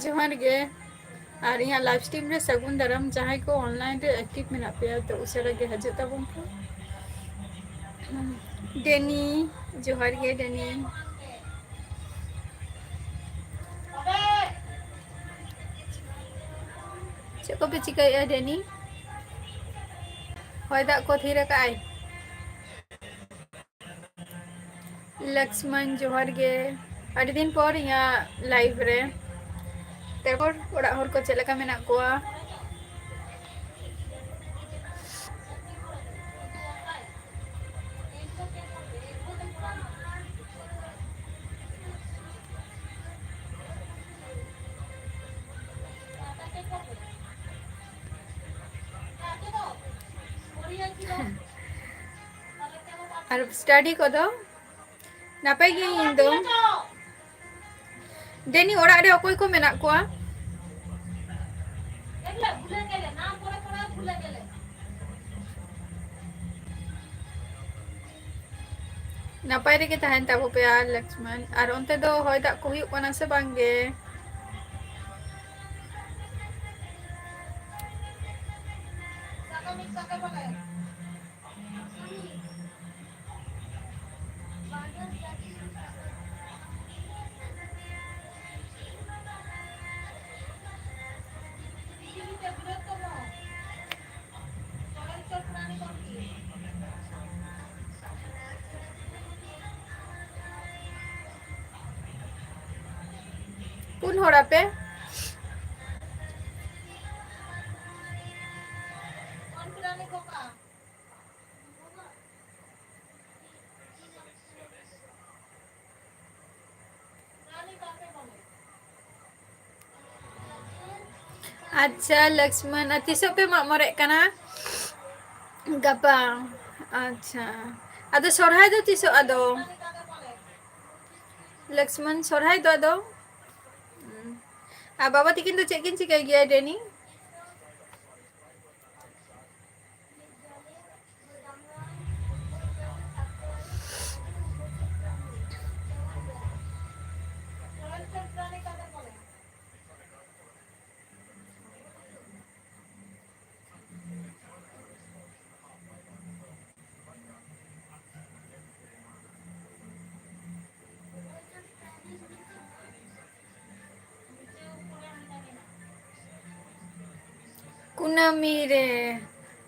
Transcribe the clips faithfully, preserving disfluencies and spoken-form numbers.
ᱡᱚᱦᱟᱨ ᱜᱮ᱾ ᱟᱨ ᱤᱧᱟᱹᱜ live stream ᱨᱮ ᱥᱟᱹᱜᱩᱱ ᱫᱟᱨᱟᱢ, ᱡᱟᱦᱟᱸᱭ ᱠᱚ online ᱨᱮ active ᱢᱮᱱᱟᱜ ᱯᱮᱭᱟ, ᱛᱚ ᱩᱥᱟᱹᱨᱟ ᱜᱮ ᱦᱤᱡᱩᱜ ᱛᱟᱵᱚᱱ ᱯᱮ᱾ ᱰᱮᱱᱤ, ᱡᱚᱦᱟᱨ ᱜᱮ ᱰᱮᱱᱤ᱾ ᱪᱮᱫ ᱠᱚᱯᱮ ᱪᱤᱠᱟᱹᱭᱮᱫᱼᱟ ᱰᱮᱱᱤ? ᱦᱚᱭ ᱫᱟᱜ ᱠᱚ ᱛᱷᱤᱨ ᱟᱠᱟᱜᱼᱟᱭ? ᱞᱚᱠᱥᱢᱚᱱ, ᱡᱚᱦᱟᱨ ᱜᱮ᱾ ᱟᱹᱰᱤ ᱫᱤᱱ ᱯᱚᱨ ᱤᱧᱟᱹᱜ live ᱨᱮ᱾ ᱛᱟᱨᱯᱚᱨ ᱚᱲᱟᱜ ᱦᱚᱲ ᱠᱚ ᱪᱮᱫ ᱞᱮᱠᱟ ᱢᱮᱱᱟᱜ ᱠᱚᱣᱟ? ᱟᱨ study ᱠᱚᱫᱚ? ᱱᱟᱯᱟᱭ ᱜᱤᱭᱟᱹᱧ ᱤᱧ ᱫᱚ᱾ ᱰᱮᱱᱤ, ᱚᱲᱟᱜ ᱨᱮ ᱚᱠᱚᱭ ᱠᱚ ᱢᱮᱱᱟᱜ ᱠᱚᱣᱟ? ᱱᱟᱯᱟᱭ ᱨᱮᱜᱮ ᱛᱟᱦᱮᱱ ᱛᱟᱵᱚ ᱯᱮ ᱟᱨ ᱞᱚᱠᱥᱢᱚᱱ᱾ ᱟᱨ ᱚᱱᱛᱮ ᱫᱚ ᱦᱚᱭ ᱫᱟᱜ ᱠᱚ ᱦᱩᱭᱩᱜ ᱠᱟᱱᱟ ᱥᱮ ᱵᱟᱝ ᱜᱮ? ᱯᱩᱱ ᱦᱚᱲ ᱟᱯᱮ? ᱟᱪᱪᱷᱟ ᱞᱚᱠᱥᱢᱚᱱ, ᱟᱨ ᱛᱤᱥᱚᱜ ᱯᱮ ᱢᱟᱜ ᱢᱚᱬᱮᱜ ᱠᱟᱱᱟ? ᱜᱟᱯᱟ᱾ ᱟᱪᱪᱷᱟ, ᱟᱫᱚ ᱥᱚᱨᱦᱟᱭ ᱫᱚ ᱛᱤᱥᱚᱜ ᱟᱫᱚ? ᱞᱚᱠᱥᱢᱚᱱ, ᱥᱚᱨᱦᱟᱭ ᱫᱚ ᱟᱫᱚ? ᱦᱩᱸ᱾ ᱟᱨ ᱵᱟᱵᱟ ᱛᱤᱠᱤᱱ ᱫᱚ ᱪᱮᱫ ᱠᱤᱱ ᱪᱤᱠᱟᱹᱭ ᱜᱮᱭᱟ, ᱰᱮᱱᱤ? ᱠᱩᱱᱟᱹᱢᱤ ᱨᱮ,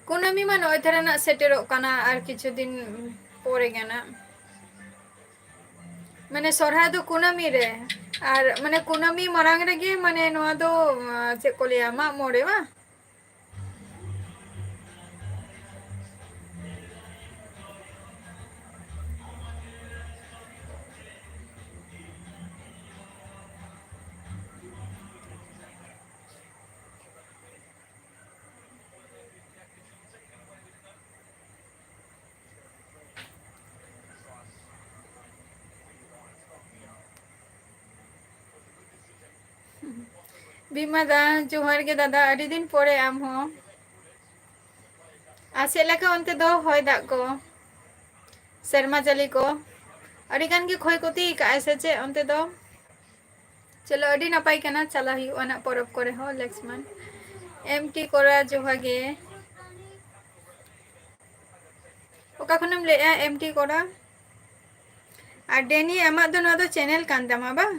ᱠᱩᱱᱟᱹᱢᱤ ᱢᱟ ᱱᱚᱜᱼᱚᱭ ᱛᱷᱚᱲᱟ ᱱᱟᱜ ᱥᱮᱴᱮᱨᱚᱜ ᱠᱟᱱᱟ, ᱟᱨ ᱠᱤᱪᱷᱩ ᱫᱤᱱ ᱯᱚᱨᱮ ᱜᱮ ᱱᱟᱜ᱾ ᱢᱟᱱᱮ ᱥᱚᱨᱦᱟᱭ ᱫᱚ ᱠᱩᱱᱟᱹᱢᱤ ᱨᱮ, ᱟᱨ ᱢᱟᱱᱮ ᱠᱩᱱᱟᱹᱢᱤ ᱢᱟᱲᱟᱝ ᱨᱮᱜᱮ ᱢᱟᱱᱮ ᱱᱚᱣᱟ ᱫᱚ, ᱟᱸ, ᱪᱮᱫ ᱠᱚ ᱞᱟᱹᱭᱟ, ᱢᱟᱜ ᱢᱚᱬᱮ ᱵᱟᱝ? ᱵᱤᱢᱟ ᱫᱟ, ᱡᱚᱦᱟᱨ ᱜᱮ ᱫᱟᱫᱟ, ᱟᱹᱰᱤ ᱫᱤᱱ ᱯᱚᱨᱮ ᱟᱢ ᱦᱚᱸ᱾ ᱟᱨ ᱪᱮᱫ ᱞᱮᱠᱟ ᱚᱱᱛᱮ ᱫᱚ ᱦᱚᱭ ᱫᱟᱜ ᱠᱚ, ᱥᱮᱨᱢᱟ ᱡᱟᱹᱲᱤ ᱠᱚ? ᱟᱹᱰᱤ ᱜᱟᱱ ᱜᱮ ᱠᱷᱚᱭ ᱠᱷᱚᱛᱤ ᱠᱟᱜᱼᱟᱭ ᱥᱮ ᱪᱮᱫ ᱚᱱᱛᱮ ᱫᱚ? ᱪᱚᱞᱚ, ᱟᱹᱰᱤ ᱱᱟᱯᱟᱭ ᱠᱟᱱᱟ, ᱪᱟᱞᱟᱜ ᱦᱩᱭᱩᱜᱼᱟ ᱱᱟᱜ ᱯᱚᱨᱚᱵᱽ ᱠᱚᱨᱮ ᱦᱚᱸ, ᱞᱚᱠᱥᱢᱚᱱ᱾ ᱮᱢ ᱴᱤ ᱠᱚᱨᱟ, ᱡᱚᱦᱟᱨ ᱜᱮ᱾ ᱚᱠᱟ ᱠᱷᱚᱱᱮᱢ ᱞᱟᱹᱭᱮᱜᱼᱟ, ᱮᱢ ᱴᱤ ᱠᱚᱨᱟ? ᱟᱨ ᱰᱮᱱᱤ, ᱟᱢᱟᱜ ᱫᱚ ᱱᱚᱣᱟ ᱫᱚ ᱪᱮᱱᱮᱞ ᱠᱟᱱ ᱛᱟᱢᱟ ᱵᱟᱝ?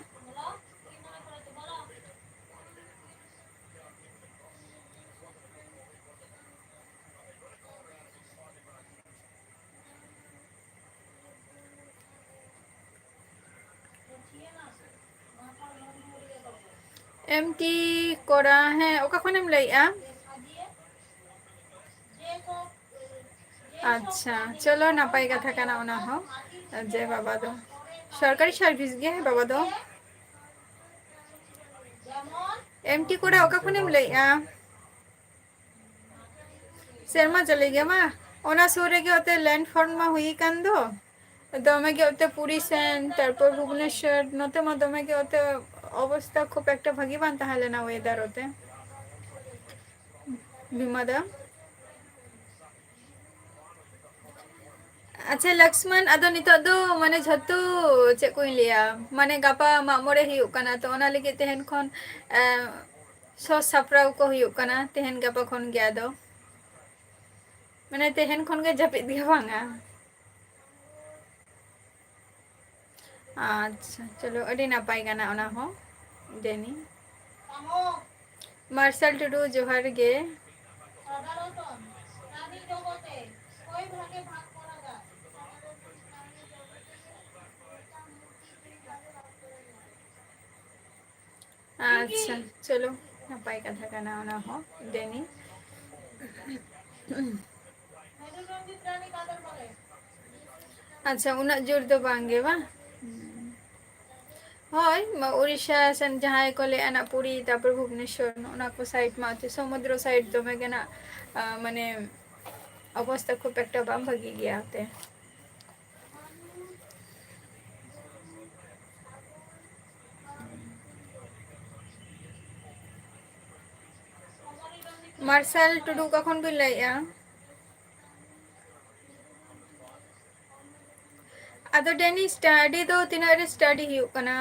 ᱮᱢ ᱴᱤ ᱠᱚᱨᱟ, ᱦᱮᱸ, ᱚᱠᱟ ᱠᱷᱚᱱᱮᱢ ᱞᱟᱹᱭᱮᱜᱼᱟ? ᱟᱪᱪᱷᱟ, ᱪᱚᱞᱚ, ᱱᱟᱯᱟᱭ ᱠᱟᱛᱷᱟ ᱠᱟᱱᱟ ᱚᱱᱟ ᱦᱚᱸ, ᱡᱮ ᱵᱟᱵᱟ ᱫᱚ ᱥᱚᱨᱠᱟᱨᱤ ᱥᱟᱨᱵᱷᱤᱥ ᱜᱮ ᱵᱟᱵᱟ ᱫᱚ᱾ ᱮᱢ ᱴᱤ ᱠᱚᱲᱟ, ᱚᱠᱟ ᱠᱷᱚᱱᱮᱢ ᱞᱟᱹᱭᱮᱜᱼᱟ? ᱥᱮᱨᱢᱟ ᱡᱟᱹᱞᱤ ᱜᱮ ᱢᱟ, ᱚᱱᱟ ᱥᱩᱨ ᱨᱮᱜᱮ ᱚᱛᱮ landfall ᱢᱟ ᱦᱩᱭ ᱟᱠᱟᱱ ᱫᱚ᱾ ᱫᱚᱢᱮ ᱜᱮ ᱚᱛᱮ ᱯᱩᱨᱤ ᱥᱮᱱ, ᱛᱟᱨᱯᱚᱨ ᱵᱷᱩᱵᱽᱱᱮᱥᱚᱨ, ᱱᱚᱛᱮ ᱢᱟ ᱫᱚᱢᱮ ᱜᱮ ᱚᱛᱮ ᱚᱵᱚᱥᱛᱟ ᱠᱷᱩᱵ ᱮᱠᱴᱟ ᱵᱷᱟᱹᱜᱤ ᱵᱟᱝ ᱛᱟᱦᱮᱸ ᱞᱮᱱᱟ weather ᱚᱛᱮ᱾ ᱵᱤᱢᱟ ᱫᱟ᱾ ᱟᱪᱪᱷᱟ ᱞᱚᱠᱥᱢᱟᱱ, ᱟᱫᱚ ᱱᱤᱛᱚᱜ ᱫᱚ ᱢᱟᱱᱮ ᱡᱷᱚᱛᱚ ᱪᱮᱫ ᱠᱚᱧ ᱞᱟᱹᱭᱟ, ᱢᱟᱱᱮ ᱜᱟᱯᱟ ᱢᱟᱜ ᱢᱚᱬᱮ ᱦᱩᱭᱩᱜ ᱠᱟᱱᱟ, ᱛᱚ ᱚᱱᱟ ᱞᱟᱹᱜᱤᱫ ᱛᱮᱦᱮᱧ ᱠᱷᱚᱱ, ᱮ, ᱥᱟᱡᱽ ᱥᱟᱯᱲᱟᱣ ᱠᱚ ᱦᱩᱭᱩᱜ ᱠᱟᱱᱟ ᱛᱮᱦᱮᱧ ᱜᱟᱯᱟ ᱠᱷᱚᱱ ᱜᱮ᱾ ᱟᱫᱚ ᱢᱟᱱᱮ ᱛᱮᱦᱮᱧ ᱠᱷᱚᱱ ᱜᱮ ᱡᱟᱹᱯᱤᱫ ᱜᱮ ᱵᱟᱝᱟ᱾ ᱟᱪᱪᱷᱟ, ᱪᱚᱞᱚ, ᱟᱹᱰᱤ ᱱᱟᱯᱟᱭ ᱠᱟᱱᱟ ᱚᱱᱟ ᱦᱚᱸ, ᱰᱮᱱᱤ᱾ ᱢᱟᱨᱥᱟᱞ ᱴᱩᱰᱩ, ᱡᱚᱦᱟᱨ ᱜᱮ᱾ ᱟᱪᱪᱷᱟ, ᱪᱚᱞᱚ, ᱱᱟᱯᱟᱭ ᱠᱟᱛᱷᱟ ᱠᱟᱱᱟ ᱚᱱᱟ ᱦᱚᱸ, ᱰᱮᱱᱤ᱾ ᱟᱪᱪᱷᱟ, ᱩᱱᱟᱹᱜ ᱡᱳᱨ ᱫᱚ ᱵᱟᱝ ᱜᱮ ᱵᱟᱝ? ᱦᱳᱭ, ᱢᱟ ᱩᱲᱤᱥᱥᱟ ᱥᱮᱱ ᱡᱟᱦᱟᱸᱭ ᱠᱚ ᱞᱟᱹᱭᱟ ᱱᱟᱜ ᱯᱩᱨᱤ, ᱛᱟᱨᱯᱚᱨ ᱵᱷᱩᱵᱽᱱᱮᱥᱚᱨ, ᱱᱚᱜᱼᱚ ᱱᱟ ᱠᱚ side ᱢᱟ ᱚᱛᱮ ᱥᱚᱢᱩᱫᱨᱚ side ᱫᱚᱢᱮ ᱜᱮ ᱱᱟᱜ, ᱟ, ᱢᱟᱱᱮ ᱚᱵᱚᱥᱛᱟ ᱠᱷᱩᱵ ᱮᱠᱴᱟ ᱵᱟᱝ ᱵᱷᱟᱹᱜᱤ ᱜᱮᱭᱟ ᱚᱛᱮ᱾ ᱢᱟᱨᱥᱟᱞ ᱴᱩᱰᱩ, ᱚᱠᱟ ᱠᱷᱚᱱ ᱵᱤᱱ ᱞᱟᱹᱭᱮᱜᱼᱟ? ᱟᱫᱚ ᱰᱮᱱᱤ, study ᱫᱚ ᱛᱤᱱᱟᱹᱜ ᱨᱮ study ᱦᱩᱭᱩᱜ ᱠᱟᱱᱟ?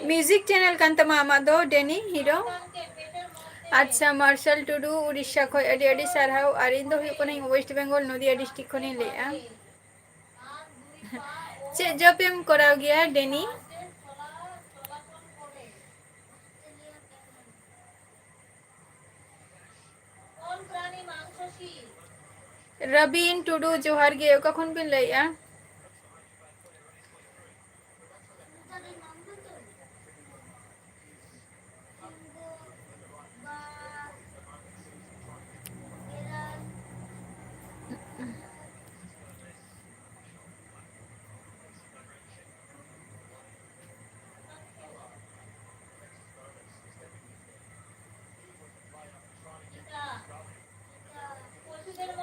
Music channel ᱠᱟᱱ ᱛᱟᱢᱟ ᱟᱢᱟᱜ ᱫᱚ, ᱰᱮᱱᱤ ᱦᱤᱨᱳ? ᱟᱪᱪᱷᱟ, ᱢᱟᱨᱥᱟᱞ ᱴᱩᱰᱩ, ᱩᱲᱤᱥᱥᱟ ᱠᱷᱚᱱ ᱟᱹᱰᱤ ᱟᱹᱰᱤ ᱥᱟᱨᱦᱟᱣ᱾ ᱟᱨ ᱤᱧ ᱫᱚ ᱦᱩᱭᱩᱜ ᱠᱟᱹᱱᱟᱹᱧ West Bengal, ᱱᱚᱫᱤᱭᱟ district ᱠᱷᱚᱱᱤᱧ ᱞᱟᱹᱭᱮᱜᱼᱟ᱾ ᱪᱮᱫ job ᱮᱢ ᱠᱚᱨᱟᱣ ᱜᱮᱭᱟ, ᱰᱮᱱᱤ? ᱨᱟᱵᱤᱱ ᱴᱩᱰᱩ, ᱡᱚᱦᱟᱨ ᱜᱮ, ᱚᱠᱟ ᱠᱷᱚᱱ ᱵᱤᱱ ᱞᱟᱹᱭᱮᱜᱼᱟ?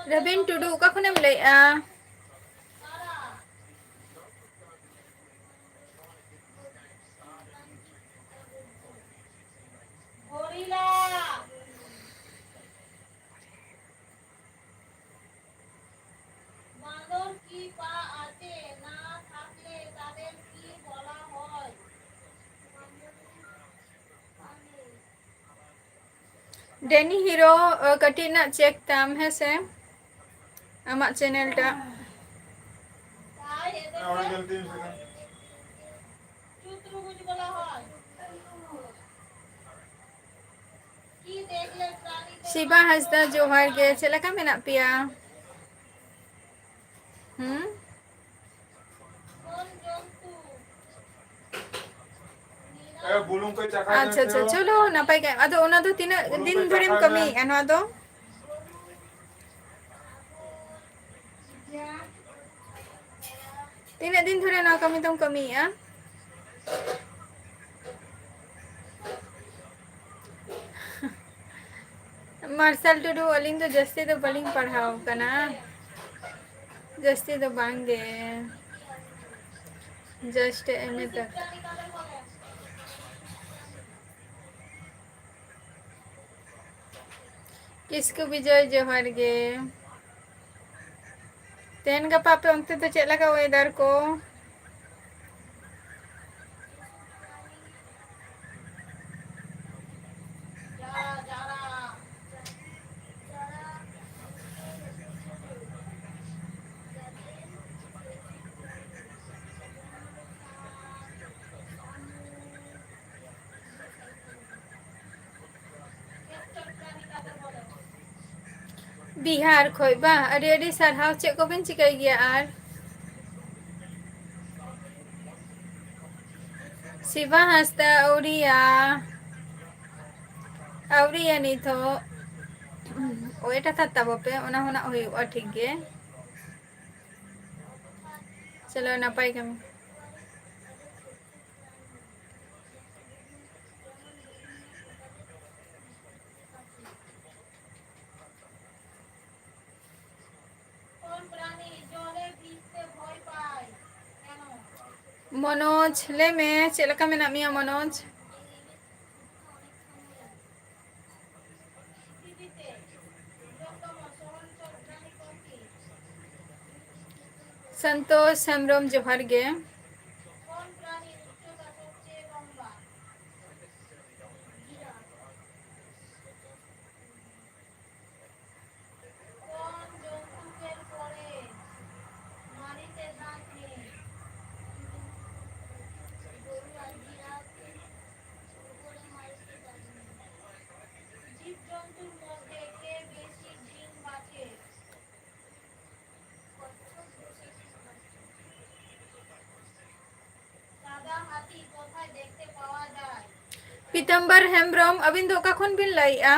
ᱨᱚᱵᱤᱱ ᱴᱩᱰᱩ, ᱚᱠᱟ ᱠᱷᱚᱱᱮᱢ ᱞᱟᱹᱭᱮᱜᱼᱟ? বাঁদর কি পা আছে? না থাকলে তাদের কি বলা হয়? ᱰᱮᱱᱤ ᱦᱤᱨᱳ, ᱠᱟᱹᱴᱤᱡ ᱱᱟᱜ ᱪᱮᱠ ᱛᱟᱢ, ᱦᱮᱸ ᱥᱮ? ᱟᱢᱟᱜ ᱪᱮᱱᱮᱞ ᱴᱟᱜ᱾ ᱥᱤᱵᱟ ᱦᱟᱸᱥᱫᱟ, ᱡᱚᱦᱟᱨ ᱜᱮ, ᱪᱮᱫ ᱞᱮᱠᱟ ᱢᱮᱱᱟᱜ ᱯᱮᱭᱟ? ᱦᱩᱸ? ᱟᱪᱪᱷᱟ, ᱟᱪᱪᱷᱟ, ᱪᱚᱞᱚ, ᱱᱟᱯᱟᱭ ᱜᱮ᱾ ᱟᱫᱚ ᱚᱱᱟ ᱫᱚ ᱛᱤᱱᱟᱹᱜ ᱫᱤᱱ ᱫᱷᱚᱨᱮᱢ ᱠᱟᱹᱢᱤᱭᱮᱫᱼᱟ ᱱᱚᱣᱟ ᱫᱚ? ᱛᱤᱱᱟᱹᱜ ᱫᱤᱱ ᱫᱷᱚᱨᱮ ᱱᱚᱣᱟ ᱠᱟᱹᱢᱤ ᱫᱚᱢ ᱠᱟᱹᱢᱤᱭᱮᱫᱼᱟ? ᱢᱟᱨᱥᱟᱞ ᱴᱩᱰᱩ, ᱟᱹᱞᱤᱧ ᱫᱚ ᱡᱟᱹᱥᱛᱤ ᱫᱚ ᱵᱟᱹᱞᱤᱧ ᱯᱟᱲᱦᱟᱣ ᱠᱟᱱᱟ, ᱡᱟᱹᱥᱛᱤ ᱫᱚ ᱵᱟᱝ ᱜᱮ, just M A ᱛᱟᱠ᱾ ᱠᱤᱥᱠᱩ ᱵᱤᱡᱚᱭ, ᱡᱚᱦᱟᱨ ᱜᱮ᱾ ᱛᱮᱦᱮᱧ ᱜᱟᱯᱟ ᱟᱯᱮ ᱚᱱᱛᱮ ᱫᱚ ᱪᱮᱫ ᱞᱮᱠᱟ weather ᱠᱚ? ᱵᱤᱦᱟᱨ ᱠᱷᱚᱡ ᱵᱟ? ᱟᱹᱰᱤ ᱟᱹᱰᱤ ᱥᱟᱨᱦᱟᱣ᱾ ᱪᱮᱫ ᱠᱚᱵᱤᱱ ᱪᱤᱠᱟᱹᱭ ᱜᱮᱭᱟ ᱟᱨ? ᱥᱤᱵᱟ ᱦᱟᱸᱥᱫᱟ, ᱟᱹᱣᱨᱤᱭᱟ, ᱟᱹᱣᱨᱤᱭᱟ ᱱᱤᱛ ᱦᱚᱸ᱾ Wait ᱦᱟᱛᱟᱲ ᱛᱟᱵᱚ ᱯᱮ, ᱚᱱᱟ ᱦᱚᱸ ᱱᱟᱜ ᱦᱩᱭᱩᱜᱼᱟ, ᱴᱷᱤᱠ ᱜᱮ᱾ ᱪᱚᱞᱚ, ᱱᱟᱯᱟᱭ ᱠᱟᱹᱢᱤ᱾ ᱢᱚᱱᱳᱡᱽ, ᱞᱟᱹᱭ ᱢᱮ, ᱪᱮᱫ ᱞᱮᱠᱟ ᱢᱮᱱᱟᱜ ᱢᱮᱭᱟ ᱢᱚᱱᱳᱡᱽ? ᱥᱚᱱᱛᱳᱥ ᱦᱮᱢᱵᱨᱚᱢ, ᱡᱚᱦᱟᱨ ᱜᱮ᱾ ᱯᱤᱛᱟᱢᱵᱚᱨ ᱦᱮᱢᱵᱨᱚᱢ, ᱟᱹᱵᱤᱱ ᱫᱚ ᱚᱠᱟ ᱠᱷᱚᱱ ᱵᱤᱱ ᱞᱟᱹᱭᱮᱜᱼᱟ?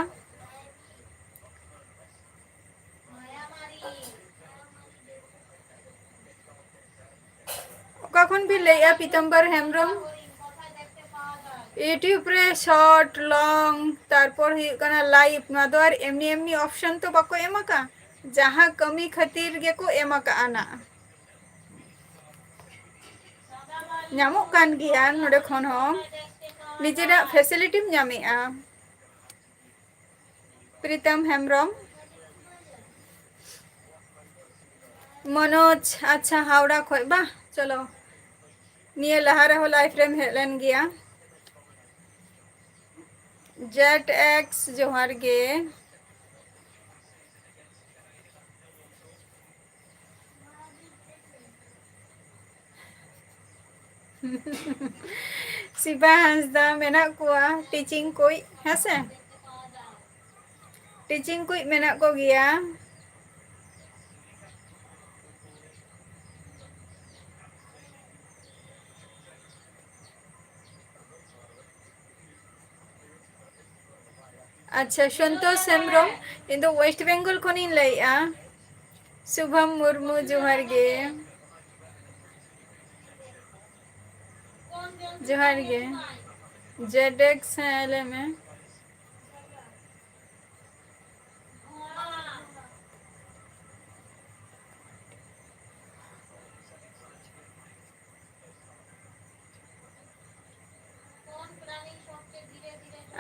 ᱚᱠᱟ ᱠᱷᱚᱱ ᱵᱤᱱ ᱞᱟᱹᱭᱮᱜᱼᱟ, ᱯᱤᱛᱟᱢᱵᱚᱨ ᱦᱮᱢᱵᱨᱚᱢ? YouTube ᱨᱮ short, long, ᱛᱟᱨᱯᱚᱨ ᱦᱩᱭᱩᱜ ᱠᱟᱱᱟ live, ᱱᱚᱣᱟ ᱫᱚ ᱟᱨ ᱮᱢᱱᱤ ᱮᱢᱱᱤ option ᱛᱚ ᱵᱟᱠᱚ ᱮᱢ ᱟᱠᱟᱫ᱾ ᱡᱟᱦᱟᱸ ᱠᱟᱹᱢᱤ ᱠᱷᱟᱹᱛᱤᱨ ᱜᱮᱠᱚ ᱮᱢ ᱟᱠᱟᱫᱼᱟ ᱱᱟ᱾ ᱧᱟᱢᱚᱜ ᱠᱟᱱ ᱜᱮᱭᱟ ᱱᱚᱰᱮ ᱠᱷᱚᱱ ᱦᱚᱸ, ᱱᱤᱡᱮᱨᱟᱜ facilityᱢ ᱧᱟᱢᱮᱜᱼᱟ᱾ ᱯᱨᱤᱛᱟᱢ ᱦᱮᱢᱵᱨᱚᱢ, ᱢᱚᱱᱳᱡᱽ, ᱟᱪᱪᱷᱟ, ᱦᱟᱣᱲᱟ ᱠᱷᱚᱡ ᱵᱟ, ᱪᱚᱞᱚ, ᱱᱤᱭᱟᱹ ᱞᱟᱦᱟ ᱨᱮᱦᱚᱸ live ᱨᱮᱢ ᱦᱮᱡ ᱞᱮᱱ ᱜᱮᱭᱟ᱾ ᱡᱮᱴ ᱮᱠᱥ, ᱡᱚᱦᱟᱨ ᱜᱮ᱾ ᱥᱤᱵᱟ ᱦᱟᱸᱥᱫᱟ ᱢᱮᱱᱟᱜ ᱠᱚᱣᱟ, teaching ᱠᱩᱡ, ᱦᱮᱸᱥᱮ? Teaching ᱠᱩᱡ ᱢᱮᱱᱟᱜ ᱠᱚᱜᱮᱭᱟ᱾ ᱟᱪᱪᱷᱟ, ᱥᱚᱱᱛᱳᱥ ᱦᱮᱢᱵᱨᱚᱢ, ᱤᱧ ᱫᱚ West Bengal ᱠᱷᱚᱱᱤᱧ ᱞᱟᱹᱭᱮᱜᱼᱟ᱾ ᱥᱩᱵᱷᱟᱢ ᱢᱩᱨᱢᱩ, ᱡᱚᱦᱟᱨ ᱜᱮ᱾ ᱡᱚᱦᱟᱨ ᱜᱮ᱾ ᱡᱮᱰᱮᱠᱥ, ᱦᱮᱸ, ᱞᱟᱹᱭ ᱢᱮ᱾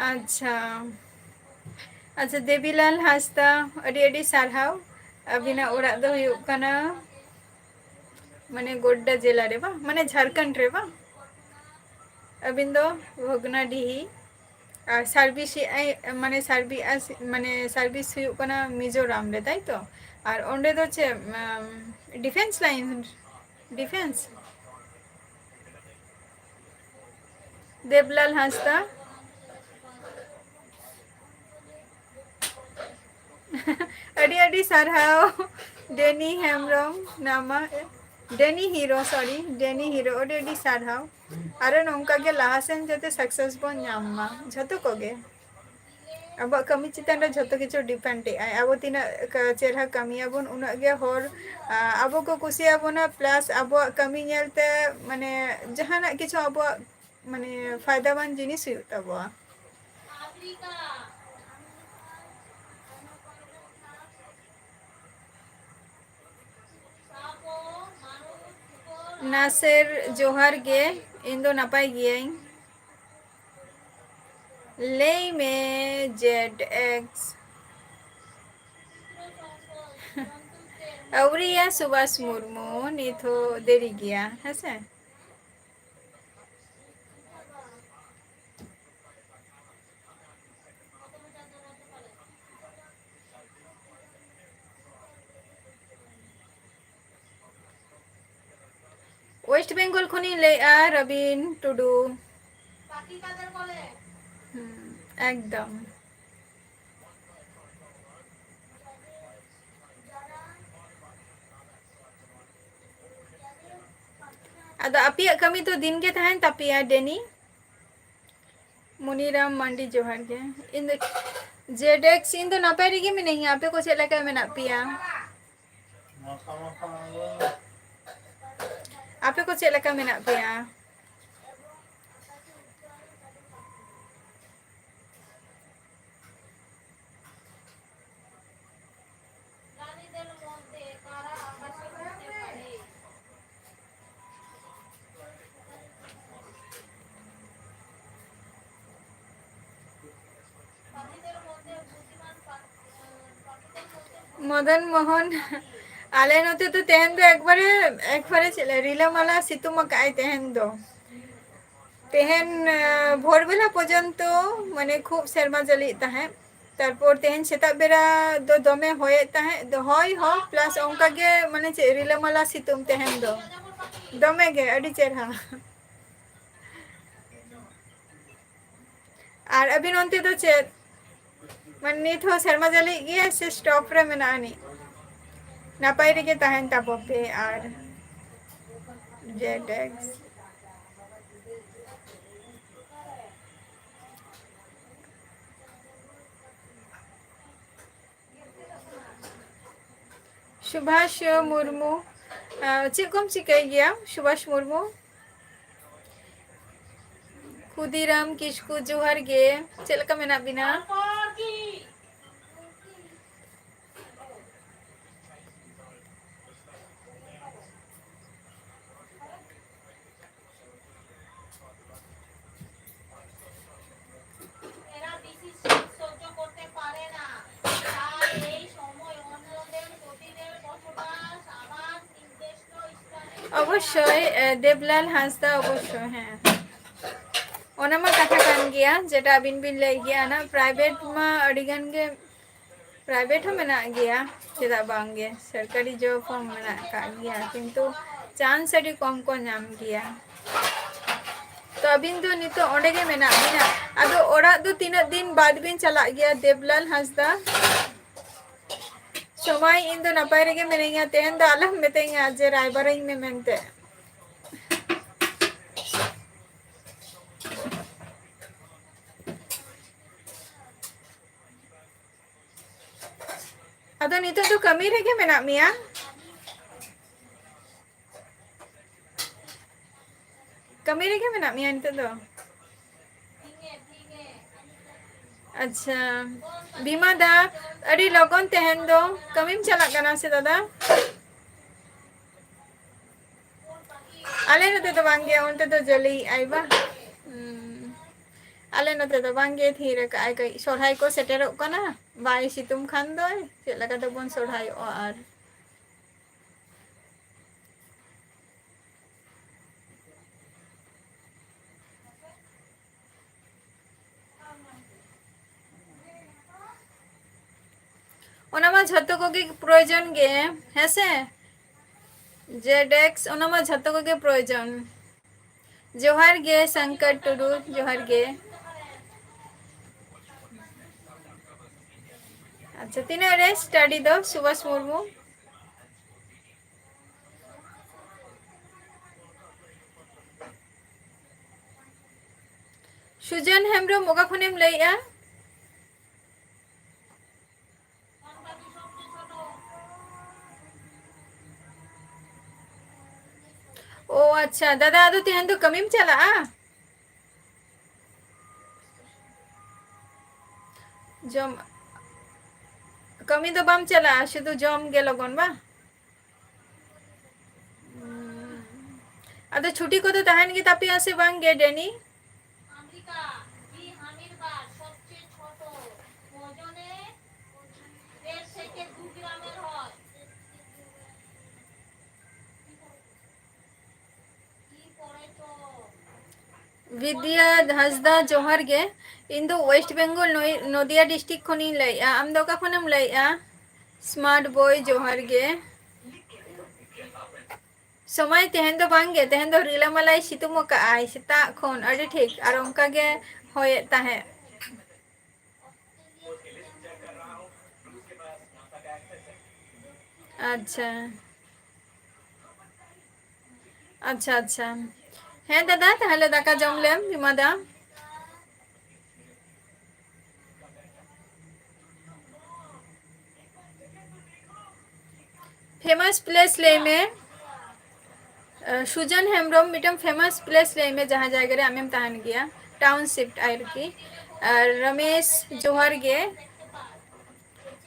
ᱟᱪᱪᱷᱟ, ᱟᱪᱪᱷᱟ, ᱫᱮᱵᱤᱞᱟᱞ ᱦᱟᱸᱥᱫᱟ, ᱟᱹᱰᱤ ᱟᱹᱰᱤ ᱥᱟᱨᱦᱟᱣ᱾ ᱟᱹᱵᱤᱱᱟᱜ ᱚᱲᱟᱜ ᱫᱚ ᱦᱩᱭᱩᱜ ᱠᱟᱱᱟ, ᱢᱟᱱᱮ, ᱜᱳᱰᱰᱟ ᱡᱮᱞᱟ ᱨᱮ ᱵᱟᱝ, ᱢᱟᱱᱮ, ᱡᱷᱟᱲᱠᱷᱚᱸᱰ ᱨᱮ ᱵᱟᱝ? ᱟᱹᱵᱤᱱ ᱫᱚ ᱵᱷᱚᱜᱽᱱᱟᱰᱤᱦᱤ᱾ ᱟᱨ ᱥᱟᱨᱵᱷᱤᱥ ᱮᱫ ᱟᱭ, ᱢᱟᱱᱮ, ᱥᱟᱨᱵᱷᱤᱥ, ᱢᱟᱱᱮ, ᱥᱟᱨᱵᱷᱤᱥ ᱦᱩᱭᱩᱜ ᱠᱟᱱᱟ ᱢᱤᱡᱳᱨᱟᱢ ᱨᱮ, ᱛᱟᱭ ᱛᱚ? ᱟᱨ ᱚᱸᱰᱮ ᱫᱚ ᱪᱮᱫ, ᱟᱢ, ᱰᱤᱯᱷᱮᱱᱥ ᱞᱟᱭᱤᱱ? ᱰᱤᱯᱷᱮᱱᱥ? ᱫᱮᱵᱽᱞᱟᱞ ᱦᱟᱸᱥᱫᱟ᱾ ᱟᱹᱰᱤ ᱟᱹᱰᱤ ᱥᱟᱨᱦᱟᱣ, Danny Hembrom, ᱱᱟᱢᱟ, Danny hero, sorry, Danny hero, ᱟᱹᱰᱤ ᱟᱹᱰᱤ ᱥᱟᱨᱦᱟᱣ᱾ ᱟᱨᱚ ᱱᱚᱝᱠᱟ ᱜᱮ ᱞᱟᱦᱟ ᱥᱮᱱ ᱡᱟᱛᱮ success ᱵᱚᱱ ᱧᱟᱢ ᱢᱟ, ᱡᱷᱚᱛᱚ ᱠᱚᱜᱮ᱾ ᱟᱵᱚᱣᱟᱜ ᱠᱟᱹᱢᱤ ᱪᱮᱛᱟᱱ ᱨᱮ ᱡᱷᱚᱛᱚ ᱠᱤᱪᱷᱩ depend ᱮᱫ ᱟᱭ᱾ ᱟᱵᱚ ᱛᱤᱱᱟᱹᱜ ᱠᱟ-, ᱪᱮᱨᱦᱟ ᱠᱟᱹᱢᱤᱭᱟᱵᱚᱱ, ᱩᱱᱟᱹᱜ ᱜᱮ ᱦᱚᱲ, ᱟ, ᱟᱵᱚ ᱠᱚ ᱠᱩᱥᱤᱭᱟᱵᱚᱱᱟ, plus ᱟᱵᱚᱣᱟᱜ ᱠᱟᱹᱢᱤ ᱧᱮᱞᱛᱮ, ᱢᱟᱱᱮ, ᱡᱟᱦᱟᱱᱟᱜ ᱠᱤᱪᱷᱩ ᱟᱵᱚᱣᱟᱜ, ᱢᱟᱱᱮ, ᱯᱷᱟᱭᱫᱟᱣᱟᱱ ᱡᱤᱱᱤᱥ ᱦᱩᱭᱩᱜ ᱛᱟᱵᱚᱣᱟ᱾ ᱱᱟᱥᱮᱨ, ᱡᱚᱦᱟᱨ ᱜᱮ, ᱤᱧ ᱫᱚ ᱱᱟᱯᱟᱭ ᱜᱤᱭᱟᱹᱧ᱾ ᱞᱟᱹᱭ ᱢᱮ, ᱡᱮᱰ ᱮᱠᱥ᱾ ᱟᱹᱣᱨᱤᱭᱟ ᱥᱩᱵᱷᱟᱥ ᱢᱩᱨᱢᱩ, ᱱᱤᱛ ᱦᱚᱸ ᱫᱮᱨᱤ ᱜᱮᱭᱟ, ᱦᱮᱸᱥᱮ? West Bengal ᱠᱷᱚᱱᱤᱧ ᱞᱟᱹᱭᱮᱫᱼᱟ, ᱨᱚᱵᱤᱱ ᱴᱩᱰᱩ᱾ ᱦᱩᱸ, ᱮᱠᱫᱚᱢ᱾ ᱟᱫᱚ ᱟᱯᱮᱭᱟᱜ ᱠᱟᱹᱢᱤ ᱫᱚ ᱫᱤᱱ ᱜᱮ ᱛᱟᱦᱮᱱ ᱛᱟᱯᱮᱭᱟ, ᱰᱮᱱᱤ᱾ ᱢᱩᱱᱤᱨᱟᱢ ᱢᱟᱱᱰᱤ, ᱡᱚᱦᱟᱨ ᱜᱮ᱾ ᱤᱧ ᱫᱚ ᱡᱮᱰ ᱮᱠᱥ, ᱤᱧ ᱫᱚ ᱱᱟᱯᱟᱭ ᱨᱮᱜᱮ ᱢᱤᱱᱟᱹᱧᱟ᱾ ᱟᱯᱮ ᱠᱚ ᱪᱮᱫ ᱞᱮᱠᱟ ᱢᱮᱱᱟᱜ ᱯᱮᱭᱟ? ᱟᱯᱮ ᱠᱚ ᱪᱮᱫ ᱞᱮᱠᱟ ᱢᱮᱱᱟᱜ ᱯᱮᱭᱟ? ᱢᱚᱫᱚᱱ ᱢᱳᱦᱚᱱ, ᱟᱞᱮ ᱱᱚᱛᱮ ᱫᱚ ᱛᱮᱦᱮᱧ ᱫᱚ ᱮᱠᱵᱟᱨᱮ, ᱮᱠᱵᱟᱨᱮ ᱪᱮᱫ ᱞᱮ, ᱨᱤᱞᱟᱹᱢᱟᱞᱟ ᱥᱤᱛᱩᱝ ᱟᱠᱟᱫ ᱟᱭ ᱛᱮᱦᱮᱧ ᱫᱚ᱾ ᱛᱮᱦᱮᱧ, ᱟᱸ, ᱵᱷᱳᱨ ᱵᱮᱞᱟ ᱯᱚᱨᱡᱚᱱᱛᱚ ᱢᱟᱱᱮ ᱠᱷᱩᱵ ᱥᱮᱨᱢᱟ ᱡᱟᱹᱲᱤᱭᱮᱫ ᱛᱟᱦᱮᱸᱫ᱾ ᱛᱟᱨᱯᱚᱨ ᱛᱮᱦᱮᱧ ᱥᱮᱛᱟᱜ ᱵᱮᱲᱟ ᱫᱚ ᱫᱚᱢᱮ ᱦᱚᱭᱮᱫ ᱛᱟᱦᱮᱸᱫ, ᱫᱚ ᱦᱚᱭ ᱦᱚᱸ plus ᱚᱱᱠᱟ ᱜᱮ ᱢᱟᱱᱮ ᱪᱮᱫ ᱨᱤᱞᱟᱹᱢᱟᱞᱟ ᱥᱤᱛᱩᱝ ᱛᱮᱦᱮᱧ ᱫᱚ᱾ ᱫᱚᱢᱮ ᱜᱮ, ᱟᱹᱰᱤ ᱪᱮᱨᱦᱟ᱾ ᱟᱨ ᱟᱹᱵᱤᱱ ᱚᱱᱛᱮ ᱫᱚ ᱪᱮᱫ? ᱢᱟᱱᱮ ᱱᱤᱛ ᱦᱚᱸ ᱥᱮᱨᱢᱟ ᱡᱟᱹᱲᱤᱭᱮᱫ ᱜᱮᱭᱟ ᱥᱮ stop ᱨᱮ ᱢᱮᱱᱟᱜ ᱟᱹᱱᱤᱡ? ᱱᱟᱯᱟᱭ ᱨᱮᱜᱮ ᱛᱟᱦᱮᱱ ᱛᱟᱵᱚ ᱯᱮ ᱟᱨ Z X᱾ ᱥᱩᱵᱷᱟᱥ ᱢᱩᱨᱢᱩ, ᱟᱸ, ᱪᱮᱫ ᱠᱚᱢ ᱪᱤᱠᱟᱹᱭ ᱜᱮᱭᱟ ᱥᱩᱵᱷᱟᱥ ᱢᱩᱨᱢᱩ? ᱠᱷᱩᱫᱤᱨᱟᱢ ᱠᱤᱥᱠᱩ, ᱡᱚᱦᱟᱨ ᱜᱮ, ᱪᱮᱫ ᱞᱮᱠᱟ ᱢᱮᱱᱟᱜ ᱵᱤᱱᱟ? ᱚᱵᱚᱥᱥᱳᱭ, ᱮ, ᱫᱮᱵᱞᱟᱞ ᱦᱟᱸᱥᱫᱟ, ᱚᱵᱚᱥᱥᱳᱭ, ᱦᱮᱸ᱾ ᱚᱱᱟ ᱢᱟ ᱠᱟᱛᱷᱟ ᱠᱟᱱ ᱜᱮᱭᱟ, ᱡᱮᱴᱟ ᱟᱹᱵᱤᱱ ᱵᱤᱱ ᱞᱟᱹᱭ ᱜᱮᱭᱟ, ᱚᱱᱟ private ᱢᱟ ᱟᱹᱰᱤ ᱜᱟᱱ ᱜᱮ, private ᱦᱚᱸ ᱢᱮᱱᱟᱜ ᱜᱮᱭᱟ, ᱪᱮᱫᱟᱜ ᱵᱟᱝ ᱜᱮ, ᱥᱚᱨᱠᱟᱨᱤ job ᱦᱚᱸ ᱢᱮᱱᱟᱜ ᱟᱠᱟᱫ ᱜᱮᱭᱟ, ᱠᱤᱱᱛᱩ chance ᱟᱹᱰᱤ ᱠᱚᱢ ᱠᱚ ᱧᱟᱢ ᱜᱮᱭᱟ᱾ ᱛᱚ ᱟᱹᱵᱤᱱ ᱫᱚ ᱱᱤᱛᱚᱜ ᱚᱸᱰᱮ ᱜᱮ ᱢᱮᱱᱟᱜ ᱵᱤᱱᱟ, ᱟᱫᱚ ᱚᱲᱟᱜ ᱫᱚ ᱛᱤᱱᱟᱹᱜ ᱫᱤᱱ ᱵᱟᱫᱽ ᱵᱤᱱ ᱪᱟᱞᱟᱜ ᱜᱮᱭᱟ, ᱫᱮᱵᱞᱟᱞ ᱦᱟᱸᱥᱫᱟ? ᱥᱚᱢᱟᱭ, ᱤᱧ ᱫᱚ ᱱᱟᱯᱟᱭ ᱨᱮᱜᱮ ᱢᱤᱱᱟᱹᱧᱟ, ᱛᱮᱦᱮᱧ ᱫᱚ ᱟᱞᱚᱢ ᱢᱤᱛᱟᱹᱧᱟ ᱡᱮ ᱨᱟᱭᱵᱟᱨᱟᱹᱧ ᱢᱮ ᱢᱮᱱᱛᱮ᱾ ᱟᱫᱚ ᱱᱤᱛᱚᱜ ᱫᱚ ᱠᱟᱹᱢᱤ ᱨᱮᱜᱮ ᱢᱮᱱᱟᱜ ᱢᱮᱭᱟ? ᱠᱟᱹᱢᱤ ᱨᱮᱜᱮ ᱢᱮᱱᱟᱜ ᱢᱮᱭᱟ ᱱᱤᱛᱚᱜ ᱫᱚ? ᱟᱪᱪᱷᱟ, ᱵᱤᱢᱟ ᱫᱟ, ᱟᱹᱰᱤ ᱞᱚᱜᱚᱱ ᱛᱮᱦᱮᱧ ᱫᱚ ᱠᱟᱹᱢᱤᱢ ᱪᱟᱞᱟᱜ ᱠᱟᱱᱟ ᱥᱮ ᱫᱟᱫᱟ? ᱟᱞᱮ ᱱᱚᱛᱮ ᱫᱚ ᱵᱟᱝ ᱜᱮ, ᱚᱱᱛᱮ ᱫᱚ ᱡᱟᱹᱞᱤᱭᱮᱜᱼᱟᱭ ᱵᱟ? ᱦᱩᱸ᱾ ᱟᱞᱮ ᱱᱚᱛᱮ ᱫᱚ ᱵᱟᱝ ᱜᱮ, ᱛᱷᱤᱨ ᱟᱠᱟᱜᱼᱟᱭ, ᱠᱟᱹᱡ ᱥᱚᱨᱦᱟᱭ ᱠᱚ ᱥᱮᱴᱮᱨᱚᱜ ᱠᱟᱱᱟ᱾ ᱵᱟᱭ ᱥᱤᱛᱩᱝ ᱠᱷᱟᱱ ᱫᱚᱭ ᱪᱮᱫ ᱞᱮᱠᱟ ᱛᱮᱵᱚᱱ ᱥᱚᱨᱦᱟᱭᱚᱜᱼᱟ ᱟᱨ? ᱚᱱᱟ ᱢᱟ ᱡᱷᱚᱛᱚ ᱠᱚᱜᱮ ᱯᱨᱚᱭᱳᱡᱚᱱ ᱜᱮ, ᱦᱮᱸ ᱥᱮ? ᱡᱮᱰ ᱮᱠᱥ, ᱚᱱᱟ ᱢᱟ ᱡᱷᱚᱛᱚ ᱠᱚᱜᱮ ᱯᱨᱚᱭᱳᱡᱚᱱ᱾ ᱡᱚᱦᱟᱨ ᱜᱮ ᱥᱚᱝᱠᱚᱨ ᱴᱩᱰᱩ, ᱡᱚᱦᱟᱨ ᱜᱮ᱾ ᱟᱪᱪᱷᱟ, ᱛᱤᱱᱟᱹᱜ ᱨᱮ ᱥᱴᱟᱰᱤ ᱫᱚ, ᱥᱩᱵᱷᱟᱥ ᱢᱩᱨᱢᱩ? ᱥᱩᱡᱟᱱ ᱦᱮᱢᱵᱨᱚᱢ, ᱚᱠᱟ ᱠᱷᱚᱱᱮᱢ ᱞᱟᱹᱭᱮᱜᱼᱟ? ᱳ ᱟᱪᱪᱷᱟ, ᱫᱟᱫᱟ, ᱟᱫᱚ ᱛᱮᱦᱮᱧ ᱫᱚ ᱠᱟᱹᱢᱤᱢ ᱪᱟᱞᱟᱜᱼᱟ? ᱡᱚᱢ, ᱠᱟᱹᱢᱤ ᱫᱚ ᱵᱟᱢ ᱪᱟᱞᱟᱜᱼᱟ, ᱥᱩᱫᱷᱩ ᱡᱚᱢ ᱜᱮ ᱞᱚᱜᱚᱱ ᱵᱟᱝ? ᱟᱫᱚ ᱪᱷᱩᱴᱤ ᱠᱚᱫᱚ ᱛᱟᱦᱮᱱ ᱜᱮ ᱛᱟᱯᱮᱭᱟ ᱥᱮ ᱵᱟᱝ ᱜᱮ, ᱰᱮᱱᱤ? ᱵᱤᱫᱽᱭᱟ ᱦᱟᱸᱥᱫᱟ, ᱡᱚᱦᱟᱨ ᱜᱮ᱾ ᱤᱧ ᱫᱚ ᱳᱭᱮᱥᱴ ᱵᱮᱝᱜᱚᱞ, ᱱᱚᱭ-, ᱱᱚᱫᱤᱭᱟ ᱰᱤᱥᱴᱨᱤᱠᱴ ᱠᱷᱚᱱᱤᱧ ᱞᱟᱹᱭᱮᱫᱼᱟ᱾ ᱟᱢ ᱫᱚ ᱚᱠᱟ ᱠᱷᱚᱱᱮᱢ ᱞᱟᱹᱭᱮᱫᱼᱟ? ᱥᱢᱟᱨᱴ ᱵᱚᱭ, ᱡᱚᱦᱟᱨ ᱜᱮ᱾ ᱥᱚᱢᱚᱭ ᱛᱮᱦᱮᱧ ᱫᱚ ᱵᱟᱝ ᱜᱮ, ᱛᱮᱦᱮᱧ ᱫᱚ ᱨᱤᱞᱟᱹᱢᱟᱞᱟᱭ ᱥᱤᱛᱩᱝ ᱟᱠᱟᱫᱼᱟᱭ ᱥᱮᱛᱟᱜ ᱠᱷᱚᱱ ᱟᱹᱰᱤ ᱴᱷᱤᱠ, ᱟᱨ ᱚᱱᱠᱟ ᱜᱮ ᱦᱚᱭᱮᱫ ᱛᱟᱦᱮᱸᱫ᱾ ᱟᱪᱪᱷᱟ, ᱟᱪᱪᱷᱟ, ᱟᱪᱪᱷᱟ᱾ ᱦᱮᱸ ᱫᱟᱫᱟ, ᱛᱟᱦᱚᱞᱮ ᱫᱟᱠᱟ ᱡᱚᱢ ᱞᱮᱢ, ᱵᱤᱢᱟ ᱫᱟ᱾ ᱯᱷᱮᱢᱟᱥ ᱯᱞᱮᱥ ᱞᱟᱹᱭ ᱢᱮ᱾ ᱟᱸ, ᱥᱩᱡᱟᱱ ᱦᱮᱢᱵᱨᱚᱢ, ᱢᱤᱫᱴᱟᱝ ᱯᱷᱮᱢᱟᱥ ᱯᱞᱮᱥ ᱞᱟᱹᱭ ᱢᱮ, ᱡᱟᱦᱟᱸ ᱡᱟᱭᱜᱟ ᱨᱮ ᱟᱢᱮᱢ ᱛᱟᱦᱮᱱ ᱜᱮᱭᱟ, ᱴᱟᱣᱩᱱᱥᱤᱯ ᱟᱨᱠᱤ᱾ ᱟᱨ ᱨᱚᱢᱮᱥ, ᱡᱚᱦᱟᱨ ᱜᱮ᱾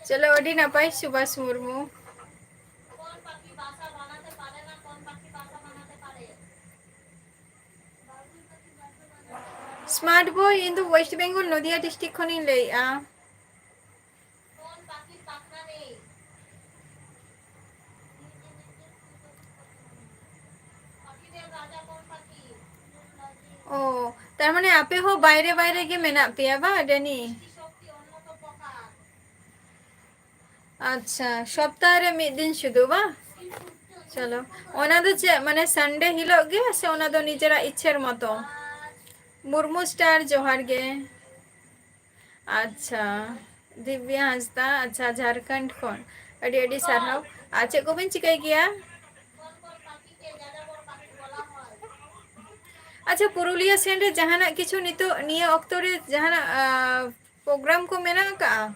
ᱪᱚᱞᱚ, ᱟᱹᱰᱤ ᱱᱟᱯᱟᱭ, ᱥᱩᱵᱷᱟᱥ ᱢᱩᱨᱢᱩ᱾ ᱥᱢᱟᱨᱴ ᱵᱚᱭ, ᱤᱧ ᱫᱚ ᱳᱭᱮᱥᱴ ᱵᱮᱝᱜᱚᱞ, ᱱᱚᱫᱤᱭᱟ ᱰᱤᱥᱴᱨᱤᱠᱴ ᱠᱷᱚᱱᱤᱧ ᱞᱟᱹᱭᱮᱫᱼᱟ᱾ ᱛᱟᱨ ᱢᱟᱱᱮ ᱟᱯᱮ ᱦᱚᱸ ᱵᱟᱭᱨᱮ ᱵᱟᱭᱨᱮ ᱜᱮ ᱢᱮᱱᱟᱜ ᱯᱮᱭᱟ ᱵᱟ, ᱰᱮᱱᱤ? ᱟᱪᱪᱷᱟ, ᱥᱚᱯᱛᱟᱦᱚ ᱨᱮ ᱢᱤᱫ ᱫᱤᱱ ᱥᱩᱫᱷᱩ ᱵᱟ? ᱪᱚᱞᱚ, ᱚᱱᱟ ᱫᱚ ᱪᱮᱫ, ᱢᱟᱱᱮ ᱥᱟᱱᱰᱮ ᱦᱤᱞᱳᱜ ᱜᱮ ᱥᱮ ᱚᱱᱟ ᱫᱚ ᱱᱤᱡᱮᱨᱟᱜ ᱤᱪᱪᱷᱟᱹᱨ ᱢᱚᱛᱚ? ᱢᱩᱨᱢᱩ ᱥᱴᱟᱨ, ᱡᱚᱦᱟᱨ ᱜᱮ᱾ ᱟᱪᱪᱷᱟ, ᱫᱤᱵᱽᱭᱟ ᱦᱟᱸᱥᱫᱟ, ᱟᱪᱪᱷᱟ, ᱡᱷᱟᱲᱠᱷᱚᱸᱰ ᱠᱷᱚᱱ᱾ ᱟᱹᱰᱤ ᱟᱹᱰᱤ ᱥᱟᱨᱦᱟᱣ᱾ ᱟᱨ ᱪᱮᱫ ᱠᱚᱵᱤᱱ ᱪᱤᱠᱟᱹᱭ ᱜᱮᱭᱟ? ᱟᱪᱪᱷᱟ, ᱯᱩᱨᱩᱞᱤᱭᱟᱹ ᱥᱮᱱ ᱨᱮ ᱡᱟᱦᱟᱱᱟᱜ ᱠᱤᱪᱷᱩ ᱱᱤᱛᱚᱜ ᱱᱤᱭᱟᱹ ᱚᱠᱛᱚ ᱨᱮ ᱡᱟᱦᱟᱱᱟᱜ, ᱟ, ᱯᱨᱳᱜᱨᱟᱢ ᱠᱚ ᱢᱮᱱᱟᱜ ᱟᱠᱟᱜᱼᱟ?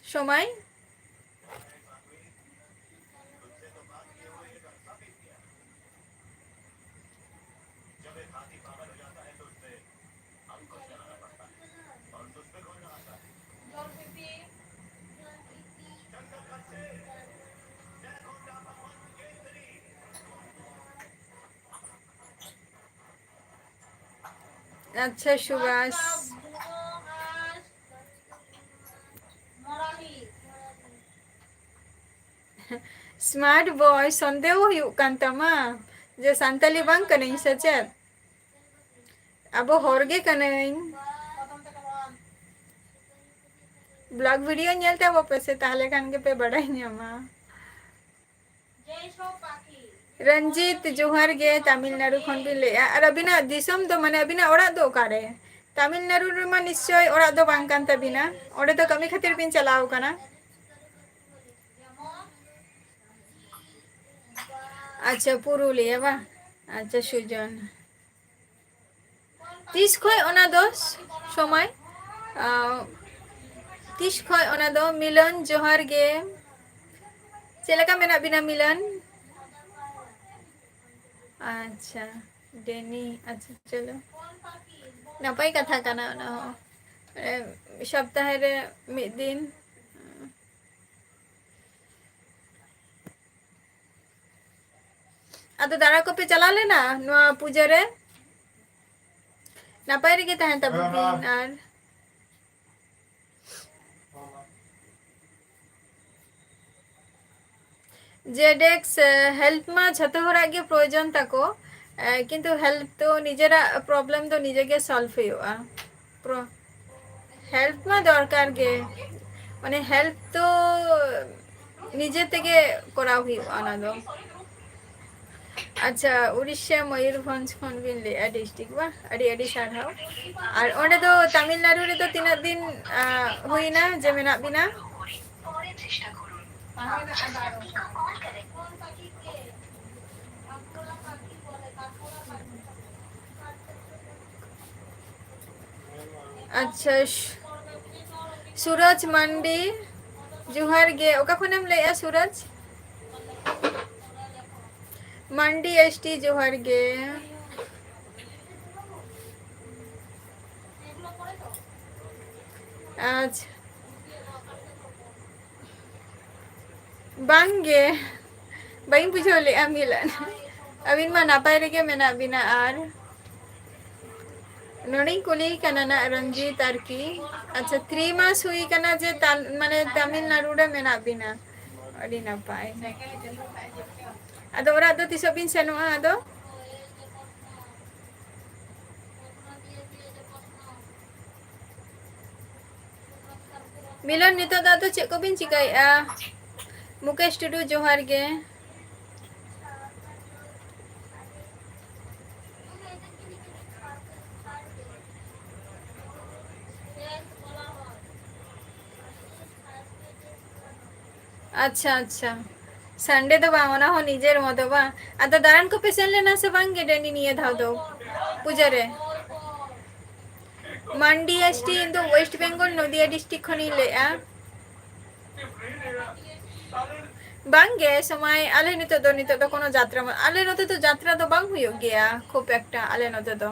ᱥᱚᱢᱟᱭ? ᱟᱪᱪᱷᱟ, ᱥᱩᱵᱷᱟᱥ᱾ ᱥᱢᱟᱨᱴ ᱵᱚᱭ, ᱥᱚᱱᱫᱮᱦᱚ ᱦᱩᱭᱩᱜ ᱠᱟᱱ ᱛᱟᱢᱟ ᱡᱮ ᱥᱟᱱᱛᱟᱞᱤ ᱵᱟᱝ ᱠᱟᱹᱱᱟᱹᱧ ᱥᱮ ᱪᱮᱫ? ᱟᱵᱚ ᱦᱚᱲ ᱜᱮ ᱠᱟᱹᱱᱟᱹᱧ᱾ ᱵᱞᱚᱜ ᱵᱷᱤᱰᱤᱭᱳ ᱧᱮᱞ ᱛᱟᱵᱚ ᱯᱮ ᱥᱮ, ᱛᱟᱦᱞᱮ ᱠᱷᱟᱱ ᱜᱮᱯᱮ ᱵᱟᱰᱟᱭ ᱧᱟᱢᱟ᱾ ᱨᱚᱧᱡᱤᱛ, ᱡᱚᱦᱟᱨ ᱜᱮ, ᱛᱟᱢᱤᱞᱱᱟᱲᱩ ᱠᱷᱚᱱ ᱵᱤᱱ ᱞᱟᱹᱭᱮᱜᱼᱟ᱾ ᱟᱨ ᱟᱹᱵᱤᱱᱟᱜ ᱫᱤᱥᱚᱢ ᱫᱚ, ᱢᱟᱱᱮ ᱟᱹᱵᱤᱱᱟᱜ ᱚᱲᱟᱜ ᱫᱚ ᱚᱠᱟᱨᱮ? ᱛᱟᱢᱤᱞᱱᱟᱲᱩ ᱨᱮᱢᱟ ᱱᱤᱥᱪᱚᱭ ᱚᱲᱟᱜ ᱫᱚ ᱵᱟᱝ ᱠᱟᱱ ᱛᱟᱹᱵᱤᱱᱟ, ᱚᱸᱰᱮ ᱫᱚ ᱠᱟᱹᱢᱤ ᱠᱷᱟᱹᱛᱤᱨ ᱵᱤᱱ ᱪᱟᱞᱟᱣ ᱠᱟᱱᱟ᱾ ᱟᱪᱪᱷᱟ, ᱯᱩᱨᱩᱞᱤᱭᱟᱹ ᱵᱟᱝ? ᱟᱪᱪᱷᱟ, ᱥᱩᱡᱚᱱ᱾ ᱛᱤᱥ ᱠᱷᱚᱡ ᱚᱱᱟ ᱫᱚ ᱥᱚᱢᱚᱭ? ᱟ, ᱛᱤᱥ ᱠᱷᱚᱡ ᱚᱱᱟ ᱫᱚ? ᱢᱤᱞᱚᱱ, ᱡᱚᱦᱟᱨ ᱜᱮ᱾ ᱪᱮᱫ ᱞᱮᱠᱟ ᱢᱮᱱᱟᱜ ᱵᱤᱱᱟ, ᱢᱤᱞᱚᱱ? ᱟᱪᱪᱷᱟ, ᱰᱮᱱᱤ, ᱟᱪᱪᱷᱟ, ᱪᱚᱞᱚ᱾ ᱱᱟᱯᱟᱭ ᱠᱟᱛᱷᱟ ᱠᱟᱱᱟ ᱚᱱᱟ ᱦᱚᱸ᱾ ᱮ, ᱥᱚᱯᱛᱟᱦᱚ ᱨᱮ ᱢᱤᱫ ᱫᱤᱱ᱾ ᱟᱫᱚ ᱫᱟᱬᱟ ᱠᱚᱯᱮ ᱪᱟᱞᱟᱣ ᱞᱮᱱᱟ ᱱᱚᱣᱟ ᱯᱩᱡᱟᱹ ᱨᱮ? ᱱᱟᱯᱟᱭ ᱨᱮᱜᱮ ᱛᱟᱦᱮᱱ ᱛᱟᱵᱚᱱ ᱵᱤᱱ᱾ ᱟᱨ ᱡᱮᱰᱮᱠᱥ, ᱮ, help ᱢᱟ ᱡᱷᱚᱛᱚ ᱦᱚᱲᱟᱜ ᱜᱮ ᱯᱨᱚᱭᱳᱡᱚᱱ ᱛᱟᱠᱚ, ᱮ, ᱠᱤᱱᱛᱩ help ᱫᱚ ᱱᱤᱡᱮᱨᱟᱜ problem ᱫᱚ ᱱᱤᱡᱮ ᱜᱮ solve ᱦᱩᱭᱩᱜᱼᱟ᱾ Pro-, help ᱢᱟ ᱫᱚᱨᱠᱟᱨ ᱜᱮ, ᱢᱟᱱᱮ help ᱫᱚ ᱱᱤᱡᱮ ᱛᱮᱜᱮ ᱠᱚᱨᱟᱣ ᱦᱩᱭᱩᱜᱼᱟ ᱚᱱᱟ ᱫᱚ᱾ ᱟᱪᱪᱷᱟ, ᱩᱲᱤᱥᱥᱟ ᱢᱚᱭᱩᱨᱵᱷᱚᱸᱡᱽ ᱠᱷᱚᱱ ᱵᱤᱱ ᱞᱟᱹᱭᱮᱜᱼᱟ district ᱵᱟ? ᱟᱹᱰᱤ ᱟᱹᱰᱤ ᱥᱟᱨᱦᱟᱣ᱾ ᱟᱨ ᱚᱸᱰᱮ ᱫᱚ ᱛᱟᱢᱤᱞᱱᱟᱲᱩ ᱨᱮᱫᱚ ᱛᱤᱱᱟᱹᱜ ᱫᱤᱱ, ᱟ, ᱦᱩᱭᱱᱟ ᱡᱮ ᱢᱮᱱᱟᱜ ᱵᱤᱱᱟ? ᱟᱪᱪᱷᱟ, ᱥᱩ-, ᱥᱩᱨᱚᱡᱽ ᱢᱟᱱᱰᱤ, ᱡᱚᱦᱟᱨ ᱜᱮ᱾ ᱚᱠᱟ ᱠᱷᱚᱱᱮᱢ ᱞᱟᱹᱭᱮᱜᱼᱟ ᱥᱩᱨᱚᱡᱽ? ᱢᱟᱱᱰᱤ S T, ᱡᱚᱦᱟᱨ ᱜᱮ᱾ ᱟᱪᱪᱷᱟ᱾ ᱵᱟᱝ ᱜᱮ, ᱵᱟᱹᱧ ᱵᱩᱡᱷᱟᱹᱣ ᱞᱮᱜᱼᱟ ᱢᱤᱞᱚᱱ᱾ ᱟᱹᱵᱤᱱ ᱢᱟ ᱱᱟᱯᱟᱭ ᱨᱮᱜᱮ ᱢᱮᱱᱟᱜ ᱵᱤᱱᱟ᱾ ᱟᱨ ᱱᱚᱰᱮᱧ ᱠᱩᱞᱤ ᱠᱟᱱᱟ ᱱᱟᱜ ᱨᱚᱧᱡᱤᱛ ᱟᱨᱠᱤ᱾ ᱟᱪᱪᱷᱟ, three ᱢᱟᱥ ᱦᱩᱭ ᱠᱟᱱᱟ ᱡᱮ ᱛᱟᱞ-, ᱢᱟᱱᱮ ᱛᱟᱢᱤᱞᱱᱟᱲᱩ ᱨᱮ ᱢᱮᱱᱟᱜ ᱵᱤᱱᱟ᱾ ᱟᱹᱰᱤ ᱱᱟᱯᱟᱭ᱾ ᱟᱫᱚ ᱚᱲᱟᱜ ᱫᱚ ᱛᱤᱥᱚᱜ ᱵᱤᱱ ᱥᱮᱱᱚᱜᱼᱟ ᱟᱫᱚ? ᱢᱤᱞᱚᱱ, ᱱᱤᱛᱚᱜ ᱫᱚ ᱟᱫᱚ ᱪᱮᱫ ᱠᱚᱵᱤᱱ ᱪᱤᱠᱟᱹᱭᱮᱫᱼᱟ? ᱢᱩᱠᱮᱥ ᱴᱩᱰᱩ, ᱡᱚᱦᱟᱨ ᱜᱮ᱾ ᱟᱪᱪᱷᱟ, ᱟᱪᱪᱷᱟ᱾ Sunday ᱫᱚ ᱵᱟᱝ, ᱚᱱᱟ ᱦᱚᱸ ᱱᱤᱡᱮᱨ ᱢᱚᱛᱚ ᱵᱟᱝ᱾ ᱟᱫᱚ ᱫᱟᱬᱟᱱ ᱠᱚᱯᱮ ᱥᱮᱱ ᱞᱮᱱᱟ ᱥᱮ ᱵᱟᱝ ᱜᱮ ᱰᱮᱱᱤ ᱱᱤᱭᱟᱹ ᱫᱷᱟᱣ ᱫᱚ ᱯᱩᱡᱟᱹ ᱨᱮ? ᱢᱟᱱᱰᱤ S T, ᱤᱧ ᱫᱚ West Bengal, ᱱᱚᱫᱤᱭᱟ district ᱠᱷᱚᱱᱤᱧ ᱞᱟᱹᱭᱮᱫᱼᱟ᱾ ᱵᱟᱝ ᱜᱮ ᱥᱚᱢᱟᱭ, ᱟᱞᱮ ᱱᱤᱛᱚᱜ ᱫᱚ, ᱱᱤᱛᱚᱜ ᱫᱚ ᱠᱳᱱᱳ ᱡᱟᱛᱨᱟ ᱢᱟ-, ᱟᱞᱮ ᱱᱚᱛᱮ ᱫᱚ ᱡᱟᱛᱨᱟ ᱫᱚ ᱵᱟᱝ ᱦᱩᱭᱩᱜ ᱜᱮᱭᱟ ᱠᱷᱩᱵ ᱮᱠᱴᱟ ᱟᱞᱮ ᱱᱚᱛᱮ ᱫᱚ᱾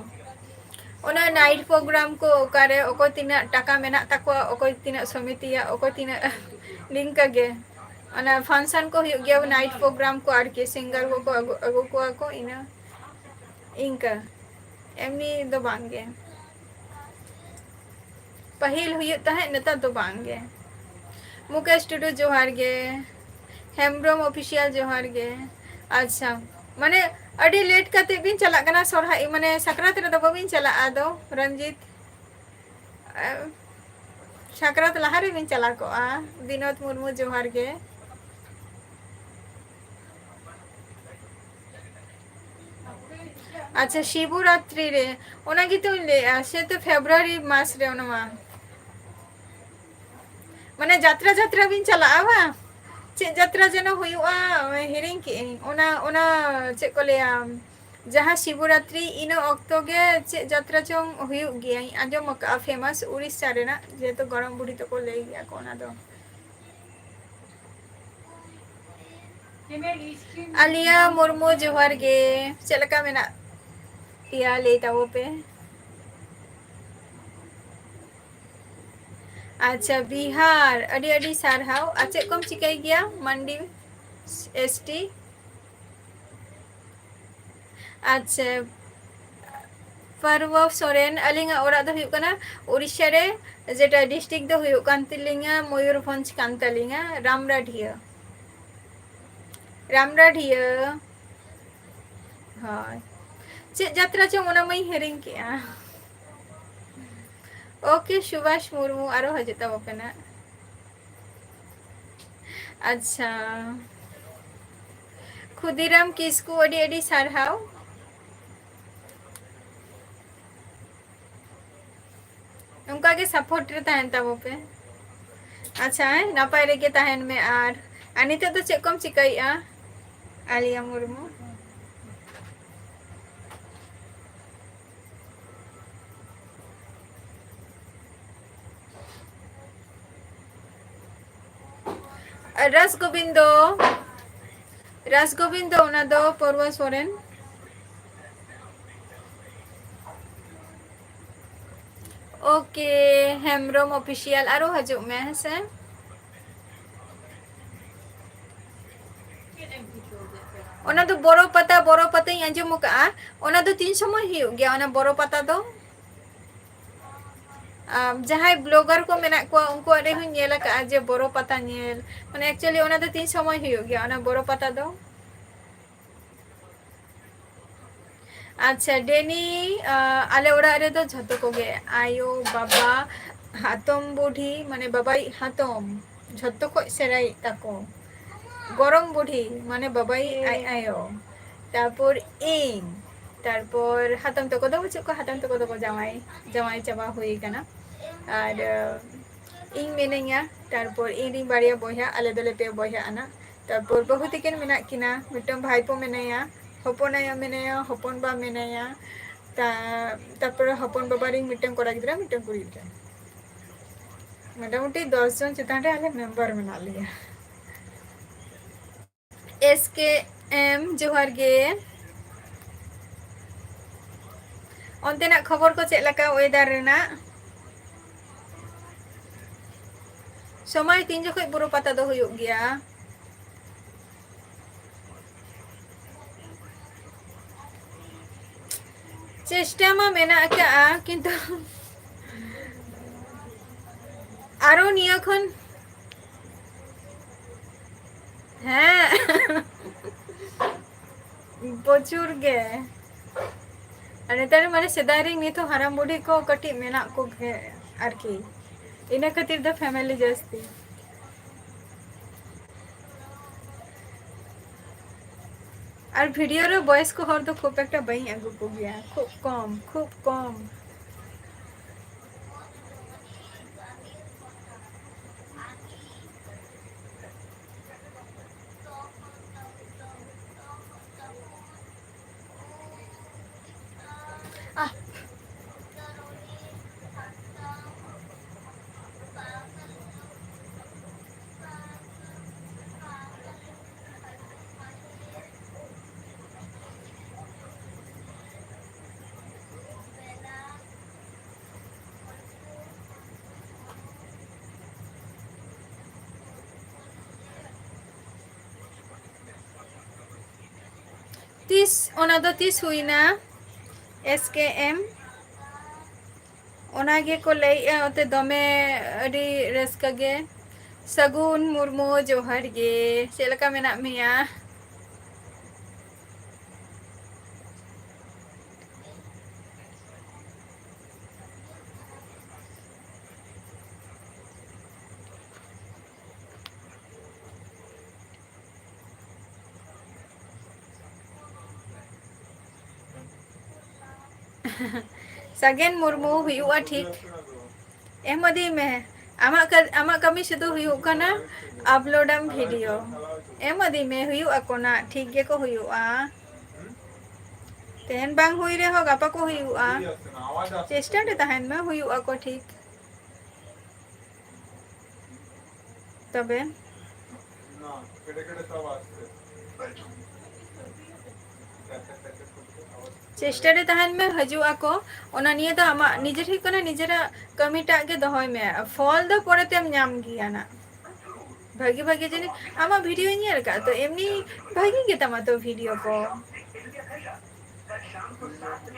ᱚᱱᱟ night program ᱠᱚ ᱚᱠᱟᱨᱮ ᱚᱠᱚᱭ ᱛᱤᱱᱟᱹᱜ ᱴᱟᱠᱟ ᱢᱮᱱᱟᱜ ᱛᱟᱠᱚᱣᱟ, ᱚᱠᱚᱭ ᱛᱤᱱᱟᱹᱜ ᱥᱚᱢᱤᱛᱤᱭᱟ, ᱚᱠᱚᱭ ᱛᱤᱱᱟᱹᱜ ᱱᱤᱝᱠᱟᱹ ᱜᱮ᱾ ᱚᱱᱟ function ᱠᱚ ᱦᱩᱭᱩᱜ ᱜᱮᱭᱟ, night program ᱠᱚ ᱟᱨᱠᱤ, singer ᱠᱚᱠᱚ ᱟᱹᱜᱩ, ᱟᱹᱜᱩ ᱠᱚᱣᱟ ᱠᱚ, ᱤᱱᱟᱹ ᱤᱱᱠᱟᱹ᱾ ᱮᱢᱱᱤ ᱫᱚ ᱵᱟᱝ ᱜᱮ᱾ ᱯᱟᱹᱦᱤᱞ ᱦᱩᱭᱩᱜ ᱛᱟᱦᱮᱸᱫ, ᱱᱮᱛᱟᱨ ᱫᱚ ᱵᱟᱝ ᱜᱮ᱾ ᱢᱩᱠᱮᱥ ᱴᱩᱰᱩ, ᱡᱚᱦᱟᱨ ᱜᱮ᱾ ᱦᱮᱢᱵᱨᱚᱢ Official, ᱡᱚᱦᱟᱨ ᱜᱮ᱾ ᱟᱪᱪᱷᱟ, ᱢᱟᱱᱮ ᱟᱹᱰᱤ ᱞᱮᱴ ᱠᱟᱛᱮ ᱵᱤᱱ ᱪᱟᱞᱟᱜ ᱠᱟᱱᱟ ᱥᱚᱨᱦᱟᱭ, ᱢᱟᱱᱮ ᱥᱟᱠᱨᱟᱛ ᱨᱮᱫᱚ ᱵᱟᱹᱵᱤᱱ ᱪᱟᱞᱟᱜᱼᱟ ᱟᱫᱚ, ᱨᱚᱧᱡᱤᱛ? ᱮ, ᱥᱟᱠᱨᱟᱛ ᱞᱟᱦᱟ ᱨᱮᱵᱤᱱ ᱪᱟᱞᱟᱣ ᱠᱚᱜᱼᱟ᱾ ᱵᱤᱱᱳᱫ ᱢᱩᱨᱢᱩ, ᱡᱚᱦᱟᱨ ᱜᱮ᱾ ᱟᱪᱪᱷᱟ, ᱥᱤᱵᱚᱨᱟᱛᱨᱤ ᱨᱮ, ᱚᱱᱟ ᱜᱮᱛᱚᱧ ᱞᱟᱹᱭᱮᱜᱼᱟ, ᱥᱮ ᱛᱚ ᱯᱷᱮᱵᱽᱨᱩᱣᱟᱨᱤ ᱢᱟᱥ ᱨᱮ ᱚᱱᱟ ᱢᱟ᱾ ᱢᱟᱱᱮ ᱡᱟᱛᱨᱟ, ᱡᱟᱛᱨᱟ ᱵᱤᱱ ᱪᱟᱞᱟᱜᱼᱟ ᱵᱟᱝ? ᱪᱮᱫ ᱡᱟᱛᱨᱟ ᱡᱮᱱᱚ ᱦᱩᱭᱩᱜᱼᱟ, ᱦᱤᱲᱤᱧ ᱠᱮᱜᱼᱟᱹᱧ᱾ ᱚᱱᱟ, ᱚᱱᱟ ᱪᱮᱫ ᱠᱚ ᱞᱟᱹᱭᱟ, ᱡᱟᱦᱟᱸ ᱥᱤᱵᱚᱨᱟᱛᱨᱤ ᱤᱱᱟᱹ ᱚᱠᱛᱚ ᱜᱮ ᱪᱮᱫ ᱡᱟᱛᱨᱟ ᱪᱚᱝ ᱦᱩᱭᱩᱜ ᱜᱮᱭᱟᱧ ᱟᱸᱡᱚᱢ ᱟᱠᱟᱫᱼᱟ, ᱯᱷᱮᱢᱟᱥ ᱩᱲᱤᱥᱥᱟ ᱨᱮᱱᱟᱜ, ᱡᱮᱦᱮᱛᱩ ᱜᱚᱲᱚᱢ ᱵᱩᱰᱷᱤ ᱛᱟᱠᱚ ᱞᱟᱹᱭ ᱜᱮᱭᱟ ᱠᱚ ᱚᱱᱟ ᱫᱚ᱾ ᱟᱞᱤᱭᱟ ᱢᱩᱨᱢᱩ, ᱡᱚᱦᱟᱨ ᱜᱮ᱾ ᱪᱮᱫ ᱞᱮᱠᱟ ᱢᱮᱱᱟᱜ ᱯᱮᱭᱟ, ᱞᱟᱹᱭ ᱛᱟᱵᱚ ᱯᱮ᱾ ᱟᱪᱪᱷᱟ, ᱵᱤᱦᱟᱨ, ᱟᱹᱰᱤ ᱟᱹᱰᱤ ᱥᱟᱨᱦᱟᱣ᱾ ᱟᱨ ᱪᱮᱫ ᱠᱚᱢ ᱪᱤᱠᱟᱹᱭ ᱜᱮᱭᱟ, ᱢᱟᱱᱰᱤ ᱮᱥ ᱴᱤ? ᱟᱪᱪᱷᱟ, ᱯᱟᱨᱣᱟ ᱥᱚᱨᱮᱱ, ᱟᱹᱞᱤᱧᱟᱜ ᱚᱲᱟᱜ ᱫᱚ ᱦᱩᱭᱩᱜ ᱠᱟᱱᱟ ᱩᱲᱤᱥᱥᱟ ᱨᱮ, ᱡᱮᱴᱟ ᱰᱤᱥᱴᱨᱤᱠᱴ ᱫᱚ ᱦᱩᱭᱩᱜ ᱠᱟᱱ ᱛᱟᱹᱞᱤᱧᱟ ᱢᱚᱭᱩᱨᱵᱷᱚᱸᱡᱽ ᱠᱟᱱ ᱛᱟᱹᱞᱤᱧᱟ, ᱨᱟᱢᱰᱟᱰᱷᱤᱭᱟᱹ᱾ ᱨᱟᱢᱰᱟᱰᱷᱤᱭᱟᱹ᱾ ᱦᱳᱭ, ᱪᱮᱫ ᱡᱟᱛᱨᱟ ᱪᱚᱝ ᱚᱱᱟ ᱢᱟᱧ ᱦᱤᱲᱤᱧ ᱠᱮᱜᱼᱟ᱾ ᱳᱠᱮ ᱥᱩᱵᱷᱟᱥ ᱢᱩᱨᱢᱩ, ᱟᱨᱚ ᱦᱤᱡᱩᱜ ᱛᱟᱵᱚ ᱠᱟᱱᱟ᱾ ᱟᱪᱪᱷᱟ, ᱠᱷᱩᱫᱤᱨᱟᱢ ᱠᱤᱥᱠᱩ, ᱟᱹᱰᱤ ᱟᱹᱰᱤ ᱥᱟᱨᱦᱟᱣ᱾ ᱚᱱᱠᱟ ᱜᱮ ᱥᱟᱯᱳᱨᱴ ᱨᱮ ᱛᱟᱦᱮᱱ ᱛᱟᱵᱚ ᱯᱮ᱾ ᱟᱪᱪᱷᱟ, ᱦᱮᱸ, ᱱᱟᱯᱟᱭ ᱨᱮᱜᱮ ᱛᱟᱦᱮᱱ ᱢᱮ᱾ ᱟᱨ, ᱟᱨ ᱱᱤᱛᱚᱜ ᱫᱚ ᱪᱮᱫ ᱠᱚᱢ ᱪᱤᱠᱟᱹᱭᱮᱫᱼᱟ, ᱟᱞᱤᱭᱟ ᱢᱩᱨᱢᱩ? ᱨᱟᱥ ᱜᱳᱵᱤᱱᱫᱚ, ᱨᱟᱥ ᱜᱳᱵᱤᱱᱫᱚ, ᱚᱱᱟ ᱫᱚ ᱯᱚᱨᱣᱟ ᱥᱚᱨᱮᱱ᱾ ᱳᱠᱮ, ᱦᱮᱢᱵᱨᱚᱢ ᱚᱯᱷᱤᱥᱤᱭᱟᱞ, ᱟᱨᱚ ᱦᱤᱡᱩᱜ ᱢᱮ, ᱦᱮᱸ ᱥᱮ? ᱚᱱᱟ ᱫᱚ ᱵᱚᱨᱚ ᱯᱟᱛᱟ, ᱵᱚᱨᱚ ᱯᱟᱛᱟᱧ ᱟᱸᱡᱚᱢ ᱟᱠᱟᱫᱼᱟ᱾ ᱚᱱᱟ ᱫᱚ ᱛᱤᱱ ᱥᱚᱢᱚᱭ ᱦᱩᱭᱩᱜ ᱜᱮᱭᱟ, ᱚᱱᱟ ᱵᱚᱨᱚ ᱯᱟᱛᱟ ᱫᱚ? ᱟᱢ, ᱡᱟᱦᱟᱸᱭ ᱵᱞᱚᱜᱟᱨ ᱠᱚ ᱢᱮᱱᱟᱜ ᱠᱚᱣᱟ, ᱩᱱᱠᱩᱣᱟᱜ ᱨᱮᱦᱚᱸᱧ ᱧᱮᱞ ᱟᱠᱟᱫᱼᱟ ᱡᱮ ᱵᱚᱨᱚ ᱯᱟᱛᱟ ᱧᱮᱞ, ᱢᱟᱱᱮ, actually ᱚᱱᱟ ᱫᱚ ᱛᱤᱱ ᱥᱚᱢᱚᱭ ᱦᱩᱭᱩᱜ ᱜᱮᱭᱟ, ᱚᱱᱟ ᱵᱚᱨᱚ ᱯᱟᱛᱟ ᱫᱚ? ᱟᱪᱪᱷᱟ, ᱰᱮᱱᱤ, ᱟᱸ, ᱟᱞᱮ ᱚᱲᱟᱜ ᱨᱮᱫᱚ ᱡᱷᱚᱛᱚ ᱠᱚᱜᱮ, ᱟᱭᱳ, ᱵᱟᱵᱟ, ᱦᱟᱛᱚᱢ ᱵᱩᱰᱷᱤ, ᱢᱟᱱᱮ ᱵᱟᱵᱟᱭᱤᱡ ᱦᱟᱛᱚᱢ, ᱡᱷᱚᱛᱚ ᱠᱷᱚᱡ ᱥᱮᱬᱟᱭᱤᱡ ᱛᱟᱠᱚ, ᱜᱚᱨᱚᱢ ᱵᱩᱰᱷᱤ, ᱢᱟᱱᱮ ᱵᱟᱵᱟᱭᱤᱡ ᱟᱡ ᱟᱭᱳ, ᱛᱟᱨᱯᱚᱨ ᱤᱧ, ᱛᱟᱨᱯᱚᱨ ᱦᱟᱛᱚᱢ ᱛᱟᱠᱚ ᱫᱚ ᱵᱟᱹᱪᱩᱜ ᱠᱚᱣᱟ, ᱦᱟᱛᱚᱢ ᱛᱟᱠᱚ ᱫᱚᱠᱚ ᱡᱟᱶᱟᱭ, ᱡᱟᱶᱟᱭ ᱪᱟᱵᱟ ᱦᱩᱭ ᱠᱟᱱᱟ᱾ ᱟᱨ, ᱟᱸ, ᱤᱧ ᱢᱤᱱᱟᱹᱧᱟ, ᱛᱟᱨᱯᱚᱨ ᱤᱧ ᱨᱤᱱ ᱵᱟᱨᱭᱟ ᱵᱚᱭᱦᱟ, ᱟᱞᱮ ᱫᱚᱞᱮ ᱯᱮ ᱵᱚᱭᱦᱟ ᱟᱱᱟ᱾ ᱛᱟᱨᱯᱚᱨ ᱵᱟᱹᱦᱩ ᱛᱤᱠᱤᱱ ᱢᱮᱱᱟᱜ ᱠᱤᱱᱟ, ᱢᱤᱫᱴᱟᱝ ᱵᱷᱟᱭᱯᱳ ᱢᱮᱱᱟᱭᱟ, ᱦᱚᱯᱚᱱ ᱟᱭᱳ ᱢᱮᱱᱟᱭᱟ, ᱦᱚᱯᱚᱱ ᱵᱟ ᱢᱮᱱᱟᱭᱟ, ᱛᱟ-, ᱛᱟᱨᱯᱚᱨᱮ ᱦᱚᱯᱚᱱ ᱵᱟᱵᱟ ᱨᱤᱱ ᱢᱤᱫᱴᱟᱝ ᱠᱚᱲᱟ ᱜᱤᱫᱽᱨᱟᱹ, ᱢᱤᱫᱴᱟᱝ ᱠᱩᱲᱤ ᱜᱤᱫᱽᱨᱟᱹ᱾ ᱢᱚᱴᱟᱢᱩᱴᱤ ᱫᱚᱥ ᱡᱚᱱ ᱪᱮᱛᱟᱱ ᱨᱮ ᱟᱞᱮ ᱢᱮᱢᱵᱟᱨ ᱢᱮᱱᱟᱜ ᱞᱮᱭᱟ᱾ ᱮᱥ ᱠᱮ ᱮᱢ, ᱡᱚᱦᱟᱨ ᱜᱮ᱾ ᱚᱱᱛᱮᱱᱟᱜ ᱠᱷᱚᱵᱚᱨ ᱠᱚ ᱪᱮᱫ ᱞᱮᱠᱟ weather ᱨᱮᱱᱟᱜ? ᱥᱚᱢᱚᱭ ᱛᱤᱱ ᱡᱚᱠᱷᱚᱡ ᱵᱩᱨᱩ ᱯᱟᱛᱟ ᱫᱚ ᱦᱩᱭᱩᱜ ᱜᱮᱭᱟ? ᱪᱮᱥᱴᱟ ᱢᱟ ᱢᱮᱱᱟᱜ ᱟᱠᱟᱜᱼᱟ, ᱠᱤᱱᱛᱩ ᱟᱨᱚ ᱱᱤᱭᱟᱹ ᱠᱷᱚᱱ, ᱦᱮᱸ, ᱯᱨᱚᱪᱩᱨ ᱜᱮ᱾ ᱟᱨ ᱱᱮᱛᱟᱨ ᱢᱟᱱᱮ ᱥᱮᱫᱟᱭ ᱨᱮᱱ ᱱᱤᱛ ᱦᱚᱸ ᱦᱟᱲᱟᱢ ᱵᱩᱰᱷᱤ ᱠᱚ ᱠᱟᱹᱴᱤᱡ ᱢᱮᱱᱟᱜ ᱠᱚᱜᱮ ᱟᱨᱠᱤ, ᱤᱱᱟᱹ ᱠᱷᱟᱹᱛᱤᱨ ᱫᱚ family ᱡᱟᱹᱥᱛᱤ᱾ ᱟᱨ video ᱨᱮ ᱵᱚᱭᱚᱥᱠᱚ ᱦᱚᱲ ᱫᱚ ᱠᱷᱩᱵ ᱮᱠᱴᱟ ᱵᱟᱹᱧ ᱟᱹᱜᱩ ᱠᱚᱜᱮᱭᱟ, ᱠᱷᱩᱵ ᱠᱚᱢ, ᱠᱷᱩᱵ ᱠᱚᱢ᱾ ᱛᱤᱥ, ᱚᱱᱟ ᱫᱚ ᱛᱤᱥ ᱦᱩᱭᱱᱟ? S K M, ᱚᱱᱟ ᱜᱮᱠᱚ ᱞᱟᱹᱭᱮᱜᱼᱟ ᱚᱱᱛᱮ ᱫᱚᱢᱮ ᱟᱹᱰᱤ ᱨᱟᱹᱥᱠᱟᱹ ᱜᱮ᱾ ᱥᱟᱹᱜᱩᱱ ᱢᱩᱨᱢᱩ, ᱡᱚᱦᱟᱨ ᱜᱮ, ᱪᱮᱫ ᱞᱮᱠᱟ ᱢᱮᱱᱟᱜ ᱢᱮᱭᱟ? ᱥᱟᱜᱮᱱ ᱢᱩᱨᱢᱩ, ᱦᱩᱭᱩᱜᱼᱟ ᱴᱷᱤᱠ᱾ ᱮᱢ ᱤᱫᱤ ᱢᱮ᱾ ᱟᱢᱟᱜ ᱠᱟ-, ᱟᱢᱟᱜ ᱠᱟᱹᱢᱤ ᱥᱩᱫᱷᱩ ᱦᱩᱭᱩᱜ ᱠᱟᱱᱟ upload ᱟᱢ video᱾ ᱮᱢ ᱤᱫᱤ ᱢᱮ, ᱦᱩᱭᱩᱜ ᱟᱠᱚ ᱱᱟᱜ, ᱴᱷᱤᱠ ᱜᱮᱠᱚ ᱦᱩᱭᱩᱜᱼᱟ᱾ ᱛᱮᱦᱮᱧ ᱵᱟᱝ ᱦᱩᱭ ᱨᱮᱦᱚᱸ ᱜᱟᱯᱟ ᱠᱚ ᱦᱩᱭᱩᱜᱼᱟ᱾ ᱪᱮᱥᱴᱟ ᱨᱮ ᱛᱟᱦᱮᱱ ᱢᱮ, ᱦᱩᱭᱩᱜ ᱟᱠᱚ ᱴᱷᱤᱠ᱾ ᱛᱚᱵᱮ ᱪᱮᱥᱴᱟ ᱨᱮ ᱛᱟᱦᱮᱱ ᱢᱮ, ᱦᱤᱡᱩᱜ ᱟᱠᱚ᱾ ᱚᱱᱟ ᱱᱤᱭᱮ ᱫᱚ ᱟᱢᱟᱜ ᱱᱤᱡᱮᱨ ᱦᱩᱭᱩᱜ ᱠᱟᱱᱟ, ᱱᱤᱡᱮᱨᱟᱜ ᱠᱟᱹᱢᱤᱴᱟᱜ ᱜᱮ ᱫᱚᱦᱚᱭ ᱢᱮ, ᱯᱷᱚᱞ ᱫᱚ ᱯᱚᱨᱮᱛᱮᱢ ᱧᱟᱢ ᱜᱮᱭᱟ ᱱᱟᱜ᱾ ᱵᱷᱟᱜᱤ ᱵᱷᱟᱜᱤ ᱡᱤᱱᱤᱥ, ᱟᱢᱟᱜ videoᱧ ᱧᱮᱞ ᱟᱠᱟᱫ ᱛᱚ, ᱮᱢᱱᱤ ᱵᱷᱟᱜᱤ ᱜᱮᱛᱟᱢᱟ ᱛᱚ video ᱠᱚ᱾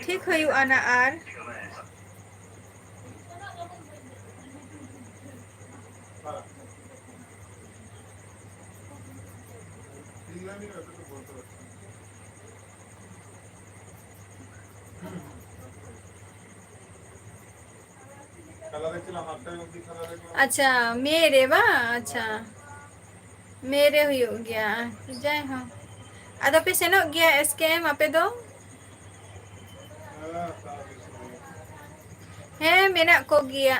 ᱴᱷᱤᱠ ᱦᱩᱭᱩᱜᱼᱟ ᱱᱟᱜ ᱟᱨ᱾ ᱟᱪᱪᱷᱟ, ᱢᱮ ᱨᱮ ᱵᱟᱝ? ᱟᱪᱪᱷᱟ, ᱢᱮ ᱨᱮ ᱦᱩᱭᱩᱜ ᱜᱮᱭᱟ᱾ ᱡᱟᱭᱦᱳᱠ, ᱟᱫᱚ ᱯᱮ ᱥᱮᱱᱚᱜ ᱜᱮᱭᱟ SKM ᱟᱯᱮ ᱫᱚ? ᱦᱮᱸ, ᱢᱮᱱᱟᱜ ᱠᱚᱜᱮᱭᱟ᱾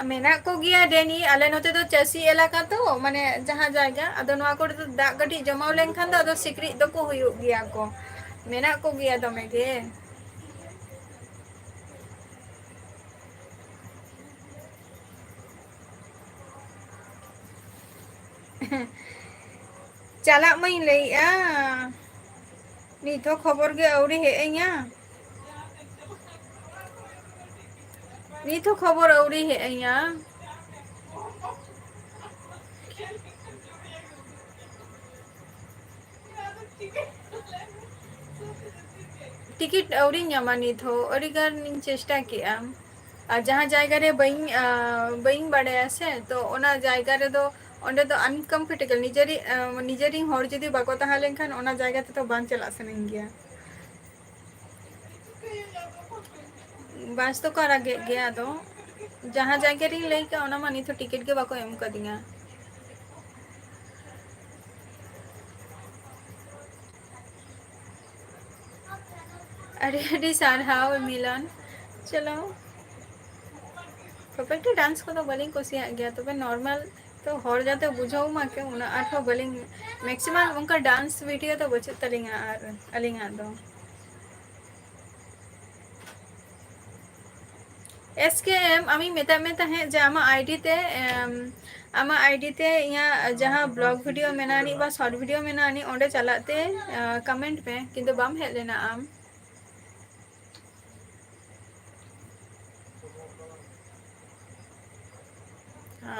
ᱢᱮᱱᱟᱜ ᱠᱚᱜᱮᱭᱟ ᱰᱮᱱᱤ, ᱟᱞᱮ ᱱᱚᱛᱮ ᱫᱚ ᱪᱟᱹᱥᱤ ᱮᱞᱟᱠᱟ ᱛᱚ, ᱢᱟᱱᱮ ᱡᱟᱦᱟᱸ ᱡᱟᱭᱜᱟ, ᱟᱫᱚ ᱱᱚᱣᱟ ᱠᱚᱨᱮ ᱫᱚ ᱫᱟᱜ ᱠᱟᱹᱴᱤᱡ ᱡᱚᱢᱟᱣ ᱞᱮᱱᱠᱷᱟᱱ ᱫᱚ ᱟᱫᱚ ᱥᱤᱠᱲᱤᱡ ᱫᱚᱠᱚ ᱦᱩᱭᱩᱜ ᱜᱮᱭᱟ ᱠᱚ, ᱢᱮᱱᱟᱜ ᱠᱚᱜᱮᱭᱟ ᱫᱚᱢᱮ ᱜᱮ᱾ ᱪᱟᱞᱟᱜ ᱢᱟᱧ ᱞᱟᱹᱭᱮᱜᱼᱟ, ᱱᱤᱛ ᱦᱚᱸ ᱠᱷᱚᱵᱚᱨ ᱜᱮ ᱟᱹᱣᱨᱤ ᱦᱮᱡ ᱟᱹᱧᱟ᱾ ᱱᱤᱛ ᱦᱚᱸ ᱠᱷᱚᱵᱚᱨ ᱟᱹᱣᱨᱤ ᱦᱮᱡ ᱟᱹᱧᱟ᱾ ᱴᱤᱠᱤᱴ ᱟᱹᱣᱨᱤᱧ ᱧᱟᱢᱟ ᱱᱤᱛ ᱦᱚᱸ, ᱟᱹᱰᱤ ᱜᱟᱱ ᱤᱧ ᱪᱮᱥᱴᱟ ᱠᱮᱜᱼᱟ᱾ ᱟᱨ ᱡᱟᱦᱟᱸ ᱡᱟᱭᱜᱟ ᱨᱮ ᱵᱟᱹᱧ, ᱟᱸ, ᱵᱟᱹᱧ ᱵᱟᱲᱟᱭᱟ ᱥᱮ, ᱛᱚ ᱚᱱᱟ ᱡᱟᱭᱜᱟ ᱨᱮᱫᱚ, ᱚᱸᱰᱮ ᱫᱚ uncomfortable, ᱱᱤᱡᱮᱨᱤ-, ᱟᱸ, ᱱᱤᱡᱮᱨᱤᱧ ᱦᱚᱲ ᱡᱩᱫᱤ ᱵᱟᱠᱚ ᱛᱟᱦᱮᱸ ᱞᱮᱱᱠᱷᱟᱱ ᱚᱱᱟ ᱡᱟᱭᱜᱟ ᱛᱮᱫᱚ ᱵᱟᱝ ᱪᱟᱞᱟᱜ ᱥᱟᱱᱟᱧ ᱜᱮᱭᱟ᱾ ᱵᱟᱥ ᱫᱚᱠᱚ ᱟᱲᱟᱜᱮᱫ ᱜᱮᱭᱟ, ᱟᱫᱚ ᱡᱟᱦᱟᱸ ᱡᱟᱭᱜᱟ ᱨᱤᱧ ᱞᱟᱹᱭ ᱠᱟᱜ, ᱚᱱᱟ ᱢᱟ ᱱᱤᱛ ᱦᱚᱸ ᱴᱤᱠᱤᱴ ᱜᱮ ᱵᱟᱠᱚ ᱮᱢ ᱠᱟᱫᱤᱧᱟ᱾ ᱟᱹᱰᱤ ᱟᱹᱰᱤ ᱥᱟᱨᱦᱟᱣ ᱢᱤᱞᱚᱱ᱾ ᱪᱚᱞᱚ, ᱯᱨᱚᱯᱮᱠᱴᱟ ᱰᱟᱱᱥ ᱠᱚᱫᱚ ᱵᱟᱹᱞᱤᱧ ᱠᱩᱥᱤᱭᱟᱜ ᱜᱮᱭᱟ, ᱛᱚᱵᱮ ᱱᱚᱨᱢᱟᱞ ᱛᱚ ᱦᱚᱲ ᱡᱟᱛᱮ ᱵᱩᱡᱷᱟᱹᱣ ᱢᱟ ᱠᱮ, ᱩᱱᱟᱹᱜ ᱟᱸᱴ ᱦᱚᱸ ᱵᱟᱹᱞᱤᱧ, ᱢᱮᱠᱥᱤᱢᱟᱢ ᱚᱱᱠᱟ ᱰᱟᱱᱥ ᱵᱷᱤᱰᱤᱭᱳ ᱫᱚ ᱵᱟᱹᱪᱩᱜ ᱛᱟᱹᱞᱤᱧᱟ ᱟᱨ ᱟᱹᱞᱤᱧᱟᱜ ᱫᱚ᱾ ᱮᱥ ᱠᱮ ᱮᱢ, ᱟᱢᱤᱧ ᱢᱮᱛᱟᱫ ᱢᱮ ᱛᱟᱦᱮᱸᱫ ᱡᱮ ᱟᱢᱟᱜ ᱟᱭᱰᱤ ᱛᱮ, ᱮᱢ, ᱟᱢᱟᱜ ᱟᱭᱰᱤ ᱛᱮ ᱤᱧᱟᱹᱜ ᱡᱟᱦᱟᱸ ᱵᱞᱚᱜ ᱵᱷᱤᱰᱤᱭᱳ ᱢᱮᱱᱟᱜ ᱟᱹᱱᱤᱡ ᱵᱟ ᱥᱚᱨᱴ ᱵᱷᱤᱰᱤᱭᱳ ᱢᱮᱱᱟᱜ ᱟᱹᱱᱤᱡ, ᱚᱸᱰᱮ ᱪᱟᱞᱟᱜ ᱛᱮ, ᱮ, ᱠᱚᱢᱮᱱᱴ ᱢᱮ, ᱠᱤᱱᱛᱩ ᱵᱟᱢ ᱦᱮᱡ ᱞᱮᱱᱟ ᱟᱢ᱾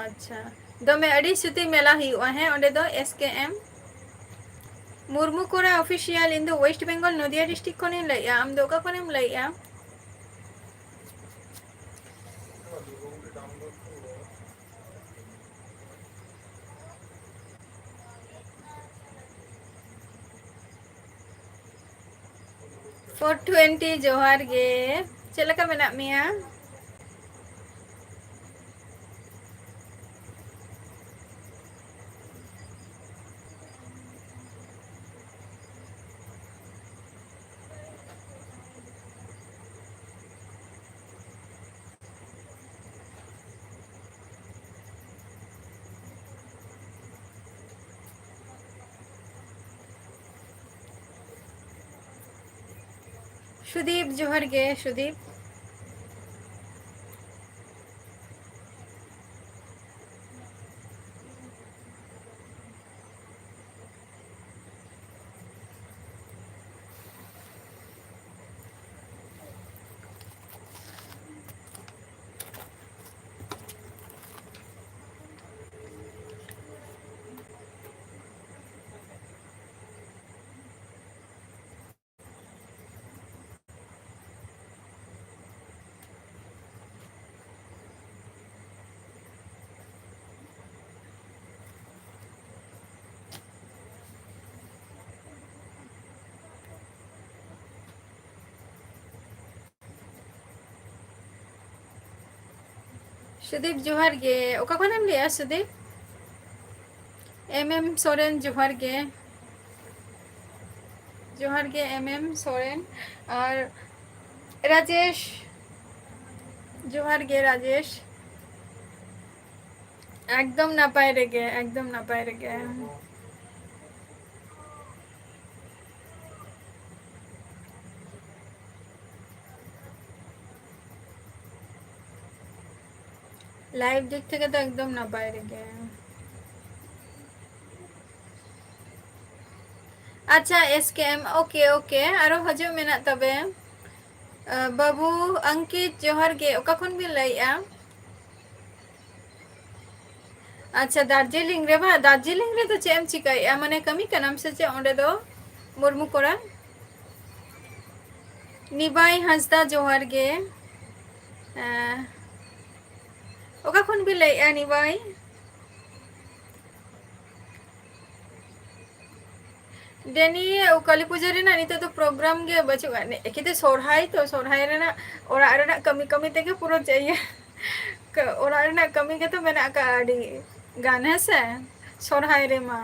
ᱟᱪᱪᱷᱟ, ᱫᱚᱢᱮ ᱟᱹᱰᱤ ᱥᱩᱛᱤ ᱢᱮᱞᱟ ᱦᱩᱭᱩᱜᱼᱟ, ᱦᱮᱸ, ᱚᱸᱰᱮ ᱫᱚ ᱮᱥ ᱠᱮ ᱮᱢ᱾ ᱢᱩᱨᱢᱩ ᱠᱚᱲᱟ ᱚᱯᱷᱤᱥᱤᱭᱟᱞ, ᱤᱧ ᱫᱚ ᱳᱭᱮᱥᱴ ᱵᱮᱝᱜᱚᱞ ᱱᱚᱫᱤᱭᱟ ᱰᱤᱥᱴᱨᱤᱠᱴ ᱠᱷᱚᱱᱤᱧ ᱞᱟᱹᱭᱮᱜᱼᱟ᱾ ᱟᱢ ᱫᱚ ᱚᱠᱟ ᱠᱷᱚᱱᱮᱢ ᱞᱟᱹᱭᱮᱜᱼᱟ? ᱯᱷᱳᱨ ᱴᱩᱭᱮᱱᱴᱤ, ᱡᱚᱦᱟᱨ ᱜᱮ᱾ ᱪᱮᱫ ᱞᱮᱠᱟ ᱢᱮᱱᱟᱜ ᱢᱮᱭᱟ? ᱥᱩᱫᱤᱯ, ᱡᱚᱦᱟᱨ ᱜᱮ ᱥᱩᱫᱤᱯ᱾ ᱥᱩᱫᱤᱯ, ᱡᱚᱦᱟᱨ ᱜᱮ᱾ ᱚᱠᱟ ᱠᱷᱚᱱᱮᱢ ᱞᱟᱹᱭᱮᱜᱼᱟ, ᱥᱩᱫᱤᱯ? ᱮᱢ ᱮᱢ ᱥᱚᱨᱮᱱ, ᱡᱚᱦᱟᱨ ᱜᱮ᱾ ᱡᱚᱦᱟᱨ ᱜᱮ ᱮᱢ ᱮᱢ ᱥᱚᱨᱮᱱ ᱟᱨ ᱨᱟᱡᱮᱥ᱾ ᱡᱚᱦᱟᱨ ᱜᱮ ᱨᱟᱡᱮᱥ᱾ ᱮᱠᱫᱚᱢ ᱱᱟᱯᱟᱭ ᱨᱮᱜᱮ, ᱮᱠᱫᱚᱢ ᱱᱟᱯᱟᱭ ᱨᱮᱜᱮ᱾ ᱞᱟᱭᱤᱵᱷ ᱫᱤᱠ ᱛᱷᱮᱠᱮ ᱫᱚ ᱮᱠᱫᱚᱢ ᱱᱟᱯᱟᱭ ᱨᱮᱜᱮ᱾ ᱟᱪᱪᱷᱟ, ᱮᱥ ᱠᱮ ᱮᱢ, ᱳᱠᱮ, ᱳᱠᱮ, ᱟᱨᱚ ᱦᱤᱡᱩᱜ ᱢᱮᱱᱟᱜ ᱛᱟᱵᱮ᱾ ᱟᱸ, ᱵᱟᱹᱵᱩ ᱟᱝᱠᱤᱛ, ᱡᱚᱦᱟᱨ ᱜᱮ᱾ ᱚᱠᱟ ᱠᱷᱚᱱ ᱵᱤᱱ ᱞᱟᱹᱭᱮᱜᱼᱟ? ᱟᱪᱪᱷᱟ, ᱫᱟᱨᱡᱤᱞᱤᱝ ᱨᱮ ᱵᱟᱝ? ᱫᱟᱨᱡᱤᱞᱤᱝ ᱨᱮᱫᱚ ᱪᱮᱫ ᱮᱢ ᱪᱤᱠᱟᱹᱭᱮᱜᱼᱟ? ᱢᱟᱱᱮ, ᱠᱟᱹᱢᱤ ᱠᱟᱱᱟᱢ ᱥᱮ ᱪᱮᱫ ᱚᱸᱰᱮ ᱫᱚ, ᱢᱩᱨᱢᱩ ᱠᱚᱲᱟ? ᱱᱤᱵᱟᱭ ᱦᱟᱸᱥᱫᱟ, ᱡᱚᱦᱟᱨ ᱜᱮ᱾ ᱮᱸ, ᱚᱠᱟ ᱠᱷᱚᱱ ᱵᱤᱱ ᱞᱟᱹᱭᱮᱜᱼᱟ, ᱱᱤᱵᱟᱭ? ᱰᱮᱱᱤ, ᱠᱟᱹᱞᱤ ᱯᱩᱡᱟᱹ ᱨᱮᱱᱟᱜ ᱱᱤᱛᱚᱜ ᱫᱚ ᱯᱨᱳᱜᱨᱟᱢ ᱜᱮ ᱵᱟᱹᱪᱩᱜᱼᱟ᱾ ᱮᱠᱮ ᱛᱮ ᱥᱚᱨᱦᱟᱭ ᱛᱚ, ᱥᱚᱨᱦᱟᱭ ᱨᱮᱱᱟᱜ ᱚᱲᱟᱜ ᱨᱮᱱᱟᱜ ᱠᱟᱹᱢᱤ ᱠᱟᱹᱢᱤ ᱛᱮᱜᱮ ᱯᱩᱨᱟᱹ ᱪᱮᱫ ᱤᱭᱟᱹ, ᱠᱟᱹ-, ᱚᱲᱟᱜ ᱨᱮᱱᱟᱜ ᱠᱟᱹᱢᱤ ᱜᱮᱛᱚ ᱢᱮᱱᱟᱜ ᱟᱠᱟᱫᱼᱟ ᱟᱹᱰᱤ ᱜᱟᱱ, ᱦᱮᱸ ᱥᱮ? ᱥᱚᱨᱦᱟᱭ ᱨᱮᱢᱟ᱾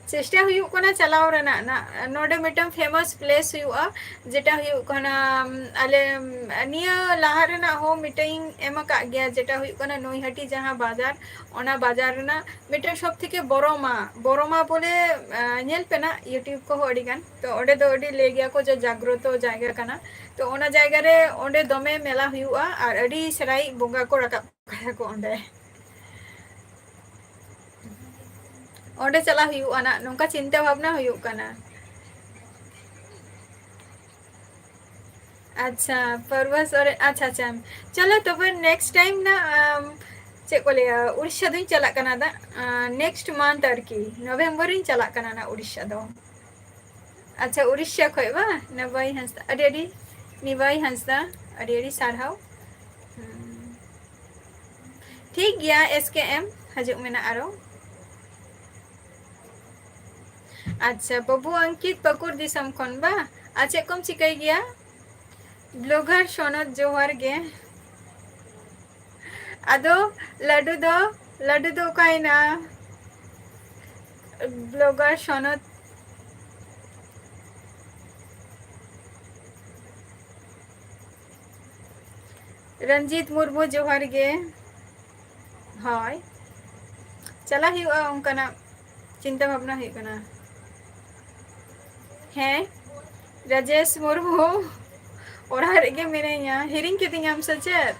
ᱪᱮᱥᱴᱟ ᱦᱩᱭᱩᱜ ᱠᱟᱱᱟ ᱪᱟᱞᱟᱣ ᱨᱮᱱᱟᱜ᱾ ᱱᱟ-, ᱱᱚᱰᱮ ᱢᱤᱫᱴᱟᱝ famous place ᱦᱩᱭᱩᱜᱼᱟ, ᱡᱮᱴᱟ ᱦᱩᱭᱩᱜ ᱠᱟᱱᱟ, ᱟᱞᱮ ᱱᱤᱭᱟᱹ ᱞᱟᱦᱟ ᱨᱮᱱᱟᱜ ᱦᱚᱸ ᱢᱤᱫᱴᱟᱝ ᱤᱧ ᱮᱢ ᱟᱠᱟᱫ ᱜᱮᱭᱟ, ᱡᱮᱴᱟ ᱦᱩᱭᱩᱜ ᱠᱟᱱᱟ ᱱᱩᱭᱦᱟᱹᱴᱤ ᱡᱟᱦᱟᱸ ᱵᱟᱡᱟᱨ, ᱚᱱᱟ ᱵᱟᱡᱟᱨ ᱨᱮᱱᱟᱜ ᱢᱤᱫᱴᱟᱝ ᱥᱚᱵ ᱛᱷᱮᱠᱮ ᱵᱚᱨᱚᱢᱟ, ᱵᱚᱨᱚᱢᱟ ᱵᱚᱞᱮ, ᱟᱸ, ᱧᱮᱞ ᱯᱮ ᱱᱟᱜ YouTube ᱠᱚᱦᱚᱸ ᱟᱹᱰᱤ ᱜᱟᱱ᱾ ᱛᱚ ᱚᱸᱰᱮ ᱫᱚ ᱟᱹᱰᱤ ᱞᱟᱹᱭ ᱜᱮᱭᱟ ᱠᱚ ᱡᱮ ᱡᱟᱜᱽᱨᱚᱛᱚ ᱡᱟᱭᱜᱟ ᱠᱟᱱᱟ᱾ ᱛᱚ ᱚᱱᱟ ᱡᱟᱭᱜᱟ ᱨᱮ ᱚᱸᱰᱮ ᱫᱚᱢᱮ ᱢᱮᱞᱟ ᱦᱩᱭᱩᱜᱼᱟ ᱟᱨ ᱟᱹᱰᱤ ᱥᱮᱨᱟᱭᱤᱡ ᱵᱚᱸᱜᱟ ᱠᱚ ᱨᱟᱠᱟᱵ ᱠᱟᱭᱟ ᱠᱚ ᱚᱸᱰᱮ᱾ ᱚᱸᱰᱮ ᱪᱟᱞᱟᱜ ᱦᱩᱭᱩᱜᱼᱟ ᱱᱟᱜ, ᱱᱚᱝᱠᱟ ᱪᱤᱱᱛᱟᱹ ᱵᱷᱟᱵᱽᱱᱟ ᱦᱩᱭᱩᱜ ᱠᱟᱱᱟ᱾ ᱟᱪᱪᱷᱟ, ᱯᱟᱨᱵᱟᱥ ᱚᱨᱮ-, ᱟᱪᱪᱷᱟ, ᱟᱪᱪᱷᱟ᱾ ᱪᱚᱞᱚ ᱛᱚᱵᱮ next time ᱱᱟᱜ, ᱟᱢ, ᱪᱮᱫ ᱠᱚ ᱞᱟᱹᱭᱟ, ᱩᱲᱤᱥᱥᱟ ᱫᱚᱧ ᱪᱟᱞᱟᱜ ᱠᱟᱱᱟ ᱫᱟ, ᱟᱸ, next month ᱟᱨᱠᱤ, November ᱨᱤᱧ ᱪᱟᱞᱟᱜ ᱠᱟᱱᱟ ᱱᱟᱜ ᱩᱲᱤᱥᱥᱟ ᱫᱚ᱾ ᱟᱪᱪᱷᱟ, ᱩᱲᱤᱥᱥᱟ ᱠᱷᱚᱡ ᱵᱟ? ᱱᱤᱵᱟᱭ ᱦᱟᱸᱥᱫᱟ, ᱟᱹᱰᱤ ᱟᱹᱰᱤ, ᱱᱤᱵᱟᱭ ᱦᱟᱸᱥᱫᱟ, ᱟᱹᱰᱤ ᱟᱹᱰᱤ ᱥᱟᱨᱦᱟᱣ᱾ ᱦᱩᱸ᱾ ᱴᱷᱤᱠ ᱜᱮᱭᱟ, ᱮᱥ ᱠᱮ ᱮᱢ, ᱦᱤᱡᱩᱜ ᱢᱮ ᱱᱟᱜ ᱟᱨᱚ᱾ ᱟᱪᱪᱷᱟ, ᱵᱟᱹᱵᱩ ᱟᱝᱠᱤᱛ ᱯᱟᱹᱠᱩᱲ ᱫᱤᱥᱚᱢ ᱠᱷᱚᱱ ᱵᱟ? ᱟᱨ ᱪᱮᱫ ᱠᱚᱢ ᱪᱤᱠᱟᱹᱭ ᱜᱮᱭᱟ? Blogger ᱥᱚᱱᱚᱛ, ᱡᱚᱦᱟᱨ ᱜᱮ᱾ ᱟᱫᱚ ᱞᱟᱹᱰᱩ ᱫᱚ, ᱞᱟᱹᱰᱩ ᱫᱚ ᱚᱠᱟᱭᱮᱱᱟ? ᱵᱞᱚᱜᱟᱨ ᱥᱚᱱᱚᱛ ᱨᱚᱧᱡᱤᱛ ᱢᱩᱨᱢᱩ, ᱡᱚᱦᱟᱨ ᱜᱮ᱾ ᱦᱳᱭ, ᱪᱟᱞᱟᱜ ᱦᱩᱭᱩᱜᱼᱟ, ᱚᱱᱠᱟᱱᱟᱜ ᱪᱤᱱᱛᱟᱹ ᱵᱷᱟᱵᱽᱱᱟ ᱦᱩᱭᱩᱜ ᱠᱟᱱᱟ᱾ ᱦᱮᱸ, ᱨᱟᱡᱮᱥ ᱢᱩᱨᱢᱩ, ᱚᱲᱟᱜ ᱨᱮᱜᱮ ᱢᱤᱱᱟᱹᱧᱟ᱾ ᱦᱤᱲᱤᱧ ᱠᱤᱫᱤᱧᱟᱢ ᱥᱮ ᱪᱮᱫ?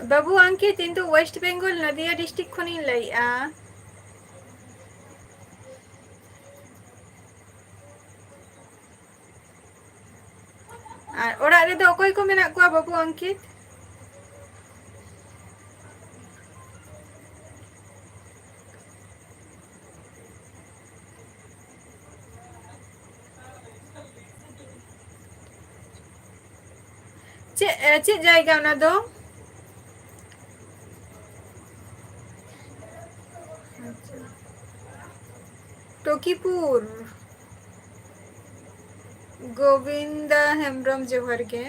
ᱵᱟᱹᱵᱩ ᱟᱝᱠᱤᱛ, ᱤᱧ ᱫᱚ ᱳᱭᱮᱥᱴ ᱵᱮᱝᱜᱚᱞ, ᱱᱚᱫᱤᱭᱟ ᱰᱤᱥᱴᱨᱤᱠᱴ ᱠᱷᱚᱱᱤᱧ ᱞᱟᱹᱭᱮᱜᱼᱟ᱾ ᱟᱨ ᱚᱲᱟᱜ ᱨᱮᱫᱚ ᱚᱠᱚᱭ ᱠᱚ ᱢᱮᱱᱟᱜ ᱠᱚᱣᱟ, ᱵᱟᱹᱵᱩ ᱟᱝᱠᱤᱛ? ᱪᱮᱫ, ᱮ, ᱪᱮᱫ ᱡᱟᱭᱜᱟ ᱚᱱᱟ ᱫᱚ? ᱟᱪᱪᱷᱟ᱾ ᱴᱚᱠᱤᱯᱩᱨ᱾ ᱜᱳᱵᱤᱱᱫᱟ ᱦᱮᱢᱵᱨᱚᱢ, ᱡᱚᱦᱟᱨ ᱜᱮ᱾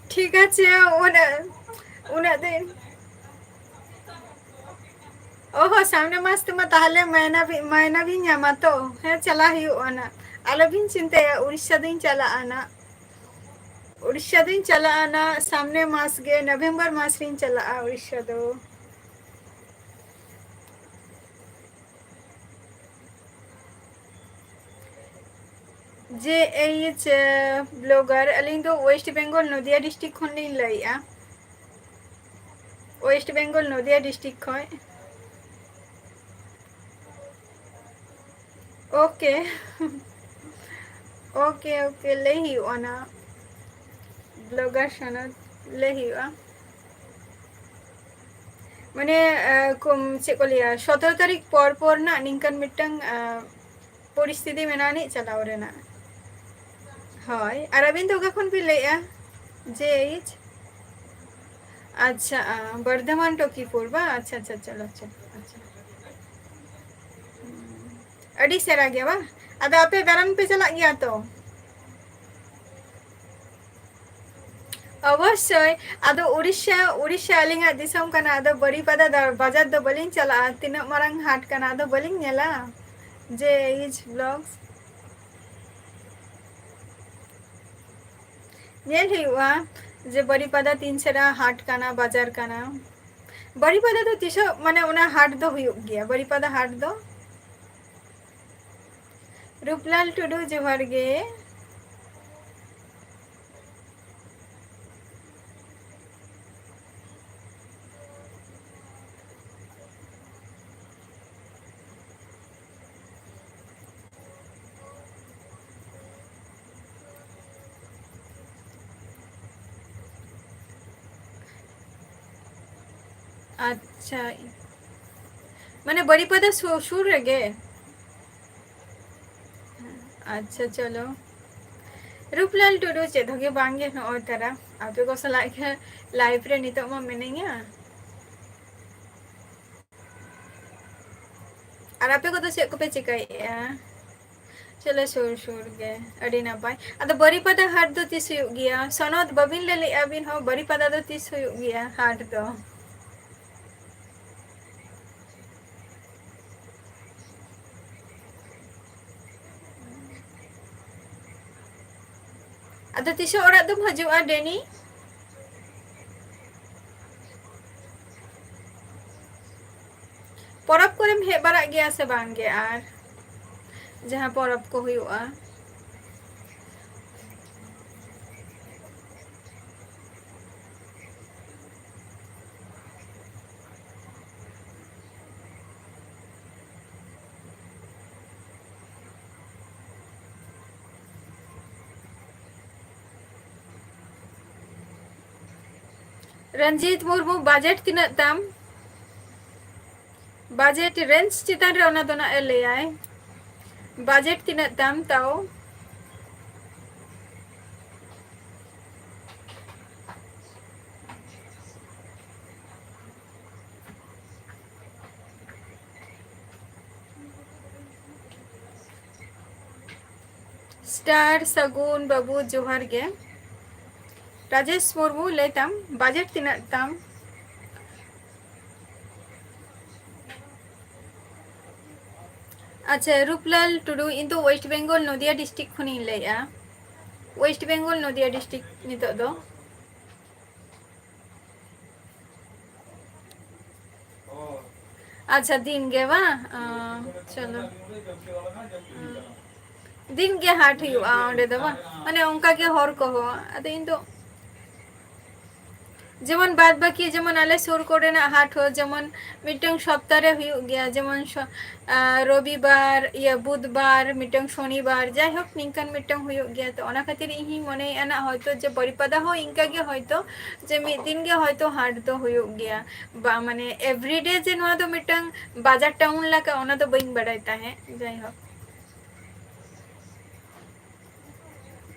ᱴᱷᱤᱠ ᱟᱪᱷᱮ, ᱩᱱᱟᱹᱜ, ᱩᱱᱟᱹᱜ ᱫᱤᱱ᱾ ᱚ ᱦᱚᱸ, ᱥᱟᱢᱱᱮ ᱢᱟᱥ ᱛᱮᱢᱟ ᱛᱟᱦᱞᱮ ᱢᱟᱭᱱᱟ ᱵᱤ-, ᱢᱟᱭᱱᱟ ᱵᱤᱱ ᱧᱟᱢᱟ ᱛᱚ? ᱦᱮᱸ, ᱪᱟᱞᱟᱜ ᱦᱩᱭᱩᱜᱼᱟ ᱱᱟᱜ᱾ ᱟᱞᱚᱵᱤᱱ ᱪᱤᱱᱛᱟᱹᱭᱟ, ᱩᱲᱤᱥᱥᱟ ᱫᱚᱧ ᱪᱟᱞᱟᱜᱼᱟ ᱱᱟᱜ᱾ ᱩᱲᱤᱥᱥᱟ ᱫᱚᱧ ᱪᱟᱞᱟᱜᱼᱟ ᱱᱟᱜ, ᱥᱟᱢᱱᱮ ᱢᱟᱥ ᱜᱮ, ᱱᱚᱵᱷᱮᱢᱵᱚᱨ ᱢᱟᱥ ᱨᱤᱧ ᱪᱟᱞᱟᱜᱼᱟ ᱩᱲᱤᱥᱥᱟ ᱫᱚ᱾ ᱡᱮ ᱮᱭᱤᱪ ᱵᱞᱚᱜᱟᱨ, ᱟᱹᱞᱤᱧ ᱫᱚ ᱳᱭᱮᱥᱴ ᱵᱮᱝᱜᱚᱞ ᱱᱚᱫᱤᱭᱟ ᱰᱤᱥᱴᱨᱤᱠᱴ ᱠᱷᱚᱱ ᱞᱤᱧ ᱞᱟᱹᱭᱮᱜᱼᱟ᱾ ᱳᱭᱮᱥᱴ ᱵᱮᱝᱜᱚᱞ ᱱᱚᱫᱤᱭᱟ ᱰᱤᱥᱴᱨᱤᱠᱴ ᱠᱷᱚᱱ᱾ ᱳᱠᱮ᱾ ᱳᱠᱮ, ᱳᱠᱮ, ᱞᱟᱹᱭ ᱦᱩᱭᱩᱜᱼᱟ ᱱᱟᱜ᱾ ᱵᱞᱚᱜᱟᱨ ᱥᱚᱱᱚᱛ ᱞᱟᱹᱭ ᱦᱩᱭᱩᱜᱼᱟ᱾ ᱢᱟᱱᱮ, ᱟ, ᱠᱚᱢ, ᱪᱮᱫ ᱠᱚ ᱞᱟᱹᱭᱟ, ᱥᱚᱛᱨᱚ ᱛᱟᱹᱨᱤᱠᱷ ᱯᱚᱨ ᱯᱚᱨ ᱱᱟᱜ ᱱᱤᱝᱠᱟᱹᱱ ᱢᱤᱫᱴᱟᱝ, ᱟ, ᱯᱚᱨᱤᱥᱛᱷᱤᱛᱤ ᱢᱮᱱᱟᱜ ᱟᱹᱱᱤᱡ ᱪᱟᱞᱟᱣ ᱨᱮᱱᱟᱜ᱾ ᱦᱳᱭ, ᱟᱨ ᱟᱹᱵᱤᱱ ᱫᱚ ᱚᱠᱟ ᱠᱷᱚᱱ ᱵᱤᱱ ᱞᱟᱹᱭᱮᱜᱼᱟ? ᱡᱮ ᱮᱭᱤᱪ? ᱟᱪᱪᱷᱟ, ᱟ, ᱵᱚᱨᱫᱷᱚᱢᱟᱱ ᱴᱚᱠᱤᱯᱩᱨ ᱵᱟ? ᱟᱪᱪᱷᱟ, ᱟᱪᱪᱷᱟ, ᱪᱚᱞᱚ, ᱪᱚᱞᱚ, ᱟᱪᱪᱷᱟ᱾ ᱟᱹᱰᱤ ᱥᱮᱨᱟ ᱜᱮᱭᱟ ᱵᱟᱝ? ᱟᱫᱚ ᱟᱯᱮ ᱫᱟᱬᱟᱱ ᱯᱮ ᱪᱟᱞᱟᱜ ᱜᱮᱭᱟ ᱛᱚ? ᱚᱵᱚᱥᱥᱳᱭ᱾ ᱟᱫᱚ ᱩᱲᱤᱥᱥᱟ, ᱩᱲᱤᱥᱥᱟ ᱟᱹᱞᱤᱧᱟᱜ ᱫᱤᱥᱚᱢ ᱠᱟᱱᱟ, ᱟᱫᱚ ᱵᱟᱨᱤᱯᱟᱫᱟ ᱫᱟ-, ᱵᱟᱡᱟᱨ ᱫᱚ ᱵᱟᱹᱞᱤᱧ ᱪᱟᱞᱟᱜᱼᱟ᱾ ᱛᱤᱱᱟᱹᱜ ᱢᱟᱨᱟᱝ ᱦᱟᱴ ᱠᱟᱱᱟ, ᱟᱫᱚ ᱵᱟᱹᱞᱤᱧ ᱧᱮᱞᱟ᱾ ᱡᱮ ᱤᱡ vlogs ᱧᱮᱞ ᱦᱩᱭᱩᱜᱼᱟ ᱡᱮ ᱵᱟᱨᱤᱯᱟᱫᱟ ᱛᱤᱱ ᱥᱮᱫ ᱦᱟᱴ ᱠᱟᱱᱟ, ᱵᱟᱡᱟᱨ ᱠᱟᱱᱟ᱾ ᱵᱟᱨᱤᱯᱟᱫᱟ ᱫᱚ ᱛᱤᱥᱚᱜ, ᱢᱟᱱᱮ, ᱚᱱᱟ ᱦᱟᱴ ᱫᱚ ᱦᱩᱭᱩᱜ ᱜᱮᱭᱟ, ᱵᱟᱨᱤᱯᱟᱫᱟ ᱦᱟᱴ ᱫᱚ? ᱨᱩᱯᱞᱟᱞ ᱴᱩᱰᱩ, ᱡᱚᱦᱟᱨ ᱜᱮ᱾ ᱟᱪᱪᱷᱟ, ᱢᱟᱱᱮ, ᱵᱟᱨᱤᱯᱟᱫᱟ ᱥᱩ-, ᱥᱩᱨ ᱨᱮᱜᱮ? ᱟᱪᱪᱷᱟ, ᱪᱚᱞᱚ᱾ ᱨᱩᱯᱞᱟᱞ ᱴᱩᱰᱩ, ᱪᱮᱫ ᱦᱚᱸ ᱜᱮ ᱵᱟᱝ ᱜᱮ, ᱱᱚᱜᱼᱚᱭ ᱛᱟᱨᱟ ᱟᱯᱮ ᱠᱚ ᱥᱟᱞᱟᱜ ᱜᱮ live ᱨᱮ ᱱᱤᱛᱚᱜ ᱢᱟ ᱢᱤᱱᱟᱹᱧᱟ᱾ ᱟᱨ ᱟᱯᱮ ᱠᱚᱫᱚ ᱪᱮᱫ ᱠᱚᱯᱮ ᱪᱤᱠᱟᱹᱭᱮᱫᱼᱟ? ᱪᱚᱞᱚ, ᱥᱩᱨ ᱥᱩᱨ ᱜᱮ, ᱟᱹᱰᱤ ᱱᱟᱯᱟᱭ᱾ ᱟᱫᱚ ᱵᱟᱹᱨᱤᱯᱟᱫᱟ ᱦᱟᱴ ᱫᱚ ᱛᱤᱥ ᱦᱩᱭᱩᱜ ᱜᱮᱭᱟ? ᱥᱚᱱᱚᱛ ᱵᱟᱹᱵᱤᱱ ᱞᱟᱹᱭ ᱞᱮᱫᱼᱟ ᱟᱹᱵᱤᱱ ᱦᱚᱸ, ᱵᱟᱹᱨᱤᱯᱟᱫᱟ ᱫᱚ ᱛᱤᱥ ᱦᱩᱭᱩᱜ ᱜᱮᱭᱟ ᱦᱟᱴ ᱫᱚ? ᱟᱫᱚ ᱛᱤᱥᱚᱜ ᱚᱲᱟᱜ ᱫᱚᱢ ᱦᱤᱡᱩᱜᱼᱟ, ᱰᱮᱱᱤ? ᱯᱚᱨᱚᱵᱽ ᱠᱚᱨᱮᱢ ᱦᱮᱡ ᱵᱟᱲᱟᱜ ᱜᱮᱭᱟ ᱥᱮ ᱵᱟᱝ ᱜᱮ? ᱟᱨ ᱡᱟᱦᱟᱸ ᱯᱚᱨᱚᱵᱽ ᱠᱚ ᱦᱩᱭᱩᱜᱼᱟ? ᱨᱚᱧᱡᱤᱛ ᱢᱩᱨᱢᱩ, budget ᱛᱤᱱᱟᱹᱜ ᱛᱟᱢ? Budget range ᱪᱮᱛᱟᱱ ᱨᱮ ᱚᱱᱟ ᱫᱚ ᱱᱟᱜ ᱮ ᱞᱟᱹᱭᱟᱭ᱾ Budget ᱛᱤᱱᱟᱹᱜ ᱛᱟᱢ ᱛᱟᱣ? Star ᱥᱟᱹᱜᱩᱱ ᱵᱟᱹᱵᱩ, ᱡᱚᱦᱟᱨ ᱜᱮ᱾ ᱨᱟᱡᱮᱥ ᱢᱩᱨᱢᱩ, ᱞᱟᱹᱭ ᱛᱟᱢ, budget ᱛᱤᱱᱟᱹᱜ ᱛᱟᱢ? ᱟᱪᱪᱷᱟ, ᱨᱩᱯᱞᱟᱞ ᱴᱩᱰᱩ, ᱤᱧ ᱫᱚ West Bengal ᱱᱚᱫᱤᱭᱟ district ᱠᱷᱚᱱᱤᱧ ᱞᱟᱹᱭᱮᱜᱼᱟ᱾ West Bengal ᱱᱚᱫᱤᱭᱟ district ᱱᱤᱛᱚᱜ ᱫᱚ᱾ ᱟᱪᱪᱷᱟ, ᱫᱤᱱ ᱜᱮ ᱵᱟᱝ? ᱚ, ᱪᱚᱞᱚ᱾ ᱫᱤᱱ ᱜᱮ ᱦᱟᱴ ᱦᱩᱭᱩᱜᱼᱟ ᱚᱸᱰᱮ ᱫᱚ ᱵᱟᱝ? ᱢᱟᱱᱮ ᱚᱱᱠᱟ ᱜᱮ ᱦᱚᱲ ᱠᱚᱦᱚᱸ᱾ ᱟᱫᱚ ᱤᱧ ᱫᱚ ᱡᱮᱢᱚᱱ ᱵᱟᱫ ᱵᱟᱹᱠᱤ, ᱡᱮᱢᱚᱱ ᱟᱞᱮ ᱥᱩᱨ ᱠᱚᱨᱮᱱᱟᱜ ᱦᱟᱴ ᱦᱚᱸ ᱡᱮᱢᱚᱱ ᱢᱤᱫᱴᱟᱝ ᱥᱚᱯᱛᱟ ᱨᱮ ᱦᱩᱭᱩᱜ ᱜᱮᱭᱟ, ᱡᱮᱢᱚᱱ ᱥᱚ-, ᱟᱸ, ᱨᱚᱵᱤᱵᱟᱨ, ᱤᱭᱟᱹ, ᱵᱩᱫᱷᱵᱟᱨ, ᱢᱤᱫᱴᱟᱝ ᱥᱚᱱᱤᱵᱟᱨ, ᱡᱟᱭᱦᱳᱠ ᱱᱤᱝᱠᱟᱱ ᱢᱤᱫᱴᱟᱝ ᱦᱩᱭᱩᱜ ᱜᱮᱭᱟ᱾ ᱛᱚ ᱚᱱᱟ ᱠᱷᱟᱹᱛᱤᱨ ᱤᱧ ᱦᱚᱧ ᱢᱚᱱᱮᱭᱮᱫᱼᱟ ᱱᱟᱜ ᱦᱚᱭᱛᱳ ᱡᱮ ᱵᱟᱨᱤᱯᱟᱫᱟ ᱦᱚᱸ ᱤᱱᱠᱟ ᱜᱮ ᱦᱚᱭᱛᱳ ᱡᱮ ᱢᱤᱫ ᱫᱤᱱ ᱜᱮ ᱦᱚᱭᱛᱳ ᱦᱟᱴ ᱫᱚ ᱦᱩᱭᱩᱜ ᱜᱮᱭᱟ᱾ ᱵᱟ, ᱢᱟᱱᱮ everyday ᱡᱮ ᱱᱚᱣᱟ ᱫᱚ ᱢᱤᱫᱴᱟᱝ ᱵᱟᱡᱟᱨ ᱴᱟᱣᱩᱱ ᱞᱮᱠᱟ, ᱚᱱᱟ ᱫᱚ ᱵᱟᱹᱧ ᱵᱟᱰᱟᱭ ᱛᱟᱦᱮᱸᱫ᱾ ᱡᱟᱭᱦᱳᱠ᱾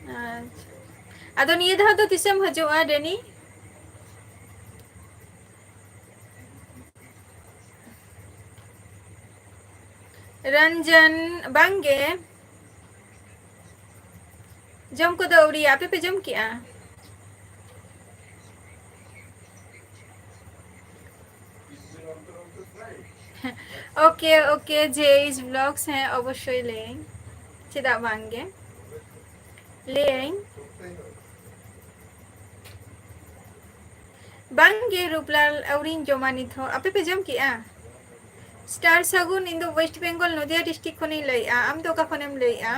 ᱟᱪᱪᱷᱟ᱾ ᱟᱫᱚ ᱱᱤᱭᱟᱹ ᱫᱷᱟᱣ ᱫᱚ ᱛᱤᱥᱮᱢ ᱦᱤᱡᱩᱜᱼᱟ, ᱰᱮᱱᱤ? ᱨᱚᱧᱡᱚᱱ, ᱵᱟᱝᱜᱮ᱾ ᱡᱚᱢ ᱠᱚᱫᱚ ᱟᱹᱣᱨᱤᱭᱟ, ᱟᱯᱮ ᱯᱮ ᱡᱚᱢ ᱠᱮᱜᱼᱟ? OK, OK, ᱡᱮ ᱮᱭᱤᱪ Vlogs, ᱦᱮᱸ, ᱚᱵᱚᱥᱥᱳᱭ ᱞᱟᱹᱭᱟᱹᱧ, ᱪᱮᱫᱟᱜ ᱵᱟᱝ ᱜᱮ, ᱞᱟᱹᱭᱟᱹᱧ᱾ ᱵᱟᱝ ᱜᱮ ᱨᱩᱯᱞᱟᱞ, ᱟᱹᱣᱨᱤᱧ ᱡᱚᱢᱟ ᱱᱤᱛ ᱦᱚᱸ᱾ ᱟᱯᱮ ᱯᱮ ᱡᱚᱢ ᱠᱮᱜᱼᱟ? Star ᱥᱟᱹᱜᱩᱱ, ᱤᱧ ᱫᱚ West Bengal ᱱᱚᱫᱤᱭᱟ district ᱠᱷᱚᱱᱤᱧ ᱞᱟᱹᱭᱮᱜᱼᱟ᱾ ᱟᱢ ᱫᱚ ᱚᱠᱟ ᱠᱷᱚᱱᱮᱢ ᱞᱟᱹᱭᱮᱜᱼᱟ?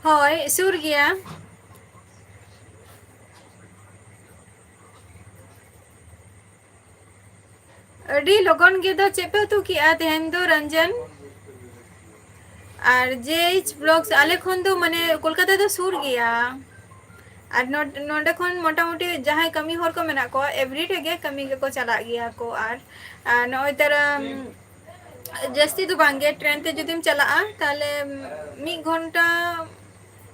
ᱦᱳᱭ, ᱥᱩᱨ ᱜᱮᱭᱟ᱾ ᱟᱹᱰᱤ ᱞᱚᱜᱚᱱ ᱜᱮ᱾ ᱫᱚ ᱪᱮᱫ ᱯᱮ ᱩᱛᱩ ᱠᱮᱜᱼᱟ ᱛᱮᱦᱮᱧ ᱫᱚ, ᱨᱚᱧᱡᱚᱱ? ᱟᱨ ᱡᱮ ᱮᱭᱤᱪ Vlogs, ᱟᱞᱮ ᱠᱷᱚᱱ ᱫᱚ, ᱢᱟᱱᱮ, ᱠᱳᱞᱠᱟᱛᱟ ᱫᱚ ᱥᱩᱨ ᱜᱮᱭᱟ᱾ ᱟᱨ ᱱᱚᱰ-, ᱱᱚᱰᱮ ᱠᱷᱚᱱ ᱢᱚᱴᱟᱢᱩᱴᱤ ᱡᱟᱦᱟᱸᱭ ᱠᱟᱹᱢᱤ ᱦᱚᱲ ᱠᱚ ᱢᱮᱱᱟᱜ ᱠᱚᱣᱟ, everyday ᱜᱮ ᱠᱟᱹᱢᱤ ᱜᱮᱠᱚ ᱪᱟᱞᱟᱜ ᱜᱮᱭᱟ ᱠᱚ᱾ ᱟᱨ, ᱟᱨ ᱱᱚᱜᱼᱚᱭ ᱛᱟᱨᱟ, ᱩᱢ, ᱡᱟᱹᱥᱛᱤ ᱫᱚ ᱵᱟᱝ ᱜᱮ, ᱴᱨᱮᱱ ᱛᱮ ᱡᱩᱫᱤᱢ ᱪᱟᱞᱟᱜᱼᱟ, ᱛᱟᱦᱞᱮ, ᱩᱢ, ᱢᱤᱫ ᱜᱷᱚᱱᱴᱟ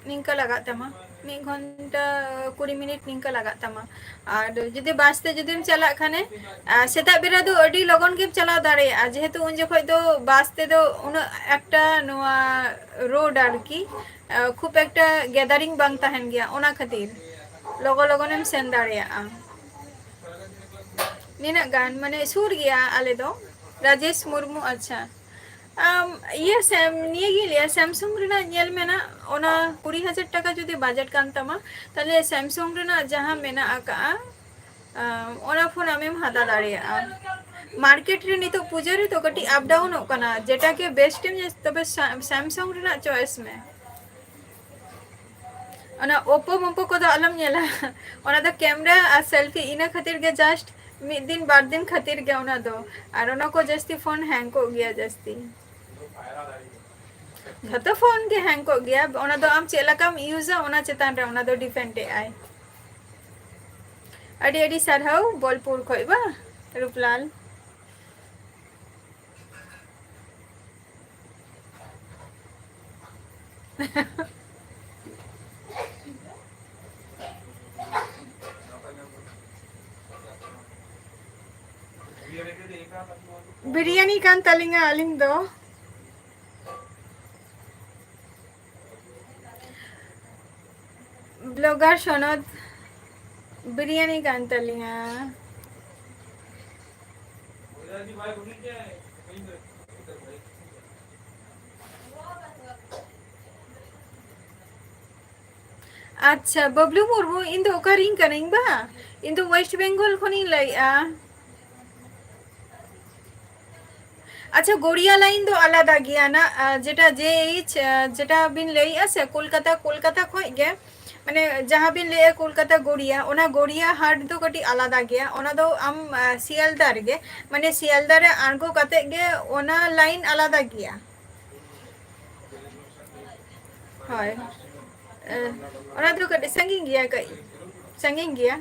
ᱱᱤᱝᱠᱟᱹ ᱞᱟᱜᱟᱜ ᱛᱟᱢᱟ, ᱢᱤᱫ ᱜᱷᱚᱱᱴᱟ ᱠᱩᱲᱤ ᱢᱤᱱᱤᱴ ᱱᱤᱝᱠᱟᱹ ᱞᱟᱜᱟᱜ ᱛᱟᱢᱟ᱾ ᱟᱨ ᱡᱩᱫᱤ ᱵᱟᱥ ᱛᱮ ᱡᱩᱫᱤᱢ ᱪᱟᱞᱟᱜ ᱠᱷᱟᱱᱮ, ᱟᱨ ᱥᱮᱛᱟᱜ ᱵᱮᱲᱟ ᱫᱚ ᱟᱹᱰᱤ ᱞᱚᱜᱚᱱ ᱜᱮᱢ ᱪᱟᱞᱟᱣ ᱫᱟᱲᱮᱭᱟᱜᱼᱟ, ᱡᱮᱦᱮᱛᱩ ᱩᱱ ᱡᱚᱠᱷᱚᱡ ᱫᱚ ᱵᱟᱥ ᱛᱮᱫᱚ ᱩᱱᱟᱹᱜ ᱮᱠᱴᱟ ᱱᱚᱣᱟ ᱨᱳᱰ ᱟᱨᱠᱤ, ᱟᱨ ᱠᱷᱩᱵ ᱮᱠᱴᱟ gathering ᱵᱟᱝ ᱛᱟᱦᱮᱱ ᱜᱮᱭᱟ, ᱚᱱᱟ ᱠᱷᱟᱹᱛᱤᱨ ᱞᱚᱜᱚ ᱞᱚᱜᱚᱱᱮᱢ ᱥᱮᱱ ᱫᱟᱲᱮᱭᱟᱜᱼᱟ᱾ ᱱᱤᱱᱟᱹᱜ ᱜᱟᱱ, ᱢᱟᱱᱮ, ᱥᱩᱨ ᱜᱮᱭᱟ ᱟᱞᱮ ᱫᱚ᱾ ᱨᱟᱡᱮᱥ ᱢᱩᱨᱢᱩ, ᱟᱪᱪᱷᱟ᱾ ᱟᱢ, ᱤᱭᱟᱹ, ᱥᱮᱢ, ᱱᱤᱭᱟᱹ ᱜᱤᱧ ᱞᱟᱹᱭᱟ, Samsung ᱨᱮᱱᱟᱜ ᱧᱮᱞ ᱢᱮ ᱱᱟᱜ, ᱚᱱᱟ ᱠᱩᱲᱤ ᱦᱟᱡᱟᱨ ᱴᱟᱠᱟ ᱡᱩᱫᱤ budget ᱠᱟᱱ ᱛᱟᱢᱟ, ᱛᱟᱦᱞᱮ Samsung ᱨᱮᱱᱟᱜ ᱡᱟᱦᱟᱸ ᱢᱮᱱᱟᱜ ᱟᱠᱟᱜᱼᱟ, ᱟᱢ, ᱚᱱᱟ ᱯᱷᱳᱱ ᱟᱢᱮᱢ ᱦᱟᱛᱟᱣ ᱫᱟᱲᱮᱭᱟᱜᱼᱟ᱾ ᱢᱟᱨᱠᱮᱴ ᱨᱮ ᱱᱤᱛᱚᱜ ᱯᱩᱡᱟᱹ ᱨᱮᱫᱚ ᱠᱟᱹᱴᱤᱡ up down ᱚᱜ ᱠᱟᱱᱟ, ᱡᱮᱴᱟ ᱜᱮ best ᱮᱢ ᱧᱮᱞ, ᱛᱚᱵᱮ ᱥᱟ-, Samsung ᱨᱮᱱᱟᱜ choice ᱢᱮ᱾ ᱚᱱᱟ Oppo ᱢᱳᱯᱳ ᱠᱚᱫᱚ ᱟᱞᱚᱢ ᱧᱮᱞᱟ᱾ ᱚᱱᱟ ᱫᱚ camera ᱟᱨ selfie ᱤᱱᱟᱹ ᱠᱷᱟᱹᱛᱤᱨ ᱜᱮ, just ᱢᱤᱫ ᱫᱤᱱ ᱵᱟᱨ ᱫᱤᱱ ᱠᱷᱟᱹᱛᱤᱨ ᱜᱮ ᱚᱱᱟ ᱫᱚ᱾ ᱟᱨ ᱚᱱᱟ ᱠᱚ ᱡᱟᱹᱥᱛᱤ ᱯᱷᱳᱱ hang ᱠᱚᱜ ᱜᱮᱭᱟ ᱡᱟᱹᱥᱛᱤ᱾ ᱡᱷᱚᱛᱚ ᱯᱷᱳᱱ ᱜᱮ hang ᱠᱚᱜ ᱜᱮᱭᱟ, ᱚᱱᱟ ᱫᱚ ᱟᱢ ᱪᱮᱫ ᱞᱮᱠᱟᱢ use ᱟ ᱚᱱᱟ ᱪᱮᱛᱟᱱ ᱨᱮ ᱚᱱᱟ ᱫᱚ depend ᱮᱜ ᱟᱭ᱾ ᱟᱹᱰᱤ ᱟᱹᱰᱤ ᱥᱟᱨᱦᱟᱣ ᱵᱳᱞᱯᱩᱨ ᱠᱷᱚᱡ ᱵᱟ, ᱨᱩᱯᱞᱟᱞ᱾ ᱵᱤᱨᱭᱟᱱᱤ ᱠᱟᱱ ᱛᱟᱹᱞᱤᱧᱟ ᱟᱹᱞᱤᱧ ᱫᱚ᱾ Blogger ᱥᱚᱱᱚᱛ, ᱵᱤᱨᱭᱟᱱᱤ ᱠᱟᱱ ᱛᱟᱹᱞᱤᱧᱟ᱾ ᱟᱪᱪᱷᱟ, ᱵᱟᱵᱞᱩ ᱢᱩᱨᱢᱩ, ᱤᱧ ᱫᱚ ᱚᱠᱟ ᱨᱤᱧ ᱠᱟᱹᱱᱟᱹᱧ ᱵᱟ? ᱤᱧ ᱫᱚ West Bengal ᱠᱷᱚᱱᱤᱧ ᱞᱟᱹᱭᱮᱜᱼᱟ᱾ ᱟᱪᱪᱷᱟ, ᱜᱚᱲᱤᱭᱟ line ᱫᱚ ᱟᱞᱟᱫᱟ ᱜᱮᱭᱟ ᱱᱟ, ᱟ, ᱡᱮᱴᱟ J H, ᱟ, ᱡᱮᱴᱟ ᱵᱤᱱ ᱞᱟᱹᱭᱮᱜᱼᱟ ᱥᱮ, ᱠᱳᱞᱠᱟᱛᱟ, ᱠᱳᱞᱠᱟᱛᱟ ᱠᱷᱚᱡ ᱜᱮ, ᱢᱟᱱᱮ, ᱡᱟᱦᱟᱸ ᱵᱤᱱ ᱞᱟᱹᱭᱮᱜᱼᱟ ᱠᱳᱞᱠᱟᱛᱟ ᱜᱚᱲᱤᱭᱟ, ᱚᱱᱟ ᱜᱚᱲᱤᱭᱟ ᱦᱟᱴ ᱫᱚ ᱠᱟᱹᱴᱤᱡ ᱟᱞᱟᱫᱟ ᱜᱮᱭᱟ᱾ ᱚᱱᱟ ᱫᱚ ᱟᱢ, ᱟ, ᱥᱤᱭᱟᱞᱫᱟ ᱨᱮᱜᱮ, ᱢᱟᱱᱮ, ᱥᱤᱭᱟᱞᱫᱟ ᱨᱮ ᱟᱬᱜᱚ ᱠᱟᱛᱮ ᱜᱮ ᱚᱱᱟ line ᱟᱞᱟᱫᱟ ᱜᱮᱭᱟ᱾ ᱦᱳᱭ᱾ ᱚᱱᱟ ᱫᱚ ᱠᱟᱹᱴᱤᱡ ᱥᱟᱺᱜᱤᱧ ᱜᱮᱭᱟ, ᱠᱟᱹᱡ ᱥᱟᱺᱜᱤᱧ ᱜᱮᱭᱟ᱾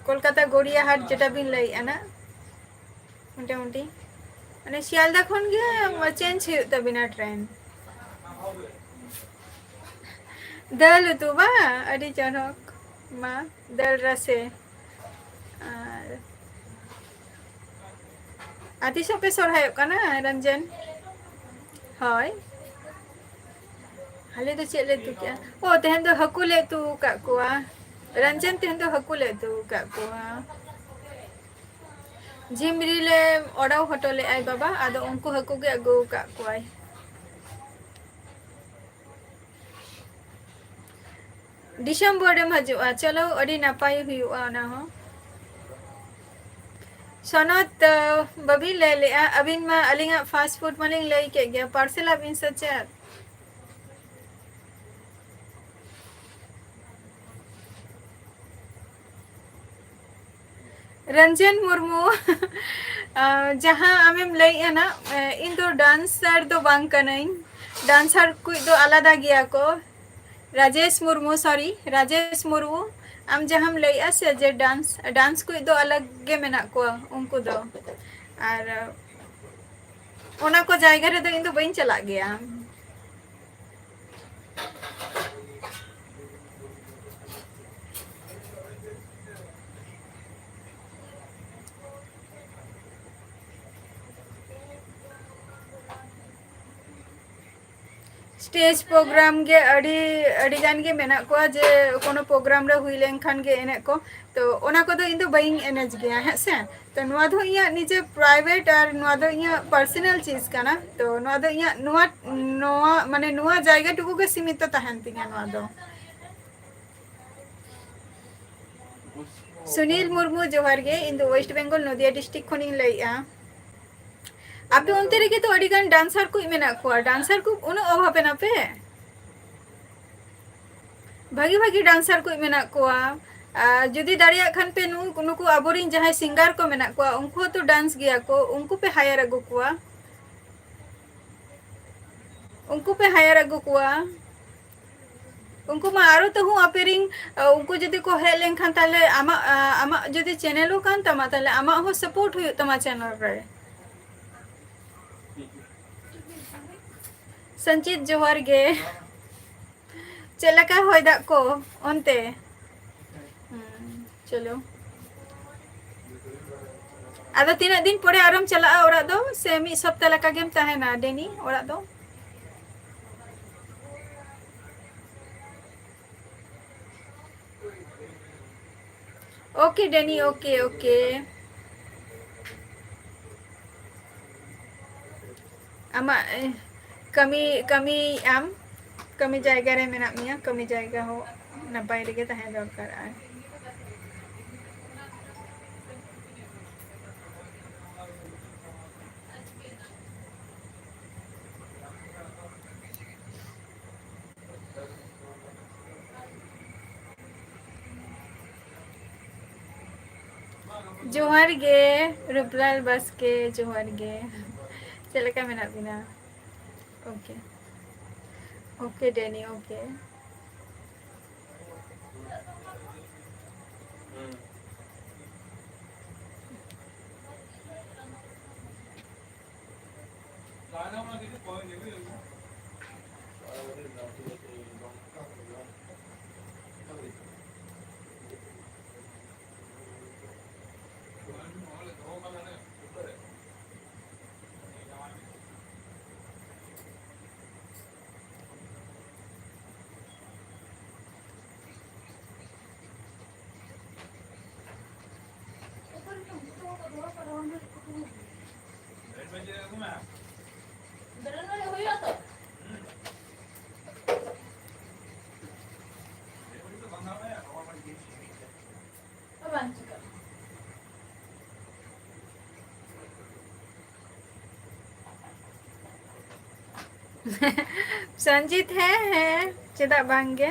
ᱠᱳᱞᱠᱟᱛᱟ ᱜᱚᱲᱤᱭᱟᱦᱟᱴ ᱡᱮᱴᱟ ᱵᱤᱱ ᱞᱟᱹᱭᱮᱫᱼᱟ ᱱᱟᱜ, ᱢᱚᱴᱟᱢᱩᱴᱤ ᱢᱟᱱᱮ ᱥᱤᱭᱟᱞᱫᱟ ᱠᱷᱚᱱ ᱜᱮ ᱪᱮᱧᱡᱽ ᱦᱩᱭᱩᱜ ᱛᱟᱵᱤᱱᱟ ᱴᱨᱮᱱ᱾ ᱫᱟᱹᱞ ᱩᱛᱩ ᱵᱟᱝ? ᱟᱹᱰᱤ ᱪᱚᱨᱚᱠ᱾ ᱢᱟ, ᱫᱟᱹᱞ ᱨᱟᱥᱮ᱾ ᱟᱨ ᱟᱨ ᱛᱤᱥᱚᱜ ᱯᱮ ᱥᱚᱨᱦᱟᱭᱚᱜ ᱠᱟᱱᱟ, ᱨᱚᱧᱡᱚᱱ? ᱦᱳᱭ, ᱟᱞᱮ ᱫᱚ ᱪᱮᱫ ᱞᱮ ᱩᱛᱩ ᱠᱮᱜᱼᱟ? ᱚ, ᱛᱮᱦᱮᱧ ᱫᱚ ᱦᱟᱹᱠᱩ ᱞᱮ ᱩᱛᱩ ᱟᱠᱟᱫ ᱠᱚᱣᱟ᱾ ᱨᱚᱧᱡᱚᱱ, ᱛᱮᱦᱮᱧ ᱫᱚ ᱦᱟᱹᱠᱩ ᱞᱮ ᱩᱛᱩ ᱟᱠᱟᱫ ᱠᱚᱣᱟ᱾ ᱡᱷᱤᱢᱨᱤ ᱞᱮ ᱚᱰᱟᱣ ᱦᱚᱴᱚ ᱞᱮᱫᱼᱟᱭ ᱵᱟᱵᱟ, ᱟᱫᱚ ᱩᱱᱠᱩ ᱦᱟᱹᱠᱩ ᱜᱮ ᱟᱹᱜᱩ ᱟᱠᱟᱫ ᱠᱚᱣᱟᱭ᱾ ᱰᱤᱥᱮᱢᱵᱚᱨ ᱨᱮᱢ ᱦᱤᱡᱩᱜᱼᱟ? ᱪᱚᱞᱚ, ᱟᱹᱰᱤ ᱱᱟᱯᱟᱭ ᱦᱩᱭᱩᱜᱼᱟ ᱚᱱᱟ ᱦᱚᱸ᱾ ᱥᱚᱱᱚᱛ, ᱟᱹ, ᱵᱟᱹᱵᱤᱱ ᱞᱟᱹᱭ ᱞᱮᱜᱼᱟ, ᱟᱹᱵᱤᱱ ᱢᱟ ᱟᱹᱞᱤᱧᱟᱜ ᱯᱷᱟᱥᱴ ᱯᱷᱩᱰ ᱢᱟᱞᱤᱧ ᱞᱟᱹᱭ ᱠᱮᱫ ᱜᱮᱭᱟ, ᱯᱟᱨᱥᱮᱞ ᱟᱹᱵᱤᱱ ᱥᱮ ᱪᱮᱫ? ᱨᱚᱧᱡᱚᱱ ᱢᱩᱨᱢᱩ, ᱟᱸ, ᱡᱟᱦᱟᱸ ᱟᱢᱮᱢ ᱞᱟᱹᱭᱮᱜᱼᱟ ᱱᱟᱜ, ᱮ, ᱤᱧ ᱫᱚ ᱰᱟᱱᱥᱟᱨ ᱫᱚ ᱵᱟᱝ ᱠᱟᱹᱱᱟᱹᱧ᱾ ᱰᱟᱱᱥᱟᱨ ᱠᱩᱡ ᱫᱚ ᱟᱞᱟᱫᱟ ᱜᱮᱭᱟ ᱠᱚ᱾ ᱨᱟᱡᱮᱥ ᱢᱩᱨᱢᱩ, ᱥᱚᱨᱤ, ᱨᱟᱡᱮᱥ ᱢᱩᱨᱢᱩ, ᱟᱢ ᱡᱟᱦᱟᱸᱢ ᱞᱟᱹᱭᱮᱜᱼᱟ ᱥᱮ ᱡᱮ ᱰᱟᱱᱥ, ᱰᱟᱱᱥ ᱠᱩᱡ ᱫᱚ ᱟᱞᱟᱜᱽ ᱜᱮ ᱢᱮᱱᱟᱜ ᱠᱚᱣᱟ ᱩᱱᱠᱩ ᱫᱚ᱾ ᱟᱨ, ᱚᱱᱟ ᱠᱚ ᱡᱟᱭᱜᱟ ᱨᱮᱫᱚ ᱤᱧ ᱫᱚ ᱵᱟᱹᱧ ᱪᱟᱞᱟᱜ ᱜᱮᱭᱟ᱾ ᱥᱴᱮᱡᱽ ᱯᱨᱳᱜᱨᱟᱢ ᱜᱮ ᱟᱹᱰᱤ, ᱟᱹᱰᱤ ᱜᱟᱱ ᱜᱮ ᱢᱮᱱᱟᱜ ᱠᱚᱣᱟ, ᱡᱮ ᱠᱳᱱᱳ ᱯᱨᱳᱜᱨᱟᱢ ᱨᱮ ᱦᱩᱭ ᱞᱮᱱᱠᱷᱟᱱ ᱜᱮ ᱮᱱᱮᱡ ᱠᱚ, ᱛᱚ ᱚᱱᱟ ᱠᱚᱫᱚ ᱤᱧ ᱫᱚ ᱵᱟᱹᱧ ᱮᱱᱮᱡ ᱜᱮᱭᱟ, ᱦᱮᱸ ᱥᱮ᱾ ᱛᱚ ᱱᱚᱣᱟ ᱫᱚ ᱤᱧᱟᱹᱜ ᱱᱤᱡᱮ ᱯᱨᱟᱭᱵᱷᱮᱴ ᱟᱨ ᱱᱚᱣᱟ ᱫᱚ ᱤᱧᱟᱹᱜ ᱯᱟᱨᱥᱚᱱᱟᱞ ᱪᱤᱡᱽ ᱠᱟᱱᱟ᱾ ᱛᱚ ᱱᱚᱣᱟ ᱫᱚ ᱤᱧᱟᱹᱜ ᱱᱚᱣᱟ, ᱱᱚᱣᱟ, ᱢᱟᱱᱮ ᱱᱚᱣᱟ ᱡᱟᱭᱜᱟ ᱴᱩᱠᱩ ᱜᱮ ᱥᱤᱢᱤᱛᱚ ᱛᱟᱦᱮᱱ ᱛᱤᱧᱟᱹ ᱱᱚᱣᱟ ᱫᱚ᱾ ᱥᱩᱱᱤᱞ ᱢᱩᱨᱢᱩ, ᱡᱚᱦᱟᱨ ᱜᱮ᱾ ᱤᱧ ᱫᱚ ᱳᱭᱮᱥᱴ ᱵᱮᱝᱜᱚᱞ, ᱱᱚᱫᱤᱭᱟ ᱰᱤᱥᱴᱨᱤᱠᱴ ᱠᱷᱚᱱᱤᱧ ᱞᱟᱹᱭᱮᱜᱼᱟ᱾ ᱟᱯᱮ ᱚᱱᱛᱮ ᱨᱮᱜᱮ ᱛᱚ ᱟᱹᱰᱤ ᱜᱟᱱ ᱰᱟᱱᱥᱟᱨ ᱠᱚ ᱢᱮᱱᱟᱜ ᱠᱚᱣᱟ᱾ ᱰᱟᱱᱥᱟᱨ ᱠᱚ ᱩᱱᱟᱹᱜ ᱚᱵᱷᱟᱵ ᱮᱱᱟ ᱯᱮ? ᱵᱷᱟᱜᱤ ᱵᱷᱟᱜᱤ ᱰᱟᱱᱥᱟᱨ ᱠᱚ ᱢᱮᱱᱟᱜ ᱠᱚᱣᱟ᱾ ᱟᱨ ᱡᱩᱫᱤ ᱫᱟᱲᱮᱭᱟᱜ ᱠᱷᱟᱱ ᱯᱮ, ᱱᱩ-, ᱱᱩᱠᱩ ᱟᱵᱚᱨᱮᱱ ᱡᱟᱦᱟᱸᱭ ᱥᱤᱝᱜᱟᱨ ᱠᱚ ᱢᱮᱱᱟᱜ ᱠᱚᱣᱟ, ᱩᱱᱠᱩ ᱦᱚᱸᱛᱚ ᱰᱟᱱᱥ ᱜᱮᱭᱟ ᱠᱚ, ᱩᱱᱠᱩ ᱯᱮ ᱦᱟᱭᱟᱨ ᱟᱹᱜᱩ ᱠᱚᱣᱟ᱾ ᱩᱱᱠᱩ ᱯᱮ ᱦᱟᱭᱟᱨ ᱟᱹᱜᱩ ᱠᱚᱣᱟ᱾ ᱩᱱᱠᱩ ᱢᱟ ᱟᱨᱚ ᱛᱟᱹᱦᱩ ᱟᱯᱮ ᱨᱤᱱ, ᱟ, ᱩᱱᱠᱩ ᱡᱩᱫᱤ ᱠᱚ ᱦᱮᱡ ᱞᱮᱱᱠᱷᱟᱱ, ᱛᱟᱦᱞᱮ ᱟᱢᱟᱜ, ᱟ, ᱟᱢᱟᱜ ᱡᱩᱫᱤ channel ᱦᱚᱸ ᱠᱟᱱ ᱛᱟᱢᱟ, ᱛᱟᱦᱞᱮ ᱟᱢᱟᱜ ᱦᱚᱸ support ᱦᱩᱭᱩᱜ ᱛᱟᱢᱟ channel ᱨᱮ᱾ ᱥᱚᱧᱡᱤᱛ, ᱡᱚᱦᱟᱨ ᱜᱮ᱾ ᱪᱮᱫ ᱞᱮᱠᱟ ᱦᱚᱭ ᱫᱟᱜ ᱠᱚ ᱚᱱᱛᱮ? ᱦᱩᱸ, ᱪᱚᱞᱚ᱾ ᱟᱫᱚ ᱛᱤᱱᱟᱹᱜ ᱫᱤᱱ ᱯᱚᱨᱮ ᱟᱨᱚᱢ ᱪᱟᱞᱟᱜᱼᱟ ᱚᱲᱟᱜ ᱫᱚ? ᱥᱮ ᱢᱤᱫ ᱥᱚᱯᱛᱟ ᱞᱮᱠᱟ ᱜᱮᱢ ᱛᱟᱦᱮᱱᱟ, ᱰᱮᱱᱤ, ᱚᱲᱟᱜ ᱫᱚ? Okay, Danny, okay, okay. ᱟᱢᱟᱜ, ᱮ, ᱠᱟᱹᱢᱤ, ᱠᱟᱹᱢᱤᱭᱮᱫ ᱟᱢ, ᱠᱟᱹᱢᱤ ᱡᱟᱭᱜᱟ ᱨᱮ ᱢᱮᱱᱟᱜ ᱢᱮᱭᱟ, ᱠᱟᱹᱢᱤ ᱡᱟᱭᱜᱟ ᱦᱚᱸ ᱱᱟᱯᱟᱭ ᱨᱮᱜᱮ ᱛᱟᱦᱮᱸ ᱫᱚᱨᱠᱟᱨ᱾ ᱟᱨ ᱡᱚᱦᱟᱨ ᱜᱮ, ᱨᱩᱯᱞᱟᱞ ᱵᱟᱥᱠᱮ, ᱡᱚᱦᱟᱨ ᱜᱮ᱾ ᱪᱮᱫ ᱞᱮᱠᱟ ᱢᱮᱱᱟᱜ ᱵᱤᱱᱟ? Okay. Okay, Danny, okay. Sanjit, ᱦᱮᱸ, ᱦᱮᱸ, ᱪᱮᱫᱟᱜ ᱵᱟᱝ ᱜᱮ?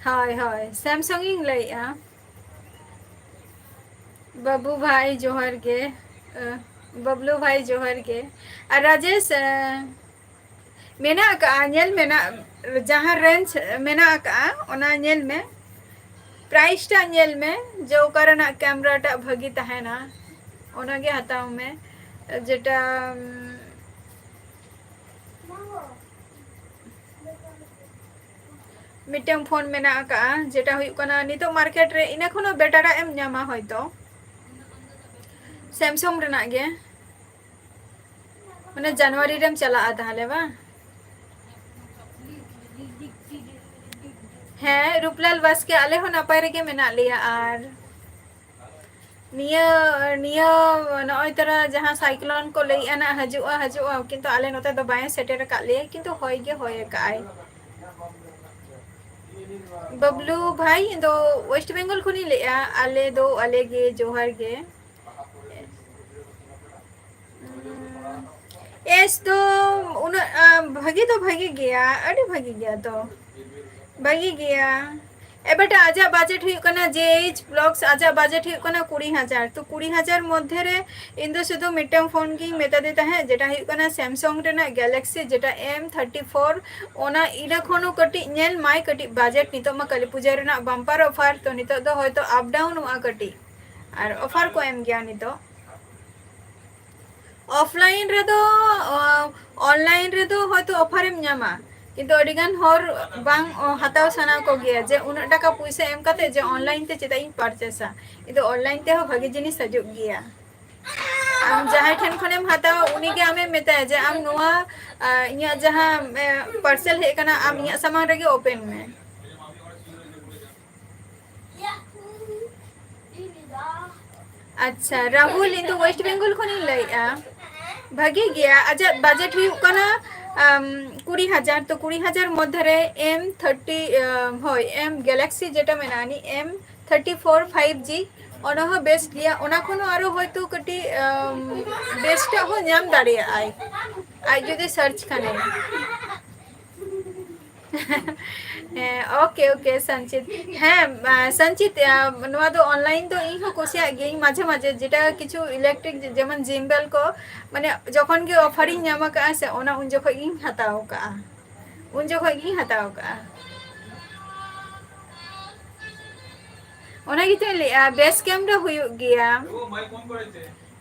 ᱦᱳᱭ, ᱦᱳᱭ, ᱥᱮᱢᱥᱚᱝ ᱤᱧ ᱞᱟᱹᱭᱮᱜᱼᱟ᱾ ᱵᱟᱹᱵᱩ ᱵᱷᱟᱭ, ᱡᱚᱦᱟᱨ ᱜᱮ᱾ ᱟᱹ, ᱵᱟᱵᱞᱩ ᱵᱷᱟᱭ ᱡᱚᱦᱟᱨ ᱜᱮ᱾ ᱟᱨ ᱨᱟᱡᱮᱥ, ᱮ, ᱢᱮᱱᱟᱜ ᱟᱠᱟᱜᱼᱟ, ᱧᱮᱞ ᱢᱮᱱᱟᱜ, ᱡᱟᱦᱟᱸ ᱨᱮᱧᱡᱽ ᱢᱮᱱᱟᱜ ᱟᱠᱟᱜᱼᱟ ᱚᱱᱟ ᱧᱮᱞ ᱢᱮ, ᱯᱨᱟᱭᱤᱥ ᱴᱟᱜ ᱧᱮᱞ ᱢᱮ, ᱡᱮ ᱚᱠᱟ ᱨᱮᱱᱟᱜ ᱠᱮᱢᱨᱟ ᱴᱟᱜ ᱵᱷᱟᱹᱜᱤ ᱛᱟᱦᱮᱱᱟ ᱚᱱᱟᱜᱮ ᱦᱟᱛᱟᱣ ᱢᱮ᱾ ᱡᱮᱴᱟ, ᱩᱢ, ᱢᱤᱫᱴᱟᱝ ᱯᱷᱳᱱ ᱢᱮᱱᱟᱜ ᱟᱠᱟᱜᱼᱟ, ᱡᱮᱴᱟ ᱦᱩᱭᱩᱜ ᱠᱟᱱᱟ ᱱᱤᱛᱚᱜ ᱢᱟᱨᱠᱮᱴ ᱨᱮ ᱤᱱᱟᱹ ᱠᱷᱚᱱ ᱦᱚᱸ ᱵᱮᱴᱟᱨᱟᱜ ᱮᱢ ᱧᱟᱢᱟ ᱦᱚᱭᱛᱚ, ᱥᱮᱢᱥᱟᱝ ᱨᱮᱱᱟᱜ ᱜᱮ᱾ ᱢᱟᱱᱮ ᱡᱟᱱᱩᱣᱟᱨᱤ ᱨᱮᱢ ᱪᱟᱞᱟᱜᱼᱟ ᱛᱟᱦᱚᱞᱮ ᱵᱟᱝ? ᱦᱮᱸ ᱨᱩᱯᱞᱟᱞ ᱵᱟᱥᱠᱮ, ᱟᱞᱮ ᱦᱚᱸ ᱱᱟᱯᱟᱭ ᱨᱮᱜᱮ ᱢᱮᱱᱟᱜ ᱞᱮᱭᱟ᱾ ᱟᱨ ᱱᱤᱭᱟᱹ, ᱱᱤᱭᱟᱹ ᱱᱚᱜᱼᱚᱭ ᱛᱚᱨᱟ ᱡᱟᱦᱟᱸ ᱥᱟᱭᱠᱞᱚᱱ ᱠᱚ ᱞᱟᱹᱭᱮᱜᱼᱟ ᱱᱟᱜ ᱦᱤᱡᱩᱜᱼᱟ, ᱦᱤᱡᱩᱜᱼᱟ, ᱠᱤᱱᱛᱩ ᱟᱞᱮ ᱱᱚᱛᱮ ᱫᱚ ᱵᱟᱭ ᱥᱮᱴᱮᱨ ᱟᱠᱟᱫ ᱞᱮᱭᱟ, ᱠᱤᱱᱛᱩ ᱦᱚᱭ ᱜᱮ ᱦᱚᱭ ᱟᱠᱟᱫᱼᱟᱭ᱾ ᱵᱟᱵᱞᱩ ᱵᱷᱟᱭ, ᱤᱧ ᱫᱚ ᱳᱭᱮᱥᱴ ᱵᱮᱝᱜᱚᱞ ᱠᱷᱚᱱᱤᱧ ᱞᱟᱹᱭᱮᱜᱼᱟ᱾ ᱟᱞᱮ ᱫᱚ ᱟᱞᱮ ᱜᱮ, ᱡᱚᱦᱟᱨ ᱜᱮ᱾ ᱮᱥ ᱫᱚ ᱩᱱᱟᱹᱜ, ᱟ, ᱵᱷᱟᱹᱜᱤ ᱫᱚ ᱵᱷᱟᱹᱜᱤ ᱜᱮᱭᱟ, ᱟᱹᱰᱤ ᱵᱷᱟᱹᱜᱤ ᱜᱮᱭᱟ ᱛᱚ, ᱵᱷᱟᱹᱜᱤ ᱜᱮᱭᱟ᱾ ᱮᱵᱟᱨ ᱟᱡᱟᱜ ᱵᱟᱡᱮᱴ ᱦᱩᱭᱩᱜ ᱠᱟᱱᱟ, ᱡᱮ ᱮᱭᱤᱪ ᱵᱞᱚᱜᱥ, ᱟᱡᱟᱜ ᱵᱟᱡᱮᱴ ᱦᱩᱭᱩᱜ ᱠᱟᱱᱟ ᱠᱩᱲᱤ ᱦᱟᱡᱟᱨ᱾ ᱛᱚ ᱠᱩᱲᱤ ᱦᱟᱡᱟᱨ ᱢᱚᱫᱽᱫᱷᱮ ᱨᱮ ᱤᱧ ᱫᱚ ᱥᱩᱫᱷᱩ ᱢᱤᱫᱴᱟᱝ ᱯᱷᱳᱱ ᱜᱤᱧ ᱢᱮᱛᱟ ᱫᱮ ᱛᱟᱦᱮᱸᱫ, ᱡᱮᱴᱟ ᱦᱩᱭᱩᱜ ᱠᱟᱱᱟ ᱥᱮᱢᱥᱟᱝ ᱨᱮᱱᱟᱜ ᱜᱮᱞᱟᱠᱥᱤ, ᱡᱮᱴᱟ ᱮᱢ ᱛᱷᱟᱨᱴᱤ ᱯᱷᱳᱨ᱾ ᱚᱱᱟ ᱤᱱᱟᱹ ᱠᱷᱚᱱ ᱦᱚᱸ ᱠᱟᱹᱴᱤᱡ ᱧᱮᱞ ᱢᱟᱭ, ᱠᱟᱹᱴᱤᱡ ᱵᱟᱡᱮᱴ, ᱱᱤᱛᱚᱜ ᱢᱟ ᱠᱟᱹᱞᱤ ᱯᱩᱡᱟᱹ ᱨᱮᱱᱟᱜ ᱵᱟᱢᱯᱟᱨ ᱚᱯᱷᱟᱨ, ᱛᱚ ᱱᱤᱛᱚᱜ ᱫᱚ ᱦᱚᱭᱛᱚ ᱟᱯ ᱰᱟᱣᱩᱱᱚᱜᱼᱟ ᱠᱟᱹᱴᱤᱡ, ᱟᱨ ᱚᱯᱷᱟᱨ ᱠᱚ ᱮᱢ ᱜᱮᱭᱟ ᱱᱤᱛᱚᱜ᱾ ᱚᱯᱷᱞᱟᱭᱤᱱ ᱨᱮᱫᱚ, ᱚ, ᱚᱱᱞᱟᱭᱤᱱ ᱨᱮᱫᱚ ᱦᱚᱭᱛᱚ ᱚᱯᱷᱟᱨᱮᱢ ᱧᱟᱢᱟ, ᱠᱤᱱᱛᱩ ᱟᱹᱰᱤᱜᱟᱱ ᱦᱚᱲ ᱵᱟᱝ, ᱚ, ᱦᱟᱛᱟᱣ ᱥᱟᱱᱟ ᱠᱚᱜᱮᱭᱟ ᱡᱮ ᱩᱱᱟᱹᱜ ᱴᱟᱠᱟ ᱯᱩᱭᱥᱟᱹ ᱮᱢ ᱠᱟᱛᱮ ᱡᱮ ᱚᱱᱞᱟᱭᱤᱱ ᱛᱮ ᱪᱮᱫᱟᱜ ᱤᱧ ᱯᱟᱨᱪᱮᱥᱟ, ᱠᱤᱱᱛᱩ ᱚᱱᱞᱟᱭᱤᱱ ᱛᱮᱦᱚᱸ ᱵᱷᱟᱜᱤ ᱡᱤᱱᱤᱥ ᱦᱤᱡᱩᱜ ᱜᱮᱭᱟ᱾ ᱟᱢ ᱡᱟᱦᱟᱸᱭ ᱴᱷᱮᱱ ᱠᱷᱚᱱᱮᱢ ᱦᱟᱛᱟᱣᱟ ᱩᱱᱤᱜᱮ ᱟᱢᱮᱢ ᱢᱮᱛᱟᱭᱟ ᱡᱮ ᱟᱢ ᱱᱚᱣᱟ, ᱟ, ᱤᱧᱟᱹᱜ ᱡᱟᱦᱟᱸ, ᱮ, ᱯᱟᱨᱥᱮᱞ ᱦᱮᱡ ᱟᱠᱟᱱᱟ, ᱟᱢ ᱤᱧᱟᱹᱜ ᱥᱟᱢᱟᱝ ᱨᱮᱜᱮ ᱳᱯᱮᱱ ᱢᱮ᱾ ᱟᱪᱪᱷᱟ ᱨᱟᱦᱩᱞ, ᱤᱧ ᱫᱚ ᱳᱭᱮᱥᱴ ᱵᱮᱝᱜᱚᱞ ᱠᱷᱚᱱᱤᱧ ᱞᱟᱹᱭᱮᱫᱼᱟ᱾ ᱵᱷᱟᱜᱤ ᱜᱮᱭᱟ, ᱟᱡᱟᱜ ᱵᱟᱡᱮᱴ ᱦᱩᱭᱩᱜ ᱠᱟᱱᱟ, ᱟᱢ, ᱠᱩᱲᱤ ᱦᱟᱡᱟᱨ᱾ ᱛᱚ ᱠᱩᱲᱤ ᱦᱟᱡᱟᱨ ᱢᱚᱫᱽᱫᱷᱮ ᱨᱮ ᱮᱢ ᱛᱷᱟᱨᱴᱤ, ᱟᱢ, ᱦᱳᱭ, ᱮᱢ ᱜᱮᱞᱟᱠᱥᱤ ᱡᱮᱴᱟ ᱢᱮᱱᱟᱜᱼᱟ, ᱱᱤ ᱮᱢ ᱛᱷᱟᱨᱴᱤ ᱯᱷᱳᱨ ᱯᱷᱟᱭᱤᱵᱷ ᱡᱤ, ᱚᱱᱟ ᱦᱚᱸ ᱵᱮᱥ ᱜᱮᱭᱟ᱾ ᱚᱱᱟ ᱠᱷᱚᱱ ᱦᱚᱸ ᱟᱨᱚ ᱦᱚᱭᱛᱳ ᱠᱟᱹᱴᱤᱡ, ᱟᱢ, ᱵᱮᱥᱴᱟᱜ ᱦᱚᱸ ᱧᱟᱢ ᱫᱟᱲᱮᱭᱟᱜᱼᱟᱭ ᱟᱡ ᱡᱩᱫᱤ ᱥᱟᱨᱪ ᱠᱷᱟᱱᱮ᱾ ᱦᱮᱸ, ᱳᱠᱮ, ᱳᱠᱮ, ᱥᱚᱧᱪᱤᱛ᱾ ᱦᱮᱸ, ᱟᱸ, ᱥᱚᱧᱪᱤᱛ, ᱟᱸ, ᱱᱚᱣᱟ ᱫᱚ online ᱫᱚ ᱤᱧ ᱦᱚᱸ ᱠᱩᱥᱤᱭᱟᱜ ᱜᱤᱭᱟᱹᱧ ᱢᱟᱡᱷᱮ ᱢᱟᱡᱷᱮ, ᱡᱮᱴᱟ ᱠᱤᱪᱷᱩ electric, ᱡᱮᱢᱚᱱ gimbal ᱠᱚ, ᱢᱟᱱᱮ, ᱡᱚᱠᱷᱚᱱ ᱜᱮ offer ᱤᱧ ᱧᱟᱢ ᱟᱠᱟᱫᱼᱟ ᱥᱮ, ᱚᱱᱟ ᱩᱱ ᱡᱚᱠᱷᱚᱡ ᱜᱤᱧ ᱦᱟᱛᱟᱣ ᱠᱟᱜᱼᱟ᱾ ᱩᱱ ᱡᱚᱠᱷᱚᱡ ᱜᱤᱧ ᱦᱟᱛᱟᱣ ᱠᱟᱜᱼᱟ᱾ ᱚᱱᱟ ᱜᱮᱛᱚᱧ ᱞᱟᱹᱭᱮᱜᱼᱟ, base camp ᱨᱮ ᱦᱩᱭᱩᱜ ᱜᱮᱭᱟ᱾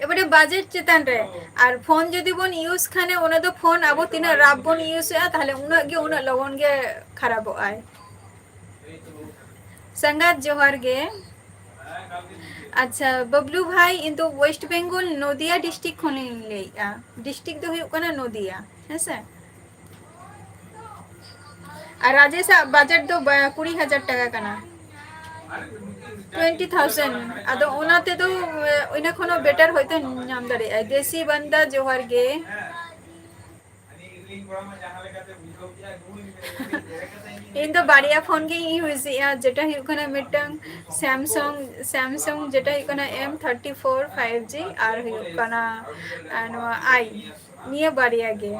ᱮᱵᱟᱨᱮ budget ᱪᱮᱛᱟᱱ ᱨᱮ᱾ ᱟᱨ phone ᱡᱩᱫᱤ ᱵᱚᱱ use ᱠᱷᱟᱱᱮ, ᱚᱱᱟ ᱫᱚ phone ᱟᱵᱚ ᱛᱤᱱᱟᱹᱜ rough ᱵᱚᱱ use ᱮᱜᱼᱟ, ᱛᱟᱦᱞᱮ ᱩᱱᱟᱹᱜ ᱜᱮ, ᱩᱱᱟᱹᱜ ᱞᱚᱜᱚᱱ ᱜᱮ ᱠᱷᱟᱨᱟᱯᱚᱜᱼᱟᱭ᱾ ᱥᱟᱸᱜᱟᱛ ᱡᱚᱦᱟᱨ ᱜᱮ᱾ ᱟᱪᱪᱷᱟ, ᱵᱟᱵᱞᱩ ᱵᱷᱟᱭ, ᱤᱧ ᱫᱚ West Bengal, ᱱᱚᱫᱤᱭᱟ district ᱠᱷᱚᱱᱤᱧ ᱞᱟᱹᱭᱮᱜᱼᱟ᱾ District ᱫᱚ ᱦᱩᱭᱩᱜ ᱠᱟᱱᱟ ᱱᱚᱫᱤᱭᱟ, ᱦᱮᱸᱥᱮ? ᱟᱨ ᱨᱟᱡᱮᱥᱟᱜ budget ᱫᱚ ᱵᱟ-, ᱠᱩᱲᱤ ᱦᱟᱡᱟᱨ ᱴᱟᱠᱟ ᱠᱟᱱᱟ᱾ Twenty thousand᱾ ᱟᱫᱚ ᱚᱱᱟ ᱛᱮᱫᱚ, ᱮ, ᱤᱱᱟᱹ ᱠᱷᱚᱱ ᱦᱚᱸ better ᱦᱚᱭᱛᱳ ᱧᱟᱢ ᱫᱟᱲᱮᱭᱟᱜᱼᱟᱭ᱾ ᱫᱮᱥᱤ ᱵᱟᱱᱫᱟ, ᱡᱚᱦᱟᱨ ᱜᱮ᱾ ᱤᱧ ᱫᱚ ᱵᱟᱨᱭᱟ phone ᱜᱤᱧ use ᱮᱜᱼᱟ, ᱡᱮᱴᱟ ᱦᱩᱭᱩᱜ ᱠᱟᱱᱟ ᱢᱤᱫᱴᱟᱝ Samsung, Samsung ᱡᱮᱴᱟ ᱦᱩᱭᱩᱜ ᱠᱟᱱᱟ M thirty four five G, ᱟᱨ ᱦᱩᱭᱩᱜ ᱠᱟᱱᱟ, ᱟᱨ ᱱᱚᱣᱟ i, ᱱᱤᱭᱟᱹ ᱵᱟᱨᱭᱟ ᱜᱮ᱾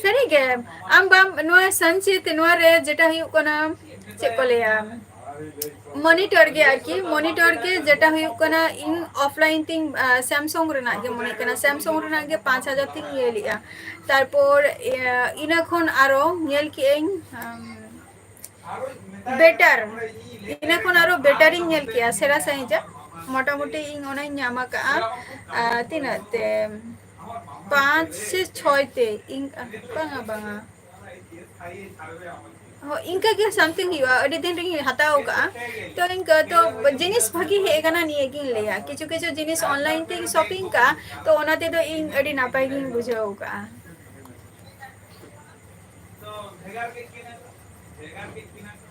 ᱥᱟᱹᱨᱤᱜᱮ, ᱟᱢ ᱵᱟᱢ, ᱱᱚᱣᱟ ᱥᱚᱧᱪᱤᱛ, ᱱᱚᱣᱟ ᱨᱮ ᱡᱮᱴᱟ ᱦᱩᱭᱩᱜ ᱠᱟᱱᱟ, ᱪᱮᱫ ᱠᱚ ᱞᱟᱹᱭᱟ, monitor ᱜᱮ ᱟᱨᱠᱤ, monitor ᱜᱮ ᱡᱮᱴᱟ ᱦᱩᱭᱩᱜ ᱠᱟᱱᱟ, ᱤᱧ offline ᱛᱤᱧ, ᱟ, Samsung ᱨᱮᱱᱟᱜ ᱜᱮ ᱢᱚᱱᱮ ᱠᱟᱱᱟ, Samsung ᱨᱮᱱᱟᱜ ᱜᱮ ᱯᱟᱸᱪ ᱦᱟᱡᱟᱨ ᱛᱤᱧ ᱧᱮᱞᱮᱜᱼᱟ᱾ ᱛᱟᱨᱯᱚᱨ, ᱤᱭᱟᱹ, ᱤᱱᱟᱹ ᱠᱷᱚᱱ ᱟᱨᱚ ᱧᱮᱞ ᱠᱮᱜᱼᱟᱹᱧ, ᱟᱢ, better, ᱤᱱᱟᱹ ᱠᱷᱚᱱ ᱟᱨᱚ better ᱤᱧ ᱧᱮᱞ ᱠᱮᱜᱼᱟ, ᱥᱮᱬᱟ ᱥᱟᱺᱦᱤᱡᱟᱜ᱾ ᱢᱚᱴᱟᱢᱩᱴᱤ ᱤᱧ ᱚᱱᱟᱧ ᱧᱟᱢ ᱟᱠᱟᱜᱼᱟ, ᱟ, ᱛᱤᱱᱟᱹᱜ ᱛᱮ? ᱯᱟᱸᱪ ᱥᱮ ᱪᱷᱚᱭ ᱛᱮ, ᱤᱧ, ᱵᱟᱝᱟ, ᱵᱟᱝᱟ᱾ ᱦᱳᱭ, ᱤᱱᱠᱟᱹ ᱜᱮ something ᱦᱩᱭᱩᱜᱼᱟ, ᱟᱹᱰᱤ ᱫᱤᱱ ᱨᱮᱜᱮᱧ ᱦᱟᱛᱟᱣ ᱟᱠᱟᱜᱼᱟ᱾ ᱛᱚ, ᱤᱱᱠᱟᱹ ᱛᱚ ᱡᱤᱱᱤᱥ ᱵᱷᱟᱹᱜᱤ ᱦᱮᱡ ᱟᱠᱟᱱᱟ, ᱱᱤᱭᱟᱹ ᱜᱤᱧ ᱞᱟᱹᱭᱟ᱾ ᱠᱤᱪᱷᱩ ᱠᱤᱪᱷᱩ ᱡᱤᱱᱤᱥ online ᱛᱮᱧ shopping ᱠᱟᱜᱼᱟ, ᱛᱚ ᱚᱱᱟ ᱛᱮᱫᱚ ᱤᱧ ᱟᱹᱰᱤ ᱱᱟᱯᱟᱭ ᱜᱤᱧ ᱵᱩᱡᱷᱟᱹᱣ ᱟᱠᱟᱜᱼᱟ᱾ ᱛᱚ ᱵᱷᱮᱜᱟᱨ ᱠᱮᱫ ᱠᱤᱱᱟ ᱠᱚ, ᱵᱷᱮᱜᱟᱨ ᱠᱮᱫ ᱠᱤᱱᱟ ᱠᱚ᱾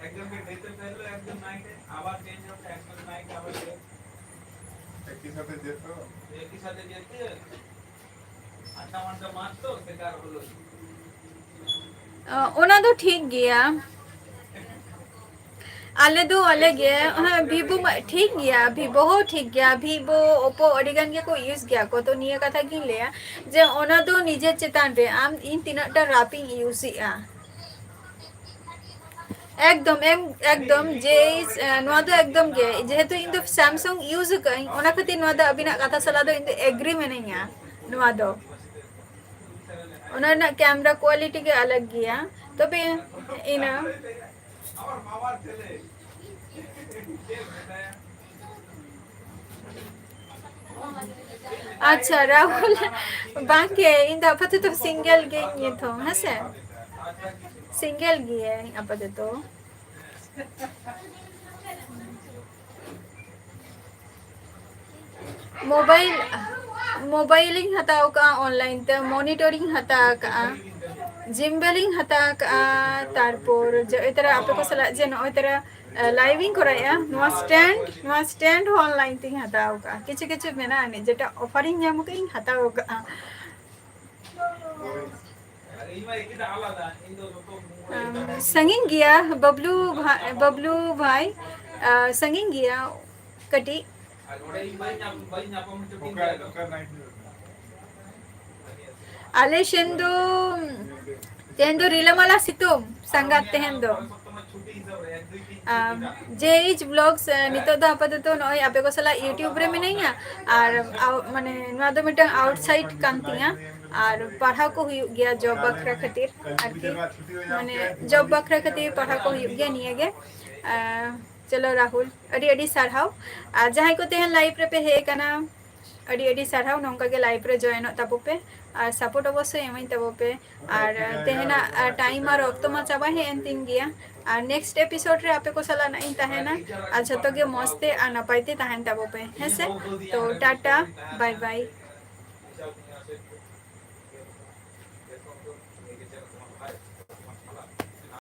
একজনকে ডেতে ফেললো, একজন নাইটে, আবার চেঞ্জ হচ্ছে, একজন নাইটে আবার ডে। একই সাথে যেত। একই সাথে যেতে, আড্ডা মাড্ডা মারতো, সেটা আর হলো না। ᱚ, ᱚᱱᱟ ᱫᱚ ᱴᱷᱤᱠ ᱜᱮᱭᱟ᱾ ᱟᱞᱮ ᱫᱚ ᱟᱞᱮ ᱜᱮ, ᱦᱮᱸ, ᱵᱷᱤᱵᱳ ᱢᱟ ᱴᱷᱤᱠ ᱜᱮᱭᱟ, ᱵᱷᱤᱵᱳ ᱦᱚᱸ ᱴᱷᱤᱠ ᱜᱮᱭᱟ, ᱵᱷᱤᱵᱳ, ᱳᱯᱳ ᱟᱹᱰᱤ ᱜᱟᱱ ᱜᱮᱠᱚ ᱤᱭᱩᱡᱽ ᱜᱮᱭᱟ ᱠᱚ᱾ ᱛᱚ ᱱᱤᱭᱟᱹ ᱠᱟᱛᱷᱟ ᱜᱤᱧ ᱞᱟᱹᱭᱟ ᱡᱮ ᱚᱱᱟ ᱫᱚ ᱱᱤᱡᱮᱨ ᱪᱮᱛᱟᱱ ᱨᱮ, ᱟᱢ ᱤᱧ ᱛᱤᱱᱟᱹᱜ ᱴᱟ ᱨᱟᱯ ᱤᱧ ᱤᱭᱩᱡᱽ ᱮᱜᱼᱟ᱾ ᱮᱠᱫᱚᱢ, ᱮᱢ, ᱮᱠᱫᱚᱢ, ᱡᱮ, ᱮ, ᱱᱚᱣᱟ ᱫᱚ ᱮᱠᱫᱚᱢ ᱜᱮ, ᱡᱮᱦᱮᱛᱩ ᱤᱧ ᱫᱚ Samsung ᱤᱭᱩᱡᱽ ᱟᱠᱟᱫᱟᱹᱧ, ᱚᱱᱟ ᱠᱷᱟᱹᱛᱤᱨ ᱱᱚᱣᱟ ᱫᱚ ᱟᱹᱵᱤᱱᱟᱜ ᱠᱟᱛᱷᱟ ᱥᱟᱞᱟᱜ ᱫᱚ ᱤᱧ ᱫᱚ ᱮᱜᱽᱨᱤ ᱢᱤᱱᱟᱹᱧᱟ᱾ ᱱᱚᱣᱟ ᱫᱚ, ᱚᱱᱟ ᱨᱮᱱᱟᱜ ᱠᱮᱢᱮᱨᱟ ᱠᱳᱣᱟᱞᱤᱴᱤ ᱜᱮ ᱟᱞᱟᱜᱽ ᱜᱮᱭᱟ᱾ ᱛᱚᱵᱮ ᱤᱱᱟᱹ ᱟᱪᱪᱷᱟ, ᱨᱟᱦᱩᱞ, ᱵᱟᱝᱜᱮ, ᱤᱧ ᱫᱚ ᱟᱯᱟᱛᱚᱛᱚ ᱥᱤᱝᱜᱮᱞ ᱜᱤᱭᱟᱹᱧ ᱱᱤᱛ ᱦᱚᱸ, ᱦᱮᱸᱥᱮ? ᱥᱤᱝᱜᱮᱞ ᱜᱤᱭᱟᱹᱧ ᱟᱯᱟᱛᱚᱛᱚ᱾ ᱢᱳᱵᱟᱭᱤᱞ, ᱢᱳᱵᱟᱭᱤᱞᱤᱧ ᱦᱟᱛᱟᱣ ᱠᱟᱜᱼᱟ ᱚᱱᱞᱟᱭᱤᱱ ᱛᱮ, ᱢᱚᱱᱤᱴᱚᱨᱤᱧ ᱦᱟᱛᱟᱣ ᱠᱟᱜᱼᱟ, ᱡᱤᱢᱵᱮᱞᱤᱧ ᱦᱟᱛᱟᱣ ᱠᱟᱜᱼᱟ, ᱛᱟᱨᱯᱚᱨ ᱡᱮ ᱱᱚᱜᱼᱚᱭ ᱛᱟᱨᱟ ᱟᱯᱮ ᱠᱚ ᱥᱟᱞᱟᱜ ᱡᱮ ᱱᱚᱜᱼᱚᱭ ᱛᱟᱨᱟ, ᱮ, ᱞᱟᱭᱤᱵᱷ ᱤᱧ ᱠᱚᱨᱟᱣᱮᱜᱼᱟ, ᱱᱚᱣᱟ ᱥᱴᱮᱱᱰ, ᱱᱚᱣᱟ ᱥᱴᱮᱱᱰ ᱦᱚᱸ ᱚᱱᱞᱟᱭᱤᱱ ᱛᱮᱧ ᱦᱟᱛᱟᱣ ᱠᱟᱜᱼᱟ᱾ ᱠᱤᱪᱷᱩ ᱠᱤᱪᱷᱩ ᱢᱮᱱᱟᱜᱼᱟ ᱟᱹᱱᱤᱡ, ᱡᱮᱴᱟ ᱚᱯᱷᱟᱨᱤᱧ ᱧᱟᱢ ᱠᱟᱜᱼᱟ, ᱤᱧ ᱦᱟᱛᱟᱣ ᱠᱟᱜᱼᱟ᱾ ᱟᱢ, ᱥᱟᱺᱜᱤᱧ ᱜᱮᱭᱟ ᱵᱟᱵᱞᱩ ᱵᱷᱟ-, ᱵᱟᱵᱞᱩ ᱵᱷᱟᱭ, ᱟ, ᱥᱟᱺᱜᱤᱧ ᱜᱮᱭᱟ ᱠᱟᱹᱴᱤᱡ᱾ ᱟᱞᱮ ᱥᱮᱱ ᱫᱚ ᱛᱮᱦᱮᱧ ᱫᱚ ᱨᱤᱞᱟᱹᱢᱟᱞᱟ ᱥᱤᱛᱩᱝ ᱥᱟᱸᱜᱟᱛ ᱛᱮᱦᱮᱧ ᱫᱚ᱾ ᱟᱢ, ᱡᱮ ᱮᱭᱤᱪ ᱵᱞᱚᱜᱥ, ᱮ, ᱱᱤᱛᱚᱜ ᱫᱚ ᱟᱯᱟᱛᱚᱛᱚ ᱱᱚᱜᱼᱚᱭ ᱟᱯᱮ ᱠᱚ ᱥᱟᱞᱟᱜ YouTube ᱨᱮ ᱢᱤᱱᱟᱹᱧᱟ᱾ ᱟᱨ, ᱟᱣ-, ᱢᱟᱱᱮ, ᱱᱚᱣᱟ ᱫᱚ ᱢᱤᱫᱴᱟᱝ ᱟᱣᱩᱴᱥᱟᱭᱤᱰ ᱠᱟᱱ ᱛᱤᱧᱟ᱾ ᱟᱨ ᱯᱟᱲᱦᱟᱣ ᱠᱚ ᱦᱩᱭᱩᱜ ᱜᱮᱭᱟ ᱡᱚᱵ ᱵᱟᱠᱷᱨᱟ ᱠᱷᱟᱹᱛᱤᱨ, ᱟᱨᱠᱤ, ᱢᱟᱱᱮ, ᱡᱚᱵ ᱵᱟᱠᱷᱨᱟ ᱠᱷᱟᱹᱛᱤᱨ ᱯᱟᱲᱦᱟᱣ ᱠᱚ ᱦᱩᱭᱩᱜ ᱜᱮᱭᱟ ᱱᱤᱭᱟᱹ ᱜᱮ᱾ ᱟᱨ ᱪᱚᱞᱚ ᱨᱟᱦᱩᱞ, ᱟᱹᱰᱤ ᱟᱹᱰᱤ ᱥᱟᱨᱦᱟᱣ᱾ ᱟᱨ ᱡᱟᱦᱟᱸᱭ ᱠᱚ ᱛᱮᱦᱮᱧ ᱞᱟᱭᱤᱵᱷ ᱨᱮᱯᱮ ᱦᱮᱡ ᱟᱠᱟᱱᱟ, ᱟᱹᱰᱤ ᱟᱹᱰᱤ ᱥᱟᱨᱦᱟᱣ᱾ ᱱᱚᱝᱠᱟ ᱜᱮ ᱞᱟᱭᱤᱵᱷ ᱨᱮ ᱡᱚᱭᱮᱱᱚᱜ ᱛᱟᱵᱚ ᱯᱮ ᱟᱨ ᱥᱟᱯᱳᱨᱴ ᱚᱵᱚᱥᱥᱳᱭ ᱮᱢᱟᱹᱧ ᱛᱟᱵᱚ ᱯᱮ᱾ ᱟᱨ ᱛᱮᱦᱮᱧᱟᱜ, ᱟ, ᱴᱟᱭᱤᱢ ᱟᱨ ᱚᱠᱛᱚ ᱢᱟ ᱪᱟᱵᱟ ᱦᱮᱡ ᱮᱱ ᱛᱤᱧ ᱜᱮᱭᱟ᱾ ᱟᱨ ᱱᱮᱠᱥᱴ ᱮᱯᱤᱥᱳᱰ ᱨᱮ ᱟᱯᱮ ᱠᱚ ᱥᱟᱞᱟᱜ ᱱᱟᱜ ᱤᱧ ᱛᱟᱦᱮᱱᱟ᱾ ᱟᱨ ᱡᱷᱚᱛᱚ ᱜᱮ ᱢᱚᱡᱽ ᱛᱮ ᱟᱨ ᱱᱟᱯᱟᱭ ᱛᱮ ᱛᱟᱦᱮᱱ ᱛᱟᱵᱚ ᱯᱮ, ᱦᱮᱸ ᱥᱮ? ᱛᱚ, ᱴᱟᱴᱟ, ᱵᱟᱭ ᱵᱟᱭ᱾